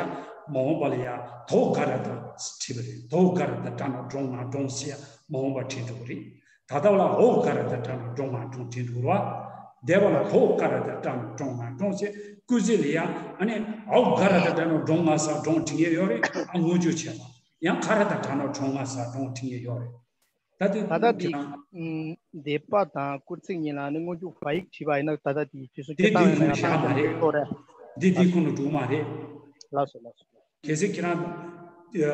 མ་འོངས་པ་ལ་ཡ་བའོ་ག་ར་བཏགས་བྲིས་པ་རེད། བའོ་ག་ར་བཏགས་གྲ་ན་འ་གྲོང་ང་གྲོང་ཟེར་ཡ་མ་འོངས་པ་བྲིས་འགྲོ་གི་རེད། ད་ལྟ་བ་ལ་འོ་ག་ར་བཏགས་གྲ་ན་འ་གྲོང་ང་གྲོང་བྲིས་འགྲོ་ར། འདས་པ་ལ་བའོ་ག་ར་བཏགས་གྲ་ན་འ་གྲོང་ང་གྲོང་ཟེར་སྐུལ་ཚིག་ལ་ཡ་ཨ་ནི་འའོ་ག་ར་བཏགས་གྲ་ན་འ་གྲོང་ང་ས་གྲོང་བྲིས་མཁན་ཡོད་རེད། ཨ་སྔོན་འཇུག་བྱས་པ། ཡང་ག་ར་བཏགས་གྲ་ན་འ་གྲོང་ང་ས་གྲོང་བྲིས་མཁན་ཡོད་རེད། ད་ལྟ་ད་ལྟ་དེ་ཁྱེད་རང་། ཨུམ། འདས་པ་དང་སྐུལ་ཚིག་གཉིས་ལ་ནི་སྔོན་འཇུག་བ་ཡིག་བྲིས་པ་ཡིན་ན་ད་ལྟ་དེ་དུས་སུ་འདི་སྐྱེ་སྟངས་འདི་ཡིན་ན་ཁོ་ན་ཡང་བཞག་མ་རེད། ཏོ་རེད། འདི་འདི་ཁོ་ན་འགྲོ་མ་རེད། ལགས་སོ་ལགས་སོ། གལ་སྲིད་ཁྱེད་རང་། ཡ།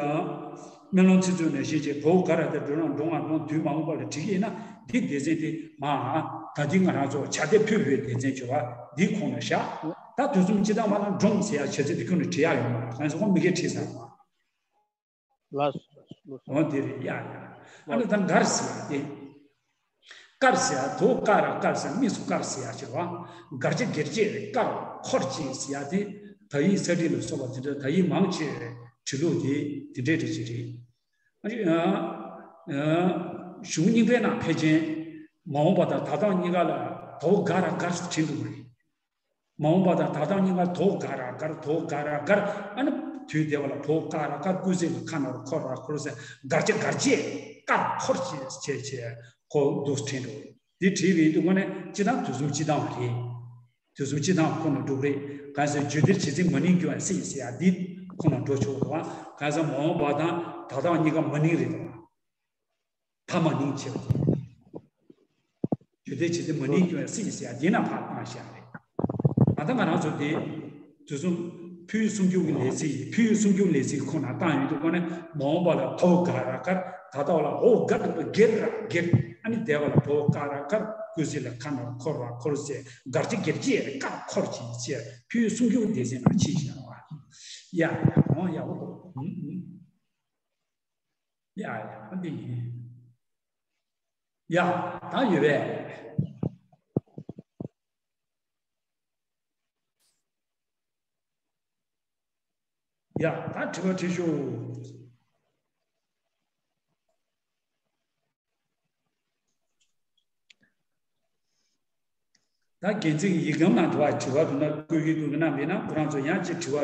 སྨོན་ལམ་ཚིག་མཛོད་ནས་ཤེས་བྱས་བའོ་ག་ར་བཏགས་གྲ་ན་འ་གྲོང་ང་གྲོང་དུས་མ་འོངས་པ་ལ་བྲིས་ཀྱི་ཡིན་ན་འདི་སྡེ་ཚན་དེ་མ། ད་འདི་ང་རང་ཚོ་བྱ་དེ་ཕུད་པའི་སྡེ་ཚན་བྱ་བ་འདི་ཁོ་ན་བཞག་ད་དུས་གསུམ་སྤྱི་དང་བ་ལ་གྲོང་ཟེར་ཡ་བྱས་ཚེ་འདི་ཁོ་ན་བྲིས་ཡ་ཡོད་མ་རེད། ང་ཚོ་ཁོ་མི་སྒེར་བྲིས་ས་མ། ལགས་སོ་ལགས་སོ། འོ་དེ་རེད་ཡ་ཡ། ཨ་ནི་ད་མགར་ཟེར་ཡ་དེ། དཀར་ཟེར་ཡ་དོ་ཀ་ར་དཀར་ཟེར་དམིགས་སུ་དཀར་ཟེར་ཡ་ཟེར་བ། མགར་བྱ་སྒེར་བྱེད་དཀར་འཁོར་བྱེད་ཟེར་ཡ་དེ། དག་ཡིག་ས་བྲིས་ལ་སོགས་པ་དེ་འདྲ་དག་ཡིག་མང་ཆེ་བའི་བྲིས་ལུགས་དེ་དེ་འདྲའི་འདྲ་ཅིག་རེད། ཨ་ནི། ཨ། གཞུང་རྙིང་པའི་ནང་ཕལ་ཆེར་མ་འོངས་པ་དང་ད་ལྟ་གཉིས་ཀ་ལ་དོ་ག་ར་དཀར་ཟེར་བྲིས་འདུག་རེད། མ་འོངས་པ་དང་ད་ལྟ་གཉིས་ཀ་དོ་ག་ར་དཀར་དོ་ག་ར་དཀར། ཨ་ནི་དུས་འདས་པ་ལ་བའོ་ག་ར་དཀར་སྐུལ་ཚིག་ལ་ཁ་ན་རོ་འཁོར་ར་འཁོར་ཟེར་མགར་བྱ་སྒེར་བྱེད་དཀར་འཁོར་བྱེད་བྱེད་བྱེད་ཁོ་འདུག་བྲིས་འདུག་འདི་བྲིས་པའི་དུས་ཁོ་ནས་སྤྱི་དང་དུས་གསུམ་སྤྱི་དང་བ་རེད། དུས་གསུམ་སྤྱི་དང་ཁོ་ན་འགྲུབ་རེད། གང་ཟེར་རྒྱུ་འདིར་བྱེད་ཚིག་མ་ནིང་རྒྱུ་བ་སྲིད་ཟེར་ཡ་འདི་ཁོ་ན་འགྲོ་ཆོག་འདུག་བ། གང་ཟེར་མ་འོངས་པ་དང་ད་ལྟ་གཉིས་ཀ་མ་ནིང་རེད་འདུག་བ། ད་མ་ནིང་བྱེད་པ་དེ། རྒྱུ་འདིར་བྱེད་ཚིག་མ་ནིང་རྒྱུ་བ་སྲིད་ཟེར་ཡ་འདི་ན་ཕར་བཏང་བཞག་རེད། ད་ལྟ་ང་རང་ཚོ་འདི། དུས་གསུམ། ཕུལ་བྱུང་སུམ་ཅུ་གི་ལས་ཚིག་ཡིན། ཕུལ་བྱུང་སུམ་ཅུ་གི་ལས་ཚིག་ཁོ་ན་བཏང་ཡོད་དུས་ཁོ་ནས་མ་འོངས་པ་ལ་དོ་ག་ར་དཀར། ད་ལྟ་བ་ལ་འོ་ག་ར་སྒེར་ར་སྒེར། ཨ་ནི་འདས་པ་ལ་བའོ་ག་ར་དཀར་སྐུལ་ཚིག་ལ་ཁ་ན་རོ་འཁོར་ར་འཁོར་ཟེར་མགར་བྱ་སྒེར་བྱེད་དཀར་འཁོར་བྱེད་ཟེར་ཕུལ་བྱུང་སུམ་ཅུ་གི་སྡེ་ཚན་ནང་ཕྱིན་བཞག་པ། ཡ་ཡ་འོང་ཡག་པོ་འདུག་ཨུམ་ཨུམ། ཡ་ཡ་འདི་ཡིན། ཡ་ད་ཡོད་པས། ཡ། ད་དྲི་བ་དྲིས་ཤོག་ད་འགན་འཛིན་ཡིག་སྒམ་ནང་དུ་བ་དྲི་བ་འདུག་ན་བཀོད་ཀྱི་འདུག་གི་གནང་མེད་ན་ཁོ་རང་ཚོ་ཡང་ཅིག་དྲི་བ་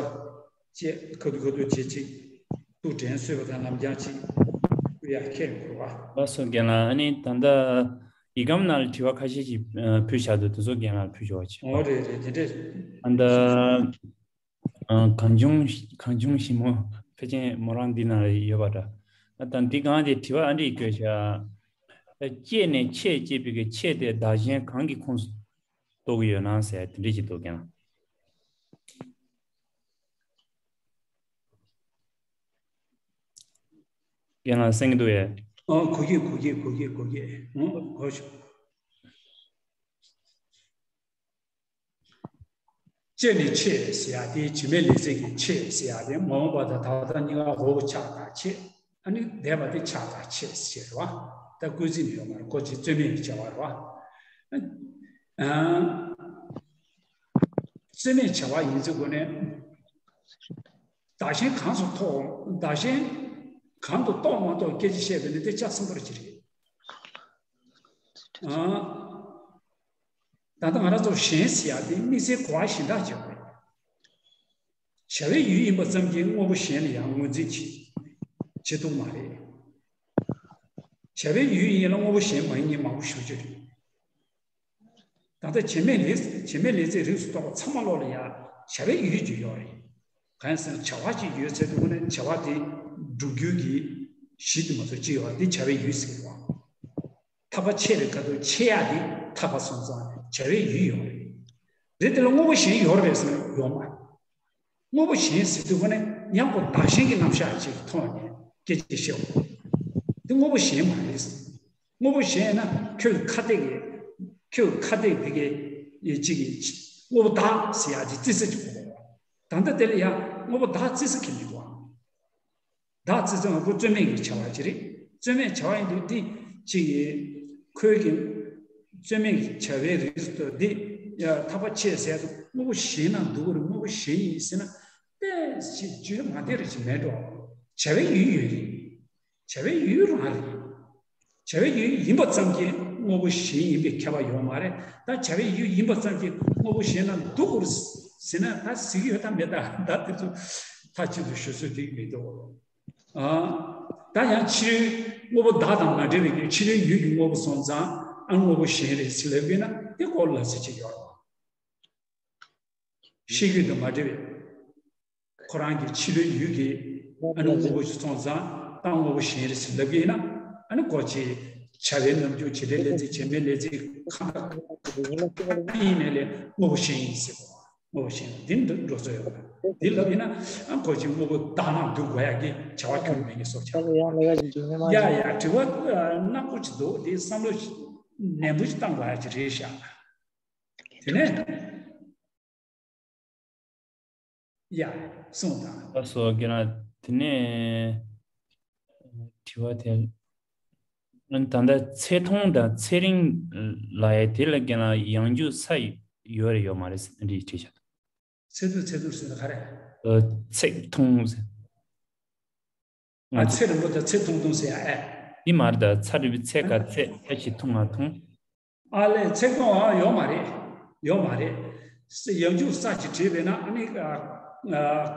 ཅེས་ཁ་ཐུག་ཁ་ཐུག་བྱེད་ཅིག་ཐུགས་དྲན་གསོས་པ་དང་ལམ་རྒྱང་ཅིག་བཀོད་ཡ་ཁྱེར་དགོས་བ། ལགས་སོ་རྒན་ལགས། ཨ་ནི་ད་ལྟ་ཡིག་སྒམ་ནང་ལ་དྲི་བ་ཁ་ཤས་ཤིག་ཕུལ་བཞག་འདུག་དེ་ཚོ་རྒན་ལགས་ལ་ཕུལ་ཆོག་པ་བྱེད། ཨོ་རེད་རེད། དེ་འདྲས། ཨ་ད། ཨ། གངས་ལྗོངས་གངས་ལྗོངས་ཞིབ་མོ་ཕལ་ཆེར་མོ་རང་འདི་ནང་ལ་ཡོད་པ་འདྲ། ཨ་ད་འདི་གང་དེ་དྲི་བ་ཨ་འདྲས་བཀོད་བཞག་སྐྱེས་ནས་ཆད་ཅེས་པའི་གི་ཆད་དེ་བདག་གཞན་གང་གི་ཁོངས་སུ་གཏོགས་ཀྱི་ཡོད་ན་ཟེར་དེ་འདྲས་ཅིག་འདུག་རྒན་ལགས། རྒན་ལགས་གསན་གྱི་འདུག་གས། ཨོ་གོ་གི་གོ་གི་གོ་གི་གོ་གི། ཨོ་གོ་ཤོག་སྐྱེས་ནས་ཆད་ཟེར་ཡ་དེ་བྱེད་མེད་ལས་ཚིག་གི་ཆད་ཟེར་ཡ་དེ་མ་འོངས་པ་དང་ད་ལྟ་གཉིས་ཀ་འོག་ཆགས་དང་ཆད། ཨ་ནི་འདས་པ་དེ་ཆགས་དང་ཆད་ཟེར་བ། ད་བཀོད་ཚིག་ནི་ཡོད་མ་རེད། ཁོ་ཅིག་རྩོད་མེད་ཀྱི་བྱ་བ་རེད་བ། ཨ། རྩོད་མེད་བྱ་བ་ཡིན་ཚེ་དགོས་ནས། བདག་གཞན་གང་སུ་ཐོགས། བདག་གཞན་གང་དུ་གཏོགས་མ་གཏོགས་སྐད་ཆ་བཤད་པ་ནི་དེ་ལྕགས་སྲིན་པོ་ར་ཅིག་རེད། ཨ། ད་ལྟ་ང་རང་ཚོ་གཞན་ཟེར་ཡ་དེ་དམིགས་བསལ་གོ་བ་གཞན་དག་བྱེད་དགོས། བྱ་བའི་ཡུལ་ཡིན་པ་ཙམ་གྱིས་དངོས་པོ་གཞན་ལ་ཡང་ངོས་འཛིན་བྱེད་བྱེད་ཐུབ་མ་རེད། བྱ་བའི་ཡུལ་ཡིན་ལ་དངོས་པོ་གཞན་མ་ཡིན་མཁན་མང་པོ་ཞེ་པོ་ཅིག་རེད། ད་ལྟ་བྱེད་མེད་ལས་བྱེད་མེད་ལས་ཚིག་རིགས་སུ་གཏོགས་པ་ཚང་མ་ལོག་ལ་ཡ་བྱ་བའི་ཡུལ་ཅིག་ཡོད་རེད། གང་ཡིན་ཟེར་ན་བྱ་བ་ཅིག་ཡོད་ཚེ་དུས་ནས་བྱ་བ་དེ་སྒྲུབ་རྒྱུ་གི་གཞི་དེ་མ་གཏོགས་ཅི་ཡོད་རེད། དེ་བྱ་བའི་ཡུལ་ཟེར་བ། ཐག་པ་ཆད་པའི་ཁ་ཐུག་ཆད་ཡག་དེ་ཐག་པ་སོང་ཙང་བྱ་བའི་ཡུལ་ཡོད་རེད། རེད། དེ་ལ་དངོས་པོ་གཞན་ཡོད་རེད་ཟེར་ན་ཡོད་མ་རེད། དངོས་པོ་གཞན་ཟེར་དུས་ཁོ་ནས་ཡང་ཁོ་བདག་གཞན་གྱི་རྣམ་གཞག་ཅིག་མཐོང་ནས་སྐད་ཆ་བཤད་དགོས། དེ་དངོས་པོ་གཞན་མ་རེད། དངོས་པོ་གཞན་ན་ཁྱོད་ཁ་གཏད་ཀྱི་ཁྱོད་ཁ་གཏད་དེ་གའི་ཅིག་གི་དངོས་པོ་བདག་ཟེར་ཡག་ཅིག་བརྩི་ས་ཅིག་དགོས། ད་ལྟ་དེ་ལ་ཡང་དངོས་པོ་བདག་བརྩི་ས་ཁྱེད་ཀྱི་འདུག་ཨ། བདག་བརྩི་ས་ང་ཁོ་རྩོད་མེད་ཀྱི་བྱ་བ་ཅིག་རེད། རྩོད་མེད་བྱ་བ་ཡིན་དུས་འདི་ཅིག་གི་ཁོའི་གི་རྩོད་མེད་ཀྱི་བྱ་བའི་རིགས་སུ་འདི་ཡ་ཐག་པ་ཆད་ཟེར་དུས་དངོས་པོ་གཞན་ན་འདུག་གི་རེད། དངོས་པོ་གཞན་ཡིན་ཟེར་ན་དཔེ་ཞིག་བརྗོད་མ་བདེ་རེ་ཞིག་མེད་འགྲོ། བྱ་བའི་ཡུལ་ཡོད་རེད། བྱ་བའི་ཡུལ་རང་རེད། བྱ་བའི་ཡུལ་ཡིན་པ་ཙམ་གྱིས་དངོས་པོ་གཞན་ཡིན་པའི་ཁྱབ་པ་ཡོད་མ་རེད། ད་བྱ་བའི་ཡུལ་ཡིན་པ་ཙམ་གྱིས་དངོས་པོ་གཞན་ན་འདུག་གོ་ཟེར་ན་ད་ཟེར་གྱི་ཡོད་དམ་མེད་དམ། ད་དེ་ཚོ་མཐའ་གཅིག་ཏུ་ཞུ་ཚོད་དེ་མི་འདུག་ཨ། ད་ཡང་ཕྱི་རོལ་དངོས་པོ་བདག་དང་མ་བྲལ་བའི་གི་ཕྱི་རོལ་ཡུལ་གྱི་དངོས་པོ་སོང་ཙང་ཨ་དངོས་པོ་གཞན་རེད་ཟེར་ལབ་ཀྱི་ན་དེ་ཁོ་ལ་ཟེར་གྱི་ཡོད་རེད། ཤེས་རྒྱུད་དང་མ་འབྲེལ་བའི་ཁོ་རང་གི་ཕྱི་རོལ་ཡུལ་གྱི་ཨ་ནི་དངོས་པོ་ཞིག་སོང་ཙང་ད་དངོས་པོ་གཞན་རེད་ཟེར་ལབ་ཀྱི་ཡིན་ན་ཨ་ནི་ཁོ་ཅིག་བྱ་བའི་རྣམ་འགྱུར་བྱེད་འབྲེལ་ལས་ཚིག་བྱེད་མེད་ལས་ཚིག་གང་དང་གང་ཡིན་ནའི་ལས་དངོས་པོ་གཞན་ཡིན་ཟེར་གོ། དངོས་པོ་གཞན་འདི་འདི་འགྲོ་སྲོལ་ཡོད་པ་འདི་ལབ་ཡིན་ན་ཨ་ཁོ་ཅིག་དངོས་པོ་བདག་ན་འདུག་དགོས་ཡ་གི་བྱ་བ་ཁྱོན་མེད་ཀྱི་སོགས་ཆགས། ཡ་ཡ་དྲི་བ་ནག་པོ་ཅིག་འདུག་འདི་བསམ་བློ་ནན་པོ་ཅིག་བཏང་དགོས་ཡ་ཅིག་རེད་ཤག་དེ་ནས། ཡ། གསུངས་དང་། ལགས་སོ་རྒན་ལགས། དེ་ནས་དྲི་བ་དེ། ད་ལྟ་ཚེག་ཐུང་དང་ཚེག་རིང་ལབ་ཡ་དེ་ལ་རྒན་ལགས་ཡང་འཇུག་ས་ཡོད་རེད་ཡོད་མ་རེད་ཟེར་འདི་དྲིས་བྱ། ཚེག་ཐུང་ཚེག་ཐུང་ཟེར་ན་ག་རེ། ཚེག་ཐུང་ཟེར། ང་ཨ་ཚེག་རིང་པོ་དང་ཚེག་ཐུང་ཐུང་ཟེར་ཡ་ཨེ། འདི་མ་རེད་ད་ཚ་རིང་པོའི་ཚེག་ག་ཚེག་ཨེ་ཞིག་ཐུང་ང་ཐུང་། ཨ་ལས་ཚེག་ཐུང་ཨ་ཡོད་མ་རེད། ཡོད་མ་རེད། ཡང་འཇུག་ས་ཅིག་བྲིས་པས་ན་ཨ་ནི་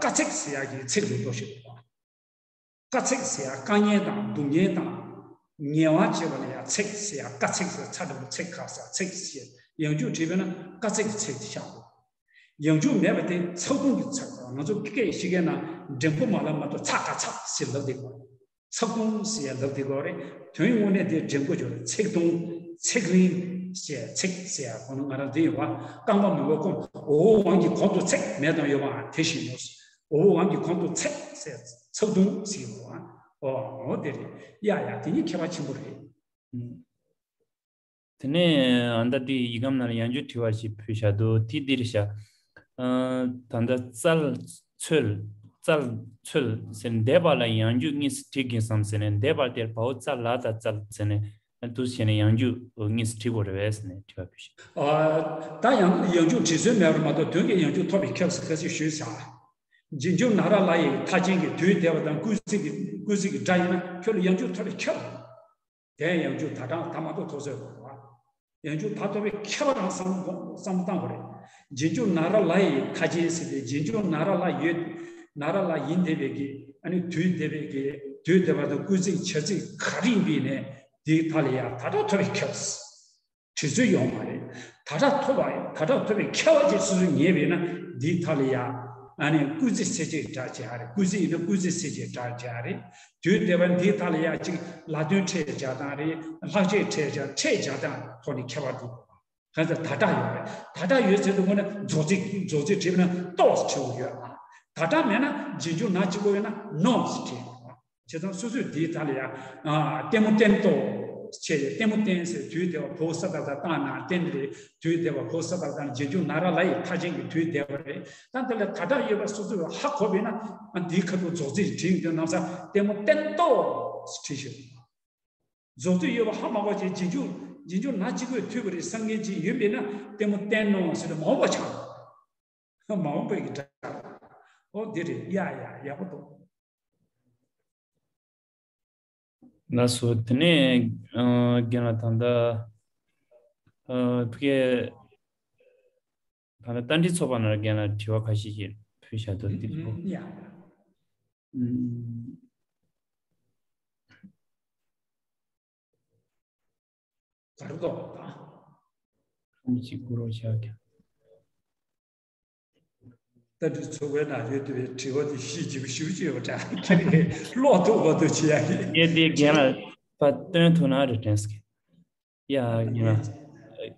ཀ་ཚེག་ཟེར་ཡ་གི་ཚེག་འདུག་ལྟོ་ཞིག་འདུག་ཀ་ཚེག་ཟེར་ཡ་དཀའ་ངལ་དང་སྡུག་བསྔལ་དང་ངལ་བ་བྱེད་པ་ལ་ཡ་ཚེག་ཟེར་ཡ་ཀ་ཚེག་ཟེར་ཚ་འདྲ་པོ་ཚེག་ཁ་ས་ཚེག་ཟེར་ཡང་འཇུག་བྲིས་པས་ན་ཀ་ཚེག་གི་ཚེག་དེ་ཤར་འདུག་ཡང་འཇུག་མེད་པ་དེ་ཚེག་ཐུང་གི་ཚེག་ང་ཚོ་སྐད་ཤེས་མཁན་ན་འགྲེང་བུ་མ་ལབ་མ་གཏོགས་ཚ་ཀ་ཚ་ཟེར་ལབ་བསྡད་པ། ཚེག་ཐུང་ཟེར་ཡ་ལབ་དེ་གོ་རེད། དོན་དངོས་གནས་དེ་འགྲེང་བུ་སྦྱོར་ཚེག་ཐུང་། ཚེག་རིང་ཟེར་ཚེག་ཟེར་ཡ་གོ་ནོ་ང་རང་འདི་ཡོད་པ། རྐང་པ་མི་འགོ་ཀོང་འོ་བོ་ཝང་གི་གོང་དུ་ཚེག་མེད་དང་ཡོད་པའང་དེ་བཞིན་ནོ། འོ་བོ་ཝང་གི་གོང་དུ་ཚེག་ཟེར་ཚེག་ཐུང་ཟེར་ཡོད་པ། འོ་འོ་དེ་རེད། ཡ་ཡ་དེ་གཉིས་ཁྱད་པར་ཆེན་པོ་རེད། དེ་ནས་ཨ་ད་དེ་ཡིག་སྒམ་ནང་ལ་ཡང་འཇུག་དྲི་བ་ཞིག་ཕུལ་བཞག་འདུག་དེ་འདིར་བཞག་ཨ་ད་ལྟ་བཙལ། འཚོལ། བཙལ། འཚོལ་ཟེར་འདས་པ་ལ་ཡང་འཇུག་གཉིས་སུ་བྲི་དགོས་སམ་ཟེར་ནས་འདས་པ་དེར་བའོ་ཙ་ལ་ད་བཙལ་ཟེར་ནས་དུ་བྱས་ནས་ཡང་འཇུག་གཉིས་སུ་བྲི་དགོས་རེད་པས་ཟེར་ནས་དྲི་བ་ཕུལ་བཞག་ཨ་ད་ཡང་ཡང་འཇུག་བྲི་སྲོལ་མེད་པར་མ་གཏོགས་དོན་གྱི་ཡང་འཇུག་ཐོབ་པའི་སྐབས་སུ་ཁ་ཚིག་ཞུས་བཞག་རྗེས་འཇུག་ན་ར་ལ་ཡི་མཐའ་ཅན་གྱི་དུས་འདས་པ་དང་སྐུལ་ཚིག་གི་སྐུལ་ཚིག་གི་སྒྲ་ཡིན་ན་ཁྱོད་ལ་ཡང་འཇུག་ཐོབ་པའི་ཁྱབ། དེ་ཡང་འཇུག་ད་དྲང་ད་མ་གཏོགས་ཐོབ་ཟེར་བ། ཡང་འཇུག་ད་ཐོབ་པའི་ཁྱབ་རང་བསམ་བློ་བསམ་བློ་བཏང་དགོས་རེད། རྗེས་འཇུག་ན་ར་ལ་ཡི་མཐའ་ཅན་ཟེར་ཏེ་རྗེས་འཇུག་ན་ར་ལ་ཡོད། ན་ར་ལ་ཡིན་བསྡད་པའི་གི་ཨ་ནི་དུས་འདས་པའི་གི་དུས་འདས་པ་དང་སྐུལ་ཚིག་བྱ་ཚིག་ག་རེ་ཡིན་པའི་ནས་དེའི་མཐའ་ལ་ཡང་ད་དྲང་ཐོབ་པའི་ཁྱབ། བྲི་སྲོལ་ཡོད་མ་རེད། ད་དྲང་ཐོབ་པ་ཡིན། ད་དྲང་ཐོབ་པའི་ཁྱབ་པ་ཅིག་སོ་སོས་ངེས་པས་ན་འདིའི་མཐའ་ལ་ཡ། ཨ་ནི་སྐུལ་ཚིག་གསལ་བྱེད་སྒྲ་བྱས་རེད། སྐུལ་ཚིག་ཡིན་ན་སྐུལ་ཚིག་གསལ་བྱེད་སྒྲ་བྱས་རེད། དུས་འདས་པ་འདིའི་མཐའ་ལ་ཡ་ཅིག་ལ་དོན་ཕྲད་བྱ་སྟངས་རེད། ལྷག་བཅས་ཕྲད་བྱ་ཕྲད་བྱ་སྟངས་ཐོག་ནས་ཁྱད་པར་འདུག་གང་ཟེར་ད་དྲང་ཡོད་རེད། ད་དྲང་ཡོད་ཟེར་དུས་ངོ་ནས་རྫོགས་ཚིག་རྫོགས་ཚིག་བྲིས་པ་ན་ཏོག་ཙམ་བྲི་དགོས་ཡོད་ཨ། ད་དྲང་མེད་ན་རྗེས་འཇུག་ན་གཅིག་པོ་ཡོད་ན་ནོ་ཟེར་བྲིས་དགོས། བྱས་ཙང་སོ་སོས་འདིའི་མཐའ་ལ་ཡ། ལྟད་མོ་བསྟན་ཏོ། བྱས་ཏེ་ལྟད་མོ་བསྟན་ཟེར་དུས་འདས་པ་བོ་ས་ད་ད་བཏང་ན་བསྟན་རེད། དུས་འདས་པ་བོ་ས་ད་ད་རྗེས་འཇུག་ན་ར་ལ་ཡི་མཐའ་ཅན་གྱི་དུས་འདས་པ་རེད། ད་འདི་ལ་ད་དྲང་ཡོད་པ་སོ་སོས་ཧ་གོ་བས་ན་འདིའི་ཁ་ཐུག་རྫོགས་ཚིག་བྲིས་དུས་ན་ས་ལྟད་མོ་བསྟན་ཏོ་བྲིས་ཤིག་རྫོགས་ཚིག་ཡོད་པ་ཧ་མ་གོ་བྱས་རྗེས་འཇུག་རྗེས་འཇུག་ན་གཅིག་པོས་མཐུད་པ་རེད་བསམ་མཁན་ཅིག་ཡོད་པས་ན་ལྟད་མོ་བསྟན་ནོ་ཟེར་ཏེ་མ་འོངས་པ་ཆགས། མ་འོངས་པའི་གི་སྒྲ། ཨོ་འདི་རེད། ཡ་ཡ་ཡག་པོ་འདུག་ལགས་སོ། དེ་ནས་ཨ་རྒན་ལགས་ད་ལྟ་ཨ་ཕ་གི་ད་ལྟ་རྟ་མགྲིན་ཚོགས་པ་ནང་རྒན་ལགས་དྲི་བ་ཁ་ཤས་ཤིག་ཕུལ་བཞག་འདུག་དེ་ཚོ། ཡ། ཨུམ། ག་རེ་འདུག་ད། ཁོང་གཅིག་བསྐུར་རོགས་བྱ་རྒན། ད་དེ་ཚོ་བའི་ནང་ཡོད་དེ་བའི་དྲི་བ་དེ་ཤི་ཅིག་ཤི་ཅིག་ཡོད་པ་འདྲ་ཁྱེད་རེ་ཀློག་ཐུབ་བ་དུ་བྱེད་ཡ་གི། ངས་འདི་རྒན་ལ་ཕར་སྟོན་ཐུབ་ན་རེ་དྲན་སོང་། ཡ་རྒན་ལགས།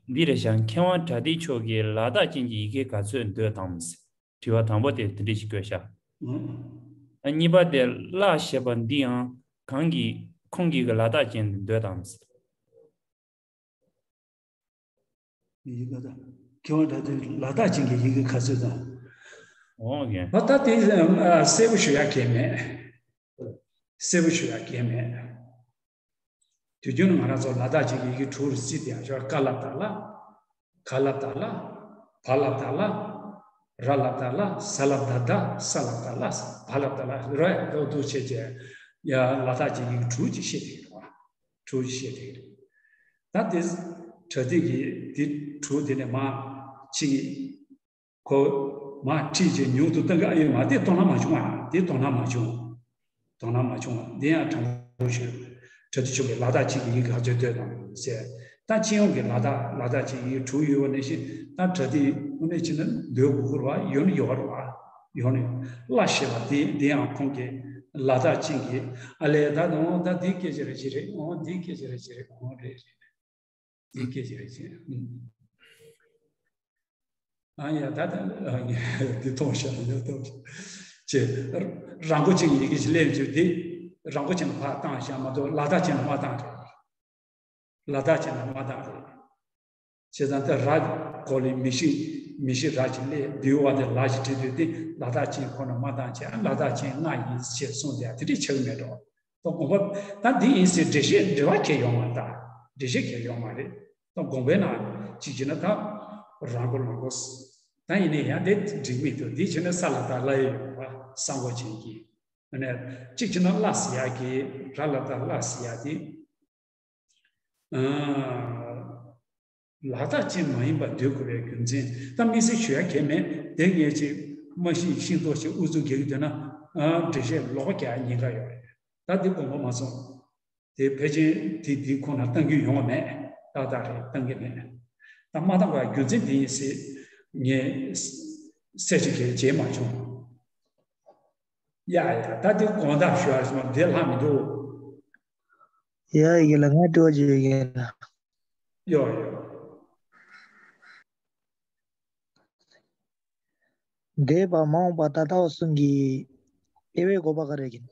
འདི་རེད་ཤག་མཁས་དབང་གྲགས་འདིས་མཆོག་གིས་ལ་དྭགས་ཅན་གྱི་ཡི་གེ་ག་ཚོད་འདོད་དམ། དྲི་བ་དང་པོ་དེ་དེ་འདྲ་ཞིག་བཀོད་ཤག་ཨང་། ཨ་གཉིས་པ་དེ་ལ་ཞེས་པ་འདི་ཡང་གང་གིས་ཁོང་གིས་ལ་དྭགས་ཅན་འདོད་དམ། ཡི་གེ་དང་། མཁས་དབང་གྲགས་འདིས་ལ་དྭགས་ཅན་གྱི་ཡི་གེ་ག་ཚོད་དང་། འོ་རྒན། ད་ལྟ་དེ་ཨ་གསལ་པོ་ཞུ་ཡ་གལ་མེད། གསལ་པོ་ཞུ་ཡ་གལ་མེད། དུས་རྒྱུན་ང་རང་ཚོ་ལ་དྭགས་ཅན་གྱི་ཡི་གེ་དྲུག་རེ་བརྩིས་ཏེ་ཡང་ཞོར་ཀ་ལ་བཏགས་ལ། ག་ལ་བཏགས་ལ། བ་ལ་བཏགས་ལ། ར་ལ་བཏགས་ར། ས་ལ་བཏགས་སྡ། ས་ལ་བཏགས་སླ། བ་ལ་བཏགས་སླ། ར་ཡ་འདུག་འདུག་བྱས་བྱས། ཡ་ལ་དྭགས་ཅན་གྱི་ཡི་གེ་དྲུག་ཅིག་བཤད་དེ་རེད་བ། དྲུག་ཅིག་བཤད་དེ་རེད། ད་དེ་གྲ་སྒྲིག་གི་དེ་དྲུག་དེ་ནས་མ་ཅིག་ཁོ་མ་ཁྲིད་ཅིག་ཉུང་དུ་གཏང་གི་ཨ་ཡོད་མ་དེ་དོ་སྣང་མ་བྱུང་བ། དེ་དོ་སྣང་མ་བྱུང་། དོ་སྣང་མ་བྱུང་བ་འདི་ཡང་དྲང་པོ་ཞུ། གྲ་སྒྲིག་ཆོག་གི་ལ་དྭགས་ཅན་གྱི་ཡི་གེ་ག་ཚོད་འདོད་དམ་ཟེར། ད་སྤྱི་ཡོངས་ཀྱི་ལ་དྭགས་ལ་དྭགས་ཅན་གྱི་ཡི་གེ་དྲུག་ཡོད་པ་ནང་བཞིན་ད་གྲ་སྒྲིག་དངོས་གནས་བྱས་ན་འདོད་དགོས་ཀྱི་རེད་བ། ཡོད་ནི་ཡོད་རེད་བ། ཡོད་ནི་ལ་ཞེས་པ་དེ་དེ་ཡང་ཁོང་གིས་ལ་དྭགས་ཅན་གྱི་ཨ་ལས་ད་འོ་ད་འདི་སྐད་ཆ་རེ་ཅིག་རེད། འོ་འདི་སྐད་ཆ་རེ་ཅིག་རེད། འོ་རེད་རེད། འདི་སྐད་ཆ་རེ་ཅིག་རེད། ཨ་ཡ་ད་ད་འདི་མཐོང་ཤག་འདི་མཐོང་ཤག་ཅེས་རང་མགོ་ཅན་གྱི་ཡི་གེ་ཅིག་ལེན་བྱུང་དེ་རང་མགོ་ཅན་ལ་ཕར་བཏང་བཞག་མ་གཏོགས་ལ་དྭགས་ཅན་ལ་མ་བཏང་རེད། ལ་དྭགས་ཅན་ལ་མ་བཏང་རེད། བྱས་ཙང་ད་ར་གོ་ལི་མི་ཤི་མི་ཤི་ར་ཅིག་ལས་འདུལ་བ་དེ་ལ་ཞིག་བྲིས་དུས་དེ་ལ་དྭགས་ཅན་ཁོ་ན་མ་བཏང་བྱས་ལ་དྭགས་ཅན་ལྔ་ཡིན་ཞེས་གསུངས་ཏེ་དེ་འདྲས་ཆགས་ཀྱི་མེད་འགྲོ། ད་དགོངས་པ་ད་འདི་ཡིན་ཟེར་འགྲེལ་བཤད་འགྲེལ་བ་གལ་ཡོད་མ་རེད། ད་འགྲེལ་བཤད་གལ་ཡོད་མ་རེད། ད་དགོངས་པའི་ནང་གཅིག་བྱས་ན་ད་རང་མགོ་ལ་མགོ་ད་ཡིན་ནའི་ཡང་དེ་འགྲིག་མི་འདུག་འདི་བྱས་ན་ས་ལ་བཏགས་སླ་ཡི་ཡོད་པ་ས་མགོ་ཅན་གྱི་ཨ་ནི་གཅིག་བྱས་ན་སླ་ཟེར་ཡག་གི་ར་ལ་བཏགས་སླ་ཟེར་ཡག་དེ། ལ་དྭགས་ཅན་མ་ཡིན་པ་འདོད་དགོས་པའི་རྒྱུ་མཚན་ད་དམིགས་བསལ་ཞུ་ཡ་གལ་མེད། དེ་ངས་ཅིག་མ་ཤེས་ཤེས་མདོག་ཅིག་ཨུ་ཚུགས་རྒྱག་གི་འདོད་ན་འགྲེལ་བཤད་ལོག་རྒྱག་ཉེན་ཁ་ཡོད་རེད། ད་འདི་དགོངས་པ་མ་ཚོམས། དེ་ཕལ་ཆེར་དེ་འདི་ཁོ་ན་གཏང་རྒྱུ་ཡོང་བ་མེད། ཏག་ཏག་རེད། གཏང་གི་མེད། ད་མ་གཏང་བའི་རྒྱུ་མཚན་དེ་ཡིན་ཟེར་ངས་གསལ་བྱེད་གལ་བྱས་མ་བྱུང་། ཡ་ཡ་ད་དེ་དགོངས་དག་ཞུ་ཡ་སོང་དེ་ལྷག་མི་འདུག་ཡ་ཡི་གེ་ལ་ང་སྤྲོ་བ་བརྗོད་ཡ་ལ། ཡོ་ཡོ། འདས་པ་མ་འོངས་པ་ད་ལྟ་བ་གསུམ་གྱི་དབྱེ་བའི་དགོས་པ་ག་རེ་ཡིན།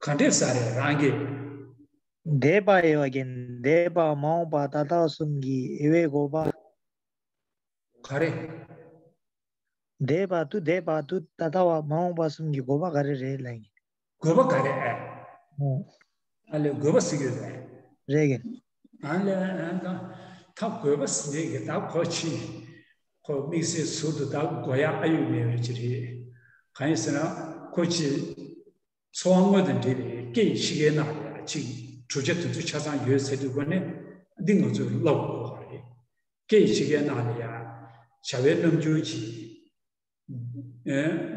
ག་འདྲས་ས་རེད་རང་གི། འདས་པ་ཡོད་ཀྱི་འདས་པ་མ་འོངས་པ་ད་ལྟ་བ་གསུམ་གྱི་དབྱེ་བའི་དགོས་པ། ག་རེ། འདས་པ་དུ་འདས་པ་དུ་ད་ལྟ་བ་མ་འོངས་པ་གསུམ་གྱི་དགོས་པ་ག་རེ་རེད་ལབ་ཡིན། དགོས་པ་ག་རེ་ཨེ། ཨོ། ཨ་ལས་དགོས་པ་ཟེར་གྱི་ཡོད་རེད། རེད་གི། ཨ་ལས་ཨ་ད་ད་དགོས་པ་ཟེར་གྱི་ད་གོ་ཕྱིན་ཁོ་དམིགས་བསལ་ཟུར་དུ་ད་དགོས་ཡག་ཨ་ཡོད་མེད་རེད་ཅི་རེད། གང་ཡིན་ཟེར་ན་ཁོ་ཅི། འཚོ་བ་དངོས་དང་འབྲེལ་བའི་སྐད་ཡིག་ཕྱི་རྒྱལ་ནང་ལ་ཡང་ཅིག་གྲུབ་ཆ་དེ་ཚོ་ཆ་ཚང་ཡོད་ཟེར་དུས་གོ་ནས་འདི་ང་ཚོས་ལབ་དགོས་པ་རེད། སྐད་ཡིག་ཕྱི་རྒྱལ་ནང་ལ་ཡང་བྱ་བའི་རྣམ་འགྱུར་གྱི་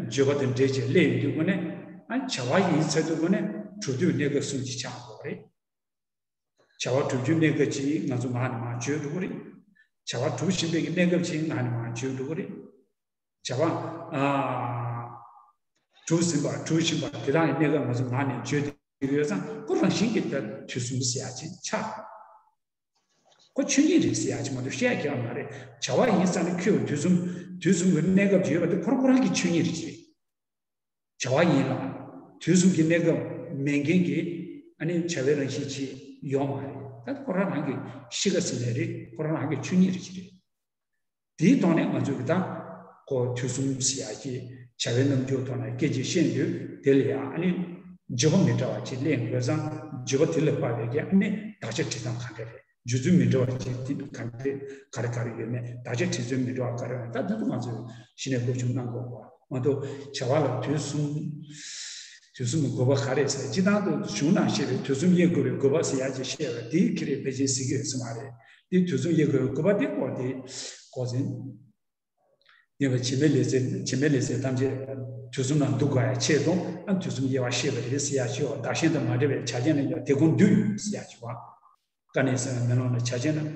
བརྗོད་པ་དང་འབྲེལ་བྱས་སླེབས་ཡོང་དུས་གོ་ནས་ཨ་བྱ་བ་ཡིན་ཟེར་དུས་གོ་ནས་གྲུབ་དུས་གནས་སྐབས་གསུམ་གྱི་ཆགས་དགོས་པ་རེད། བྱ་བ་གྲུབ་རྒྱུའི་གནས་སྐབས་ཅིག་ང་ཚོ་ངག་ནས་མར་བརྗོད་འགྲོ་གི་རེད། བྱ་བ་གྲུབ་བཞིན་པའི་གི་གནས་སྐབས་ཅིག་ངག་ནས་མར་བརྗོད་འགྲོ་གི་རེད། བྱ་བ་ཨ། གྲུབ་ཟིན་པ་གྲུབ་བཞིན་པ་དེ་དག་གི་གནས་སྐབས་ང་ཚོ་ངག་ནས་བརྗོད་དེ་ཡོད་ཙང་ཁོ་རང་བཞིན་གྱིས་ད་དུས་གསུམ་ཟེར་ཡག་ཅིག་ཆགས། ཁོ་ཆོས་ཉིད་རེད་ཟེར་ཡག་ཅིག་མ་གཏོགས་བཤད་ཡག་གི་མ་རེད། བྱ་བ་ཡིན་ཙང་ནི་ཁོས་དུས་གསུམ་དུས་གསུམ་གྱི་གནས་སྐབས་ཅིག་ཡོད་པ་དེ་ཁོ་རང་ཁོ་རང་གི་ཆོས་ཉིད་རེད་ཅེས། བྱ་བ་ཡིན་ལ། དུས་གསུམ་གྱི་གནས་སྐབས་མེད་མཁན་གྱི་ཨ་ནི་བྱ་བའི་རང་བཞིན་ཅིག་ཡོད་མ་རེད། ད་ཁོ་རང་རང་གི་གཤིས་ཀ་ཟེར་ནའི་རེད། ཁོ་རང་རང་གི་ཆོས་ཉིད་རེད་ཅེས་རེད། དེའི་ཐོག་ནས་ང་ཚོས་ཀྱི་ད་ཁོ་དུས་གསུམ་ཟེར་ཡག་གི་བྱ་བའི་རྣམ་འགྱུར་ཐོག་ནས་སྐད་ཅིག་བཤད་དུས་དེ་ལ་ཡང་ཨ་ནི་བརྗོད་པ་མི་འདྲ་བ་ཅིག་གླེང་དགོས་ཙང་བརྗོད་པ་དེ་ལ་དཔག་པའི་གི་ཨ་ནི་དག་ཆ་འབྲི་སྟངས་ག་འདྲ་རེད། བརྗོད་ཚུལ་མི་འདྲ་བ་ཅིག་དེ་ག་འདྲ་རེད། ག་རེ་ག་རེ་ཡོད་མེད་དག་ཆ་འབྲི་ཚུལ་མི་འདྲ་བ་ག་རེ་ཡོད་མེད་ད་དེ་ཚོ་ང་ཚོས་གཞི་ནས་སློབ་སྦྱོང་གནང་དགོས་པ་མ་གཏོགས་བྱ་བ་ལ་དུས་གསུམ་དུས་གསུམ་གྱི་དགོས་པ་ག་རེ་ཟེར་སྤྱིར་བཏང་དུ་གཞུང་ནང་བཤད་པའི་དུས་གསུམ་དབྱེ་དགོས་པའི་དགོས་པ་ཟེར་ཡག་ཅིག་བཤད་པ་དེའི་ཁྱེད་རེད་ཕལ་ཆེར་ཟེར་གྱི་ཡོད་ས་མ་རེད། དེ་དུས་གསུམ་དབྱེ་དགོས་པའི་དགོས་པ་དེ་སྐོར་དེ་གོ་ཟིན། དེ་བས་བྱེད་མེད་ལས་ཚེ་བྱེད་མེད་ལས་ཚེ་ཐམས་ཅད་དུས་གསུམ་ན་འདུ་དགོས་ཡ་ཆེད་དུ་ཨ་དུས་གསུམ་དབྱེ་བ་ཤེས་པ་རེད་ཟེར་ཡ་ཞིག་བདག་གཞན་དང་མ་འབྲེལ་བའི་བྱ་བྱེད་ན་ཡང་དེ་ཀུན་འདུས་ཡོད་ཟེར་ཡ་ཞིག་བ། དཀའ་གནད་གསལ་བའི་མེ་ལོང་ལ་བྱ་བྱེད་ན་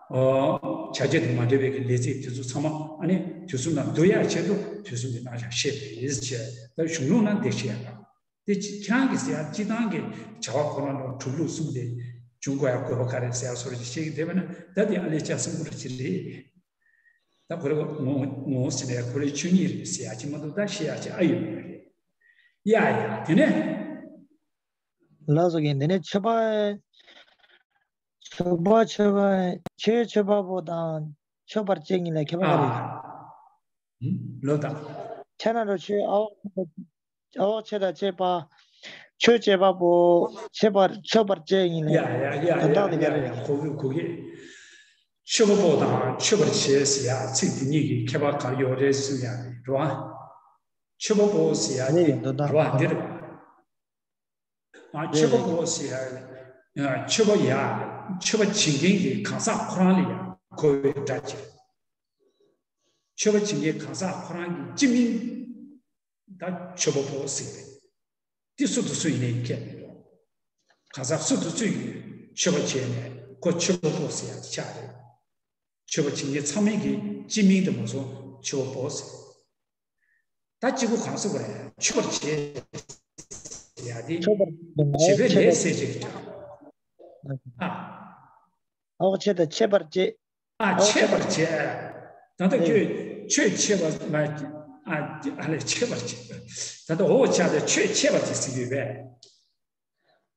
བྱ་བྱེད་དང་མ་འབྲེལ་བའི་གི་ལས་ཚིག་དེ་ཚོ་ཚང་མ་ཨ་ནི་དུས་གསུམ་ན་འདུ་ཡ་ཆེད་དུ་དུས་གསུམ་གྱི་རྣམ་གཞག་ཤེས་པ་རེད་ཟེར་ད་གཞུང་ལུགས་ན་འདི་བཤད་ཡ་དང་། དེ་ཁྱེད་རང་གིས་ཟེར་ཡ་སྤྱིར་བཏང་གི་བྱ་བ་ཁོ་རང་ལ་གྲུབ་ལུགས་གསུམ་དེ་འབྱུང་དགོས་ཡ་དགོས་པ་ག་རེ་ཟེར་ཡ་སོགས་ཀྱི་བཤད་ཀྱི་བསྡད་པ་ན་ད་དེ་ཨ་ལས་ཆ་གསུམ་པོ་རེ་ཅི་རེད། ད་ཁོ་རེ་ངོ་ངོ་ཟེར་ནས་ཁོ་རེ་ཆོས་ཉིད་རེད་ཟེར་ཡ་ཅི་མ་གཏོགས་ད་བཤད་ཡ་ཅི་ཨ་ཡོད་མ་རེད། ཡ་ཡ་དེ་ནས། ལགས་སོ་རྒན། དེ་ནས་མཆོད་པ། མཆོད་པ་མཆོད་པ་ཆོས་མཆོད་པ་པོ་དང་མཆོད་པར་བྱེད་གཉིས་ལ་ཁྱད་པར་ག་རེ་ཡོད། ཨ། ལོ་དང་། ཆ་ན་རོ་ཆོས་ཨ་འོག་ཨ་འོག་ཆོས་དང་བཅས་པ། ཆོས་བྱེད་པ་པོ། བྱེད་པར་མཆོད་པར་བྱེད་གཉིས་ལ་ཡ་ཡ་ཡ་དོན་དག་དེ་ག་ཡ་རེ་ཡ་ཡོད། གོ་གི་གོ་གི། མཆོད་པ་པོ་དང་མཆོད་པར་བྱེད་ཟེར་ཡ་ཚིག་དེ་གཉིས་ཀྱི་ཁྱད་པར་ག་རེ་ཡོད་རེད་གསུང་ཡ་རེད་རོ། མཆོད་པ་པོ་ཟེར་ཡ་དེ་རེད་དོན་དག་རོ་དེ་རེད། ཨ་མཆོད་པ་པོ་ཟེར་ཡ། མཆོད་པ་ཡ། མཆོད་པ་བྱེད་མཁན་གྱི་གང་ཟག་ཁོ་རང་ལ་ཡང་གོ་བའི་སྒྲ་ཅིག་མཆོད་པ་བྱེད་མཁན་གང་ཟག་ཁོ་རང་གི་སྤྱི་མིང་ད་མཆོད་པ་པོ་ཟེར་བས། དེ་སུ་དང་སུ་ཡིན་ནའི་ཁྱད་མེད་དོ། གང་ཟག་སུ་དང་སུ་ཡིན་མཆོད་པ་བྱས་ནས་ཁོ་མཆོད་པ་པོ་ཟེར་ཡ་དེ་ཆགས་རེད། མཆོད་པ་བྱེད་མཁན་ཚང་མའི་གི་སྤྱི་མིང་དུ་མ་སོང་མཆོད་པ་པོ་ཟེར། ད་གཅིག་པུ་གང་ཟེར་བ་རེད། མཆོད་པར་བྱེད། ཡ་དེ། མཆོད་པར་བྱེད་པའི་ལས་ཟེར་ཅིག་ཀྱང་། ཨ། ཨོ་ཆེ་ད་མཆོད་པར་བྱེད། ཨ་ཨོ་མཆོད་པར་བྱེད། ད་ལྟ་ཨེ་ཁྱོད་ཆོས་མཆོད་པ་མ། ཨ་ཨ་ལས་མཆོད་པར་བྱེད། ད་ལྟ་འོ་ཆ་ད་ཆོས་མཆོད་པར་བྱེད་ཟེར་གྱི་ཡོད་པས།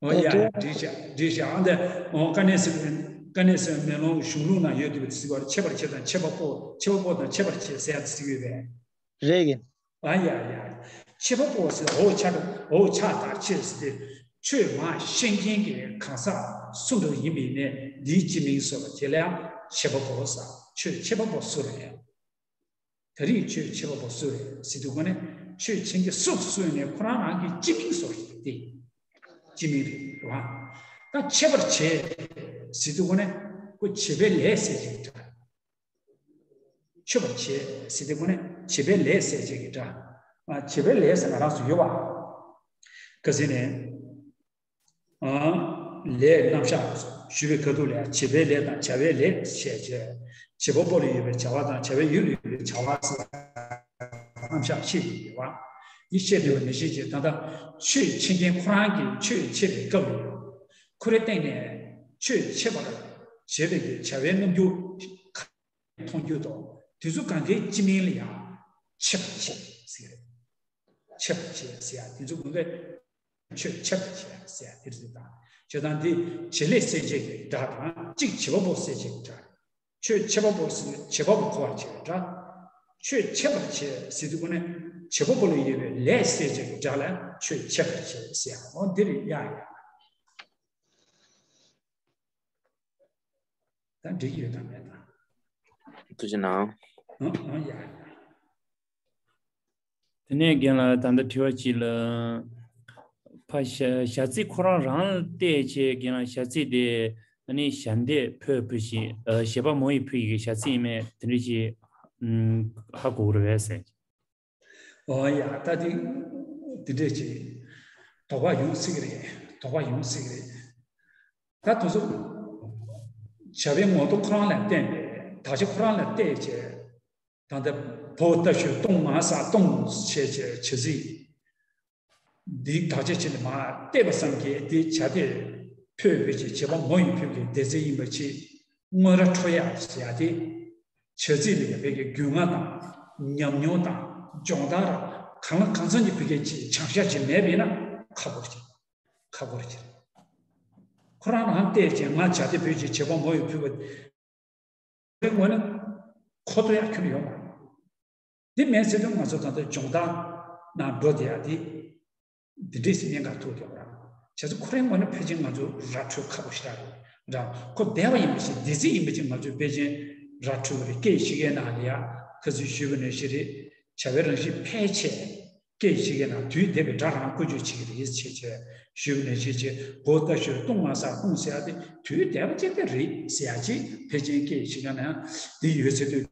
འོ་ཡ་ཡ་འགྲིག་བྱ་འགྲིག་བྱ་ཨ་འདི་འོ་དཀའ་གནད་སེལ་དཀའ་གནད་སེལ་མེ་ལོང་གི་གཞུང་ལུགས་ན་ཡོད་དུས་ཟེར་བར་མཆོད་པར་བྱེད་དང་མཆོད་པ་པོ་མཆོད་པ་པོ་དང་མཆོད་པར་བྱེད་ཟེར་ཡ་ཟེར་གྱི་ཡོད་པས། རེད་གི། ཨ་ཡ་ཡ། མཆོད་པ་པོ་ཟེར་འོ་ཆ་འོ་ཆ་དར་ཆེ་ཟེར་ཏེ་ཆོས་མ་ཤེས་མཁན་གྱི་གང་ཟག་སུ་འདྲ་ཡིན་པའི་ནས་འདིའི་སྤྱི་མིང་སོགས་ལ་བྱེད་ལ་ཡང་མཆོད་པ་པོ་ཟེར་ཆོས་མཆོད་པ་པོ་སུ་རེད། ད་རེས་ཆོས་མཆོད་པ་པོ་སུ་རེད་ཟེར་དུས་ཀོ་ནས་ཆོས་མཆོད་མཁན་སུ་སུ་ཡིན་ནས་ཁོ་རང་རང་གི་སྤྱི་མིང་སོགས་ཤིག་སྟེ། སྤྱི་མིང་རེད་བ། ད་མཆོད་པར་བྱེད་ཟེར་དུས་ཀོ་ནས་ཁོ་བྱེད་པའི་ལས་ཟེར་ཅིག་འདྲ། མཆོད་པར་བྱེད་ཟེར་དུས་ཀོ་ནས་བྱེད་པའི་ལས་ཟེར་ཅིག་འདྲ། བྱེད་པའི་ལས་ཟེར་ང་རང་ཚོ་ཡོད་བ། ག་ཟེར་ནས། ལས་རྣམ་གཞག་ཞུ་བའི་ཁ་ཐུག་ལ་བྱེད་པའི་ལས་དང་བྱ་བའི་ལས་ཞེས་བྱ། བྱེད་པ་པོ་ལ་ཡོད་པའི་བྱ་བ་དང་བྱ་བའི་ཡུལ་ལ་ཡོད་པའི་བྱ་བ་ཟེར་རྣམ་གཞག་ཤེས་དགོས་པ། འདི་ཤེས་དགོས་པ་ནང་བཞིན་བྱས་ད་ལྟ་ཆོས་མཆོད་མཁན་ཁོ་རང་གིས་ཆོས་མཆོད་པའི་སྐབས་ལ་ཡང་ཁོ་རའི་སྟེང་ནས་ཆོས་མཆོད་པར་བྱེད་པའི་གི་བྱ་བའི་རྣམ་འགྱུར། མཐོང་རྒྱུ་དང་དེ་ཚོ་གང་གའི་སྤྱི་མིང་ལ་ཡང་མཆོད་པར་བྱེད་ཟེར། མཆོད་པར་བྱེད་ཟེར་ཡ་དེ་ཚོ་གང་གའི་ཆོས་མཆོད་པར་བྱེད་ཟེར་ཡ་དེ་རེད་དང་། བྱེད་དང་འདི་བྱེད་ལས་གསལ་བྱེད་ཀྱི་སྒྲ་དང་གཅིག་བྱེད་པ་པོ་གསལ་བྱེད་ཀྱི་སྒྲ། ཆོས་མཆོད་པ་པོ་ཟེར་བྱེད་པ་པོ་གོ་བར་བྱེད་པའི་སྒྲ། ཆོས་མཆོད་པར་བྱེད་ཟེར་དུས་ཀོ་ནས་བྱེད་པ་པོ་ལ་ཡོད་པའི་ལས་གསལ་བྱེད་ཀྱི་སྒྲ་ལ་ཆོས་མཆོད་པར་བྱེད་ཟེར་ཡ་འོ་འདི་རེད་ཡ་ཡ། ད་འགྲིག་ཡོད་དམ་མེད་དམ། ཐུགས་རྗེ་གནང་། ཨང་ཨང་ཡ་ཡ། དེ་ནས་རྒན་ལགས། ད་ལྟ་དྲི་བ་གཅིག་ལ། ཕ་ཞ་ཞ་ཚིག་ཁོ་རང་རང་ལ་བལྟས་བྱས་རྒན་ལགས། ཞ་ཚིག་དེ་ཨ་ནི་ཞ་འདས་ཕོ་བུ་ཞིག་ཨ་བཞད་པ་མོ་ཡི་བུ་ཡི་གི་ཞ་ཚིག་ཡིན་མེད་དེ་འདྲ་ཞིག་ཧ་གོ་གི་རེད་པས་ཟེར། ཨོ་ཡ། ད་དེ་དེ་འདྲས་ཅིག་དོགས་པ་ཡོང་སྲིད་ཀྱི་རེད། དོགས་པ་ཡོང་སྲིད་ཀྱི་རེད། ད་དེ་ཚོ་བྱ་བའི་ངོ་ཐོག་ཁོ་རང་ལ་བརྟེན་པའི་དག་ཆ་ཁོ་རང་ལ་བལྟས་བྱས། ད་ལྟ་བོ་ད་ཞོལ་ལྟུང་མ་ས་ལྟུང་བྱས་བྱས་བྱ་ཚིག་འདི་དག་ཆ་ཕྱི་ནས་མར་བལྟས་པ་ཙམ་གྱིས་འདི་བྱ་དེ་ཕོ་བོད་ཀྱི་བྱེད་པ་མོ་ཡི་བོད་ཀྱི་སྡེ་ཚན་ཡིན་པ་ཆེ་དངོས་ར་འཕྲོ་ཡག་ཟེར་ཡ་དེ། བྱ་ཚིག་ལ་ཡ་བོད་ཀྱི་རྒྱུས་མངའ་དང་ཉམས་མྱོང་དང་སྦྱོང་བརྡར་གང་ལ་གང་འཚམ་གྱི་བོད་ཀྱི་ཅིག་བྱང་ཤ་ཅིག་མེད་པས་ན་ཁག་པོ་རེད། ཁག་པོ་རེད། ཁོ་རང་རང་བལྟས་ཀྱི་ང་བྱ་དེ་བོད་ཀྱི་བྱེད་པ་མོ་ཡི་ཕུད་པ། ངོས་ནས་ཁོ་ཐོ་ཡག་ཁྱོན་ཡོད་མ་རེད། འདི་མེད་ཚེ་དུས་ང་ཚོ་ད་ལྟ་སྦྱོང་བརྡར་ནང་འགྲོ་བསྡད་ཡ་འདི། འདི་འདྲས་སེ་གནད་འགག་ཐུག་ཡོད་ར། བྱས་ཙང་ཁོ་རའི་ངོས་ནས་ཕལ་ཆེར་ང་ཚོ་ར་འཕྲོད་ཁག་པོ་ཞེ་དྲག་རེད་ར། ཁོ་འདས་པ་ཡིན་པ་ཞིག་འདས་ཚིག་ཡིན་པ་ཅིག་ང་ཚོས་ཕལ་ཆེར་ར་འཕྲོད་པ་རེད། སྐད་ཆ་བཤད་མཁན་ནང་ལ་ཡ་ཁ་སང་ཞུས་པ་ནང་བཞིན་རེད། བྱ་བའི་རང་བཞིན་ཕལ་ཆེར་སྐད་ཆ་བཤད་མཁན་ནང་དུས་འདས་པའི་སྒྲ་རང་བཀོལ་སྤྱོད་བྱེད་ཀྱི་རེད་ཅེས་བྱས་ཞུས་པ་ནང་བཞིན་བྱས། བོ་ད་ཞོལ་ལྟུང་མ་ས་ལྟུང་ཟེར་ཡ་དེ་དུས་འདས་པ་ཅིག་དེ་རེད་ཟེར་ཡ་ཅིག་ཕལ་ཆེར་སྐད་ཆ་བཤད་མཁན་ནང་འདི་ཡོད་ཚེ་དུས།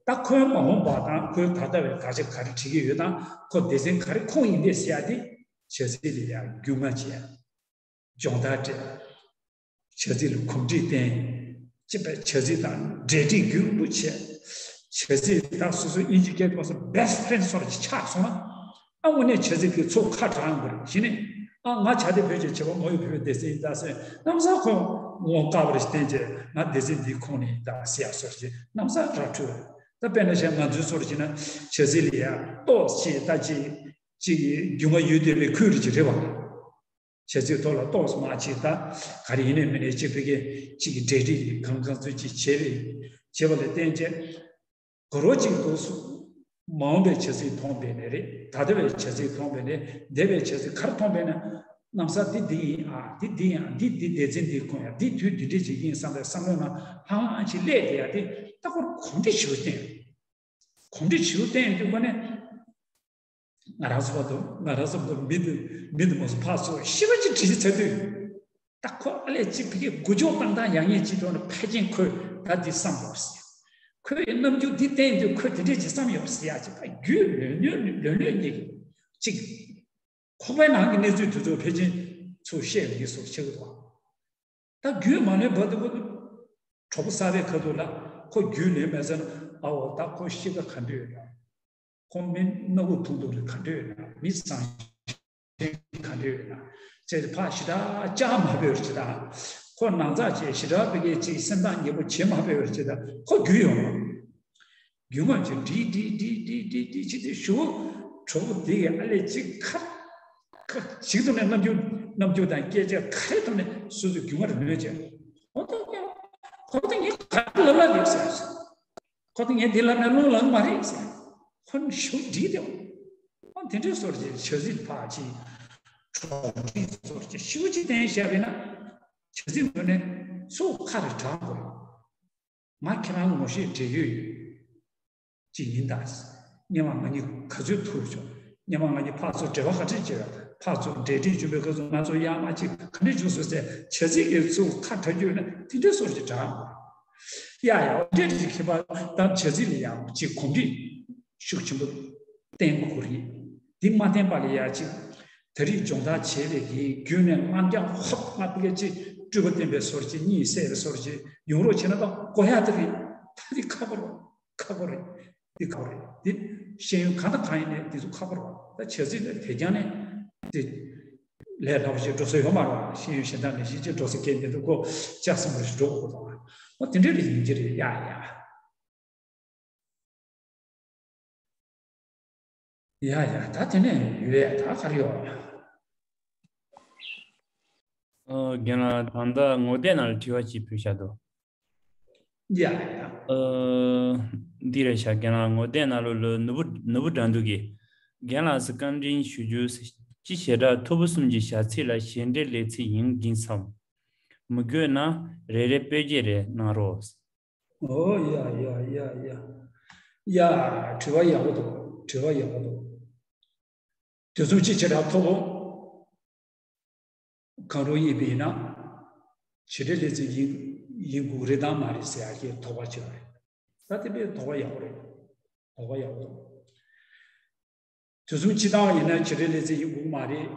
ད་ཁོའི་མ་འོངས་པ་དང་ཁོའི་ད་ལྟ་བའི་དག་ཆ་ག་རེ་བྲིས་ཀྱི་ཡོད་དང་ཁོ་སྡེ་ཚན་ག་རེ་ཁོངས་ཡིན་པས་ཟེར་ཡ་དེ་བྱ་ཚིག་ལ་ཡང་རྒྱུས་མངའ་བྱས། སྦྱོང་བརྡར་སྤྲད། བྱ་ཚིག་ལ་གོམས་འདྲིས་བསྟེན། ཅེས་པའི་བྱ་ཚིག་དང་འབྲེལ་འདྲིས་རྒྱུན་པོ་བྱས། བྱ་ཚིག་ད་སོ་སོའི་དབྱིན་ཇི་སྐད་ཐོག་སོ་best friend་སོགས་ཀྱི་ཆགས་སོང་ན། ཨ་དངོས་གནས་བྱ་ཚིག་གི་ཚུགས་ཁ་དྲག་དགོས་རེད། གཞི་ནས་ཨ་ང་བྱ་དེ་བོད་ཀྱི་བྱེད་པ་མོ་ཡི་བོད་པའི་སྡེ་ཚན་ཡིན་ད་ཟེར་གནམ་ས་ཁོ་ངོ་དཀར་པོ་རེ་བསྟན་བྱས་ང་སྡེ་ཚན་འདིའི་ཁོངས་ནས་ཡིན་ད་ཟེར་ཡ་སོགས་ཀྱི་གནམ་ས་ར་འཕྲོད་རེད། ད་དཔེར་ན་བྱས་ང་ཚོའི་སོར་བྱས་ན་བྱ་ཚིག་ལ་ཡ་ཏོག་ཅེས་ད་ཅེས་ཅིག་རྒྱུས་མངའ་ཡོད་བསྡད་པའི་ཁུལ་རེ་ཅིག་རེད་བ། བྱ་ཚིག་ཐོག་ལ་ཏོག་ཙམ་མ་ཅིག་ད་ག་རེ་ཡིན་ནའི་མིན་ནའི་ཅིག་བོད་སྐད་ཅིག་གི་འབྲེལ་འདྲིས་ཀྱི་གང་གང་ཚོད་ཅིག་བྱས་པའི་བྱས་པ་ལ་བརྟེན་བྱས། གོ་རོ་གཅིག་ཏུ་མ་འོངས་པའི་བྱ་ཚིག་མཐོང་པས་ནས་རེད། ད་ལྟ་བའི་བྱ་ཚིག་མཐོང་པས་ནས་འདས་པའི་བྱ་ཚིག་ག་རེ་མཐོང་པས་ན། གནམ་ས་འདི་འདི་ཡིན་ཨ། འདི་འདི་ཡིན་ཨ། འདི་འདི་སྡེ་ཚན་འདི་ཁོངས་ཡ། འདི་དུས་འདི་འདྲས་ཅིག་ཡིན་བསམ་པའི་བསམ་བློ་ནང་ལྷང་ལྷང་ཅིག་སླེབས་བསྡད་ཡ་དེ་ད་ཁོར་གོམས་འདྲིས་ཞུ་བསྟན། གོམས་འདྲིས་ཞུ་བསྟན་དུས་ཁོ་ནས་ང་རང་ཚོ་བར་དུ་ང་རང་ཚོ་བར་དུ་མི་དུ་མི་དུ་མ་སོང་ཕར་ཚུར་ཤི་བ་ཅིག་བྲིས་ཚར་དུས། ད་ཁོ་ཨ་ལས་ཅིག་ཕ་གིའི་འགུལ་སྐྱོད་བཏང་སྟངས་ཡག་ཉེས་ཅིག་ཐོག་ནས་ཕལ་ཆེར་ཁོས་ད་འདི་བསམ་ཡོད་ཟེར། ཁོས་རྣམ་འགྱུར་འདི་བསྟན་དུས་ཁོས་འདི་འདྲས་ཅིག་བསམ་ཡོད་ཟེར་ཡ་ཅིག་ད་རྒྱུས་ལོན་ལོན་ལོན་ལོན་ཉེས་ཅིག་ཁོག་པའི་ནང་གི་གནས་ཚུལ་དེ་ཚོ་ཕལ་ཆེར་ཚུར་བཤད་ཡོང་གི་སོགས་བྱེད་དགོས་པ། ད་རྒྱུས་མ་ལོན་བར་དུ་ཁོ་གྲོགས་པོ་གསར་པའི་ཁ་ཐུག་ལ་ཁོ་རྒྱུས་ལོན་མེད་ཟེར་ན་ཨའོ་ད་ཁོ་གཤིས་ཀ་ག་འདྲ་ཡོད་ན། ཁོ་མི་སྣ་དགུ་ཐུང་ཐུང་རེད་ག་འདྲ་ཡོད་ན། མི་བཟང་ཤེས་ག་འདྲ་ཡོད་ན། ཅེས་ཕ་ཞེ་དྲག་ལྕགས་མ་འབོད་ཅེས་དང་། ཁོ་ནང་ཚགས་ཅེས་ཞེ་དྲག་པའི་གི་ཅིག་སེམས་ཐག་ཉེ་པོ་བྱེད་མ་འབོད་ཅེས་དང་ཁོ་རྒྱུས་ཡོང་བ། རྒྱུས་མ་བྱེད་འདྲི་འདྲི་འདྲི་འདྲི་འདྲི་འདྲི་བྱེད་དུས་ཞུ། གྲོགས་པོ་དེ་གི་ཨ་ལས་ཅིག་ཁ་ཁ་ཞིག་ཐོག་ནས་རྣམ་འགྱུར་རྣམ་འགྱུར་དང་སྐད་ཆ་ག་རེ་ཐོག་ནས་སོ་སོའི་རྒྱུས་མ་རེ་ལོན་བྱས། ཁོ་ཐག་ཉེ་ཁོ་ཐག་ཉེ་ག་རེ་ལབ་ལ་རེད་ཟེར། ཁོ་ཚོ་ངས་འདི་ལབ་ན་རླུང་ལངས་མ་རེད་ཟེར། ཁོ་ནི་ཞུ་འདྲི་དེ། ཨ་དེ་འདྲའི་སོར་གྱི་བྱ་ཚིག་ཕར་ཅིག་གྲོགས་འདྲིས་སོར་གྱི་ཞུ་ཅིག་བསྟན་བཞག་པས་ན། བྱ་ཚིག་ངོས་ནས་ཚུགས་ཁ་རེ་དྲག་དགོས། ང་ཁྱེད་རང་ངོ་ཤེས་འབྲེལ་ཡོད་ཡོད་ཅིག་ཡིན་ད། སྔོན་མ་ང་གཉིས་ག་ཚོད་ཐུག་བྱུང་། སྔོན་མ་ང་གཉིས་ཕར་ཚུར་འབྲེལ་བ་ག་འདྲས་བྱས་ཡོད། ཕར་ཚུར་འབྲེལ་འདྲིས་བྱུང་བའི་སྐབས་སུ་ང་ཚོ་ཡར་མར་ཅིག་ག་འདྲས་བྱུང་སོང་ཟེར་བྱ་ཚིག་གི་ཚུགས་ཁ་དྲག་རྒྱུ་ན་དེ་འདྲའི་སོར་གྱི་དྲག་ཡ་ཡ་འདྲེ་རེ་ཞིག་ཁྱད་པར་དང་བྱ་ཚིག་ལ་ཡང་ཅིག་གོམས་འདྲིས་ཤུགས་ཆེན་པོ་བསྟན་དགོས་རེད། འདི་མ་བསྟན་པ་ལ་ཡ་ཅིག་ད་རེས་སྦྱོང་བརྡར་བྱས་པའི་གི་རྒྱུན་ནས་རྣམ་རྒྱལ་ཧོབ་ང་ཕ་གི་ཅིག་སྤྲུལ་པ་བསྟན་པའི་སོར་གྱི་གཉིད་སད་པའི་སོར་གྱི་ཡོང་རོགས་བྱས་ན་ད་གོ་ཡ་དེ་རེད། ད་འདི་ཁག་པོ་རེད། ཁག་པོ་རེད། འདི་ཁག་པོ་རེད། འདི་ཤེས་ཡོན་གང་དང་གང་ཡིན་ནའི་འདི་ཚོ་ཁག་པོ་རེད། ད་བྱ་ཚིག་ལ་དེ་རྐྱང་ནས་འདི་ལས་སླ་པོ་ཞིག་འགྲོ་ས་ཡོད་མ་རེད། ཤེས་ཡོན་གཞན་དག་ནས་ཤེས་ཀྱི་འགྲོ་ས་སྐད་འདི་ཚོ་ཁོ་ལྕགས་སྲིན་པོ་ཞིག་འགྲོ་དགོས་དང་། འོ་དེ་འདྲ་རེ་ཡིན་གྱི་རེད། ཡ་ཡ། ཡ་ཡ་ད་དེ་ནས་ཡོད་ཡ་ད་ག་རེ་ཡོད། ཨ་རྒན་ལགས་ད་ལྟ་ངོ་དེབ་ནང་ལ་དྲི་བ་ཅིག་ཕུལ་བཞག་འདུག་ཡ་ཡ། ཨ་འདི་རེད་ཤག་རྒན་ལགས་ངོ་དེབ་ནང་ལོགས་ལ་ནོར་བུ་ནོར་བུ་དགྲ་འདུལ་གྱིས། རྒན་ལགས་སུ་བཀའ་འདྲི་ཞུ་རྒྱུ། སྤྱི་བྱེ་བྲག་མཐོ་པོ་གསུམ་གྱི་བྱ་ཚིག་ལ་ཞེ་འགྲས་ལས་ཚིག་ཡིན་གྱིན་འཚམ། མི་དགོས་ན་རེ་རེ་སྤོས་འགྱེད་རེ་གནང་རོགས། ཨོ་ཡ་ཡ་ཡ་ཡ། ཡ། དྲི་བ་ཡག་པོ་འདུག་དྲི་བ་ཡག་པོ་འདུག་དུས་མཚམས་ཅིག་བྱེ་བྲག་མཐོ་པོ། གང་རུང་ཡིན་པ་ཡིན་ན། བྱེད་འབྲེལ་ལས་ཚིག་ཡིན་ཡིན་དགོས་རེད་དམ་མ་རེད་ཟེར་ཡག་གི་དོགས་པ་ཅིག་ཡོད་རེད། ད་དེ་དཔེ་དོགས་པ་ཡག་པོ་རེད། དོགས་པ་ཡག་པོ་འདུག་དུས་མཚམས་སྤྱིར་བཏང་བ་ཡིན་ན་བྱེད་འབྲེལ་ལས་ཚིག་ཡིན་དགོས་མ་རེད།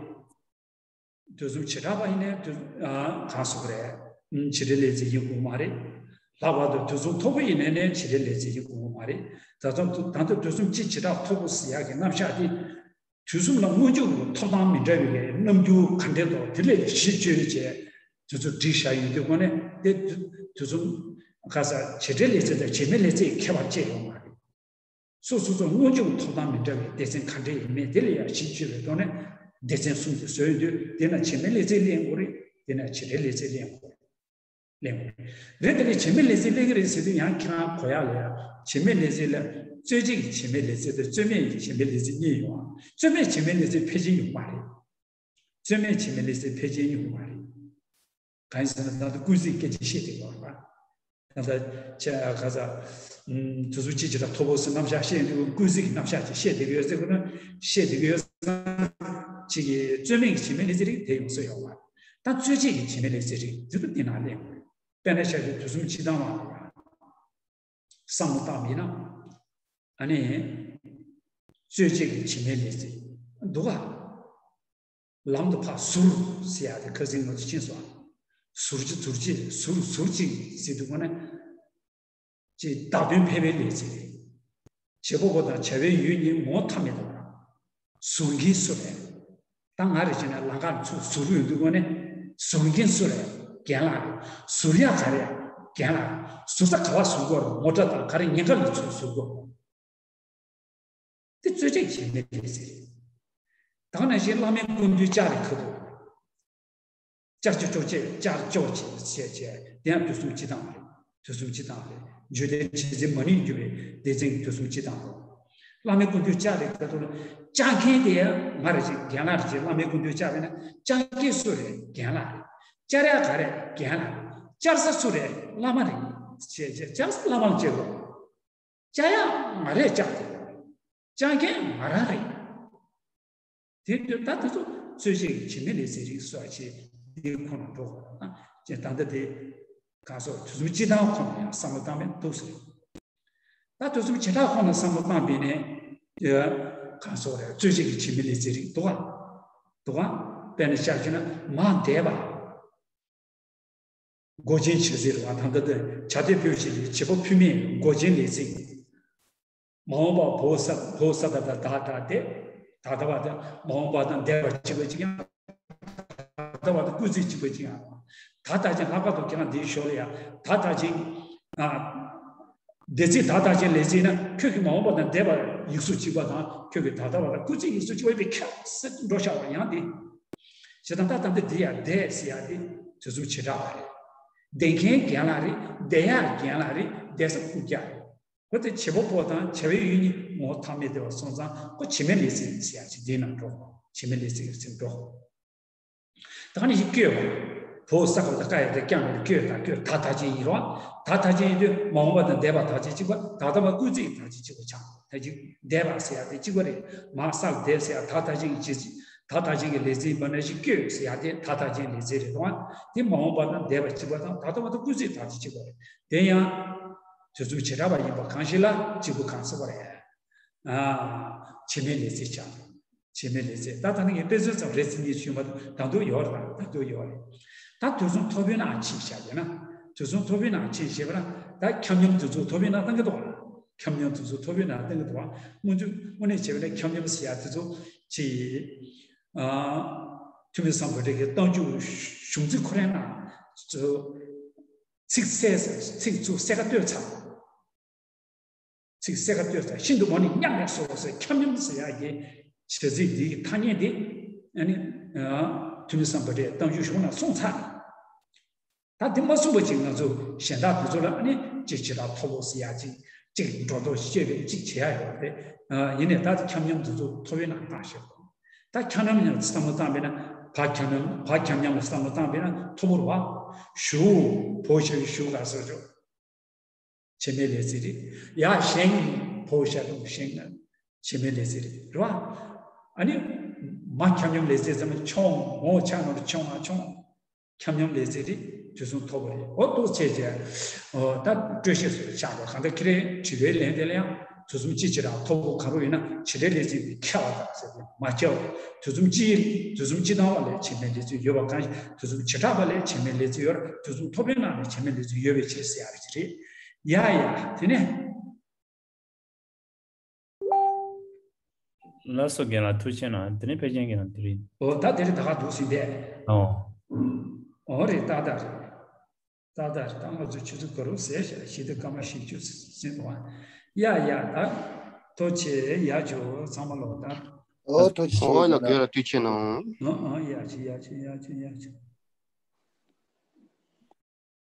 དུས་མཚམས་བྱེ་བྲག་པ་ཡིན་ན་དུས་ཨ་གང་ཟེར་དགོས་རེད། ཨུམ། བྱེད་འབྲེལ་ལས་ཚིག་ཡིན་དགོས་མ་རེད། ལྷག་པར་དུ་དུས་མཚམས་མཐོ་པོ་ཡིན་ནའི་ནས་བྱེད་འབྲེལ་ལས་ཚིག་ཡིན་དགོས་མ་རེད། ད་ལྟ་ད་ལྟ་དུས་མཚམས་སྤྱི་བྱེ་བྲག་མཐོ་པོ་ཟེར་ཡག་གི་རྣམ་གཞག་དེ། དུས་གསུམ་ལ་སྔོན་འཇུག་ཐོབ་ཐང་མི་འདྲ་བའི་རྣམ་འགྱུར་ག་འདྲས་འདུག་དེ་ལ་གཞི་བཅོལ་བྱས་དུས་ཚོད་སྒྲིག་བཞག་ཡོད་དུས་སྒོ་ནས་དེ་དུས་གསུམ་ཁ་ས་བྱེད་འབྲེལ་ལས་ཚིག་དང་བྱེད་མེད་ལས་ཚིག་ཁྱད་པར་ཅི་ཡོད་མ་རེད། སོ་སོ་སོ་སྔོན་འཇུག་ཐོབ་ཐང་མི་འདྲ་བའི་སྡེ་ཚན་ག་འདྲས་ཡིན་མིན་དེ་ལ་ཡང་གཞི་བཅོལ་བའི་ཐོག་ནས་སྡེ་ཚན་གསུམ་དུ་བཟོས་ཡོད་དུས་དེ་ན་བྱེད་མེད་ལས་ཚིག་ལེན་དགོས་རེད། དེ་ན་བྱེད་འབྲེལ་ལས་ཚིག་ལེན་དགོས་རེད། ལེན་དགོས་རེད། དེ་ནས་བྱེད་མེད་ལས་ཚིག་ལེན་གྱི་རེད་ཟེར་དུས་ཡང་ཁྱེད་རང་གོ་ཡག་ལ་ཡང་བྱེད་མེད་ལས་ཚིག་ལ་རྩོད་བྱེད་ཀྱི་བྱེད་མེད་ལས་ཚིག་དང་རྩོད་མེད་ཀྱི་བྱེད་མེད་ལས་ཚིག་གཉིས་ཡོད། རྩོད་མེད་བྱེད་མེད་ལས་ཚིག་ཕལ་ཆེར་ཡོད་མ་རེད། རྩོད་མེད་བྱེད་མེད་ལས་ཚིག་ཕལ་ཆེར་ཡོད་མ་རེད། གང་ཡིན་ཟེར་ན་ད་ལྟ་སྐུལ་ཚིག་སྐད་ཆ་བཤད་བསྡད་ཡོད་རེད་པ། ད་ལྟ་ཁྱེད་ག་ས་དུས་ཚོད་ཅིག་ཅིག་ལ་མཐོ་པོ་སུ་རྣམ་གཞག་བཤད་ཡོང་དུས་སྐུལ་ཚིག་གི་རྣམ་གཞག་ཅིག་བཤད་བསྡད་ཀྱི་ཡོད་ཟེར་དགོས་ན་བཤད་བསྡད་ཀྱི་ཡོད་ཙང་ཅིག་གིས་རྩོད་མེད་ཀྱི་བྱེད་མེད་ལས་ཚིག་རིགས་དེ་ཡོང་ས་ཡོད་མ་རེད། ད་རྩོད་བྱེད་ཀྱི་བྱེད་མེད་ལས་ཚིག་རིགས་དེ་ཚོ་འདི་ན་ལེན་དགོས་རེད། དཔེར་ན་ཆ་བཞག་དུས་གསུམ་སྤྱིར་བཏང་བ་ལ་ཡང་བསམ་བློ་བཏང་བ་ཡིན་ན། ཨ་ནི། རྩོད་བྱེད་ཀྱི་བྱེད་མེད་ལས་ཚིག་འདུག་ག་ལམ་དུ་ཕར་ཟུར་ཟེར་ཡག་དེ་ཁ་སང་ང་ཚོ་ཕྱིན་སོང་། ཟུར་གཅིག་ཟུར་གཅིག་ཟུར་ཟུར་གཅིག་ཟེར་དུས་སྒོ་ནས། ཅེས་བརྡ་དོན་འཕེལ་བའི་ལས་ཚིག་རེད། བྱེད་པ་པོ་དང་བྱ་བའི་ཡུལ་གཉིས་ངོ་ཐ་མལ་དུ་བར། ཟུར་མཁན་སུ་རེད། ད་ང་རེ་བྱས་ན་ལམ་ཁར་ཚུར་ཟུར་ཡོང་དུས་སྒོ་ནས་ཟུར་མཁན་སུ་རེད། རྒན་ལགས་རེད། ཟུར་ཡག་ག་རེ། རྒན་ལགས་རེད། ཟུར་ས་ག་བ་ཟུར་དགོས་རེད། མོ་ཊ་དང་ག་རེ་ཉེན་ཁ་ལ་ཚུར་ཟུར་དགོས། དེ་རྩོད་བྱེད་ཀྱི་བྱེད་མེད་ལས་ཚིག་རེད། ད་ག་ནང་བཞིན་བླ་མའི་སྐུ་མདུན་ལྕགས་རེ་ཁ་ཐུག་ལྕགས་ཀྱི་ཅོག་ཅེ་ལྕགས་ཅོག་ཅེ་བྱས་བྱས་དེ་ཡང་དུས་གསུམ་སྤྱི་བཏང་རེད། དུས་གསུམ་སྤྱི་བཏང་རེད། འཇུ་དེ་བྱེད་ཚིག་མ་ནིང་བསྒྱུར་བའི་སྡེ་ཚན་གྱི་དུས་གསུམ་སྤྱི་བཏང་རེད། བླ་མའི་སྐུ་མདུན་ལྕགས་རེ་ཁ་ཐུག་ལ་ལྕགས་མཁན་དེ་ཡང་ང་རེ་ཅིག་རྒན་ལགས་རེ་ཅིག་བླ་མའི་སྐུ་མདུན་ལྕགས་རེ་ན་ལྕགས་མཁན་སུ་རེད། རྒན་ལགས་རེད། ལྕགས་རེ་ག་རེད། རྒན་ལགས་རེད། ལྕགས་ས་སུ་རེད། བླ་མ་རེད། བྱས་བྱས་ལྕགས་ས་བླ་མ་ལ་བྱེད་དགོས། ལྕགས་ཡག་ང་རེད། ལྕགས་དེ་ལྕགས་མཁན་ང་རང་རེད། དེ་དུས་ད་དེ་ཚོ་རྩོད་བྱེད་ཀྱི་བྱེད་མེད་ལས་ཚིག་རིགས་སོགས་ཆེ་འདི་ཁོ་ན་འགྲོ་དགོས་ན་ཅེས་ད་ལྟ་དེ་གང་སོགས་དུས་གསུམ་སྤྱི་བཏང་ཁོ་ན་ཡང་བསམ་བློ་བཏང་མེད་འདུག་ཟེར། ད་དུས་གསུམ་བྱེ་བྲག་ཁོ་ན་བསམ་བློ་བཏང་པས་ནས་གང་སོགས་རེད། རྩོད་བྱེད་ཀྱི་བྱེད་མེད་ལས་ཚིག་རིགས་འདུག་ག་འདུག་ག་དཔེར་ན་ཆ་བཞག་ན་མ་འདས་པ། མགོ་ཅན་བྱ་ཚིག་རེད་བ། ད་ལྟ་དེ་བྱ་དེ་ཕུལ་བྱེད་ཀྱི་བྱེད་པ་ཕུལ་མེད་མགོ་ཅན་ལས་ཚིག་མ་འོངས་པ་བོ་ས་བོ་ས་ད་ད་ད་ད་དེ་ད་ད་བ་དེ་མ་འོངས་པ་དང་འདས་པ་གཅིག་པ་གཅིག་ཡང་ད་ད་བ་དེ་སྐུལ་ཚིག་གཅིག་པ་གཅིག་ཡང་ད་ད་ཅན་ལྷག་པར་དུ་ཁྱེད་རང་འདིའི་ཞོར་ལ་ཡང་ད་ད་ཅན་ཨ་འདས་ཚིག་ད་ད་ཅན་ལས་ཚིག་ན་ཁྱོད་ཀྱི་མ་འོངས་པ་དང་འདས་པ་ཡིག་གཟུགས་གཅིག་པ་དང་ཁྱོད་ཀྱི་ད་ད་བ་དང་སྐུལ་ཚིག་ཡིག་གཟུགས་གཅིག་པ་ཡིན་པའི་ཁྱབ་སེ་འགྲོ་བཞག་པ་ཡང་དེ། བྱས་ཙང་ད་ད་འདི་འདི་ཡང་འདས་ཟེར་ཡག་དེ་དུས་གསུམ་བྱེ་བྲག་པ་རེད། འདས་མཁན་རྒན་ལགས་རེད། འདས་ཡག་རྒན་ལགས་རེད། འདས་ས་རྐུབ་བཀྱག་རེད། ཁོ་དེ་བྱེད་པ་པོ་དང་བྱ་བའི་ཡུལ་གཉིས་ངོ་ཐ་མལ་དུ་བར་སོང་ཙང་ཁོ་བྱེད་མེད་ལས་ཚིག་ཟེར་ཡག་ཅིག་འདི་ནང་འགྲོ། བྱེད་མེད་ལས་ཚིག་ཟེར་འགྲོ། ད་ནི་ཞིག་བསྐྱོད་པ། བོ་ས་ཁ་ད་ཀ་ཡ་དེ་རྐྱང་རེད། བསྐྱོད་ད་བསྐྱོད་ད་ད་ཅན་ཡིན་རོ། ད་ད་ཅན་ཡིན་དུས་མ་འོངས་པ་དང་འདས་པ་ད་ཅན་གཅིག་པ་ད་ལྟ་མ་སྐུལ་ཚིག་ད་ཅན་གཅིག་པ་ཆགས། ད་ཅིག་འདས་པ་ཟེར་ཡག་དེ་གཅིག་པ་རེད། མ་ས་འདས་ཟེར་ཡག་ད་ད་ཅན་གྱི་བྱེད་ཚིག་ད་ད་ཅན་གྱི་ལས་ཚིག་ཡིན་པ་ན་ཞིག་བསྐྱོད་ཟེར་ཡག་དེ་ད་ད་ཅན་ལས་ཚིག་རེད་དོ། དེ་མ་འོངས་པ་དང་འདས་པ་གཅིག་པ་དང་ད་ལྟ་མ་ད་སྐུལ་ཚིག་ད་ཅན་གཅིག་པ་རེད། དེ་ཡང་དུས་གསུམ་བྱེ་བྲག་པ་ཡིན་པ་གང་ཞིག་ལ་གཅིག་པུ་གང་ཟེར་བ་རེད། ཨ། བྱེད་མེད་ལས་ཚིག་ཆགས། བྱེད་མེད་ལས་ཚིག་ད་ད་ནི་ངས་དཔེ་མཚོན་ཙམ་རེ་ཚིག་གཉིས་ཞུས་མ་གཏོགས་ད་དུང་ཡོད་རེད། ད་དུང་ཡོད་རེད། ད་དུས་གསུམ་མཐོ་པོའི་ནང་ཕྱིན་བཞག་ཡོད་ན། དུས་གསུམ་མཐོ་པོའི་ནང་ཕྱིན་ཞེས་པ་ན་ད་ཁྱབ་མཉམ་དུས་གསུམ་མཐོ་པོའི་ནང་བཏང་གི་འདུག་ག་ཁྱབ་མཉམ་དུས་གསུམ་མཐོ་པོའི་ནང་བཏང་གི་འདུག་ག་དངོས་འབྱོར་དངོས་གནས་བྱས་པ་ན་ཁྱབ་མཉམ་ཟེར་ཡག་དེ་ཚོ་ཅི། ཨ། ཐུ་མི་སམ་བྷོ་ཊ་གི་རྟགས་འཇུག་གཞུང་ཚིག་ཁོ་རའི་ནང་ཚོ་ཚིག་གསལ་ཚིག་ཚུར་གསལ་ཁ་གཏོད་ཚར། ཚིག་གསལ་ཁ་གཏོད་ཚར་ཤིན་ཏུ་མ་ནིང་མཉམ་ལས་སོ་ཟེར་ཁྱབ་མཉམ་ཟེར་ཡག་གི་བྱ་ཚིག་འདིའི་ཐ་སྙད་འདི་ཨ་ནི་ཐུ་མི་སམ་བྷོ་ཊའི་རྟགས་འཇུག་གཞུང་ནང་གསུངས་ཚར། ད་འདི་མ་གསུངས་པ་ཅིག་ང་ཚོ་གཞན་དག་དེ་ཚོ་ལ་ཨ་ནི་གཅིག་བྱེ་བྲག་མཐོ་པོ་ཟེར་ཡག་ཅིག་གཅིག་སྒྲོ་འདོགས་བཅད་པའི་གཅིག་བྱེད་ཡག་ཡོད་རེད། ཡིན་ནའི་ད་ཁྱབ་མཉམ་དེ་ཚོ་མཐོ་བའི་ནང་བཏང་ཤོག་ད་ཁྱབ་མཉམ་ཡང་བསམ་བློ་བཏང་བས་ན་ བ་ཁྱབ་མཉམ། བ་ཁྱབ་མཉམ་ལ་བསམ་བློ་བཏང་བས་ན་མཐོ་པོ་རེད་བ། ཞུ། བོ་ཞབས་ཀྱུ་ཞུ་ག་ཟེར་ཆོག་བྱེད་མེད་ལས་ཚིག་རེད། ཡ་བཞེངས། བོ་ཞབས་ཀྱུ་བཞེངས། བྱེད་མེད་ལས་ཚིག་རེད། རེད་བ། ཨ་ནི། མ་ཁྱབ་མཉམ་ལས་ཚིག་ཙམ་མཆོང་། མོ་ཆ་ནོར་མཆོང་བ་མཆོང་། ཁྱབ་མཉམ་ལས་ཚིག་རེད། དུས་གསུམ་མཐོ་པོ་རེད། འོ་འདུག་བྱས་བྱས། ཨོ་ད་སྤྲོས་བཤད་སུ་ཆགས་པ་གང་ལྟར་ཁྱེད་རའི་དྲི་བའི་ལན་དེ་ལ་ཡང་དུས་གསུམ་སྤྱི་བྱེ་བྲག་མཐོ་པོ་གང་རུང་ཡིན་ན་བྱེད་འབྲེལ་ལས་ཚིག་དེ་ཁྱབ་པ་དང་ཟེར་ཏེ་མ་ཁྱབ། དུས་གསུམ་སྤྱི། དུས་གསུམ་སྤྱི་དང་བ་ལས་བྱེད་མེད་ལས་ཚིག་ཡོད་པ་གང་ཞིག་དུས་གསུམ་བྱེ་བྲག་པ་ལས་བྱེད་མེད་ལས་ཚིག་ཡོད་ར། དུས་གསུམ་མཐོ་པོའི་ནང་ནས་བྱེད་མེད་ལས་ཚིག་ཡོད་པའི་ཕྱིར་ཟེར་ཡ་རེད། ཡ་ཡ་དེ་ནས། ལགས་སོ། རྒན་ལགས་ཐུགས་རྗེ་གནང་། དེ་ནས་ཕལ་ཆེར་རྒན་ལགས་དེ་རིང་། ཨོ་ད་དེ་རིང་ད་ག་འདུག་ཟིན་པས། ཨོ། ཨོ་རེད། ཏག་ཏག་རེད། ཏག་ཏག་རེད། ད་ང་ཚོ་ཆུ་ཚོད་ག་རུ་ཟེར་བྱས་ལ་ཞི་བདེ་སྐར་མ་བཞི་བཅུ་ཟིན་འདུག་ཨ། ཡ་ཡ་ད། ཐུགས་རྗེ་ཆེ། ཡ་ཇོ་ཚང་མ་ལོ་ད། ཨོ་ཐུགས་རྗེ་ཆེ། ཨོ་ལ་རྒན་ལགས་ཐུགས་རྗེ་གནང་། ཨོ་ཨོ་ཡ་ཆེ་ཡ་ཆེ་ཡ་ཆེ་ཡ་ཆེ།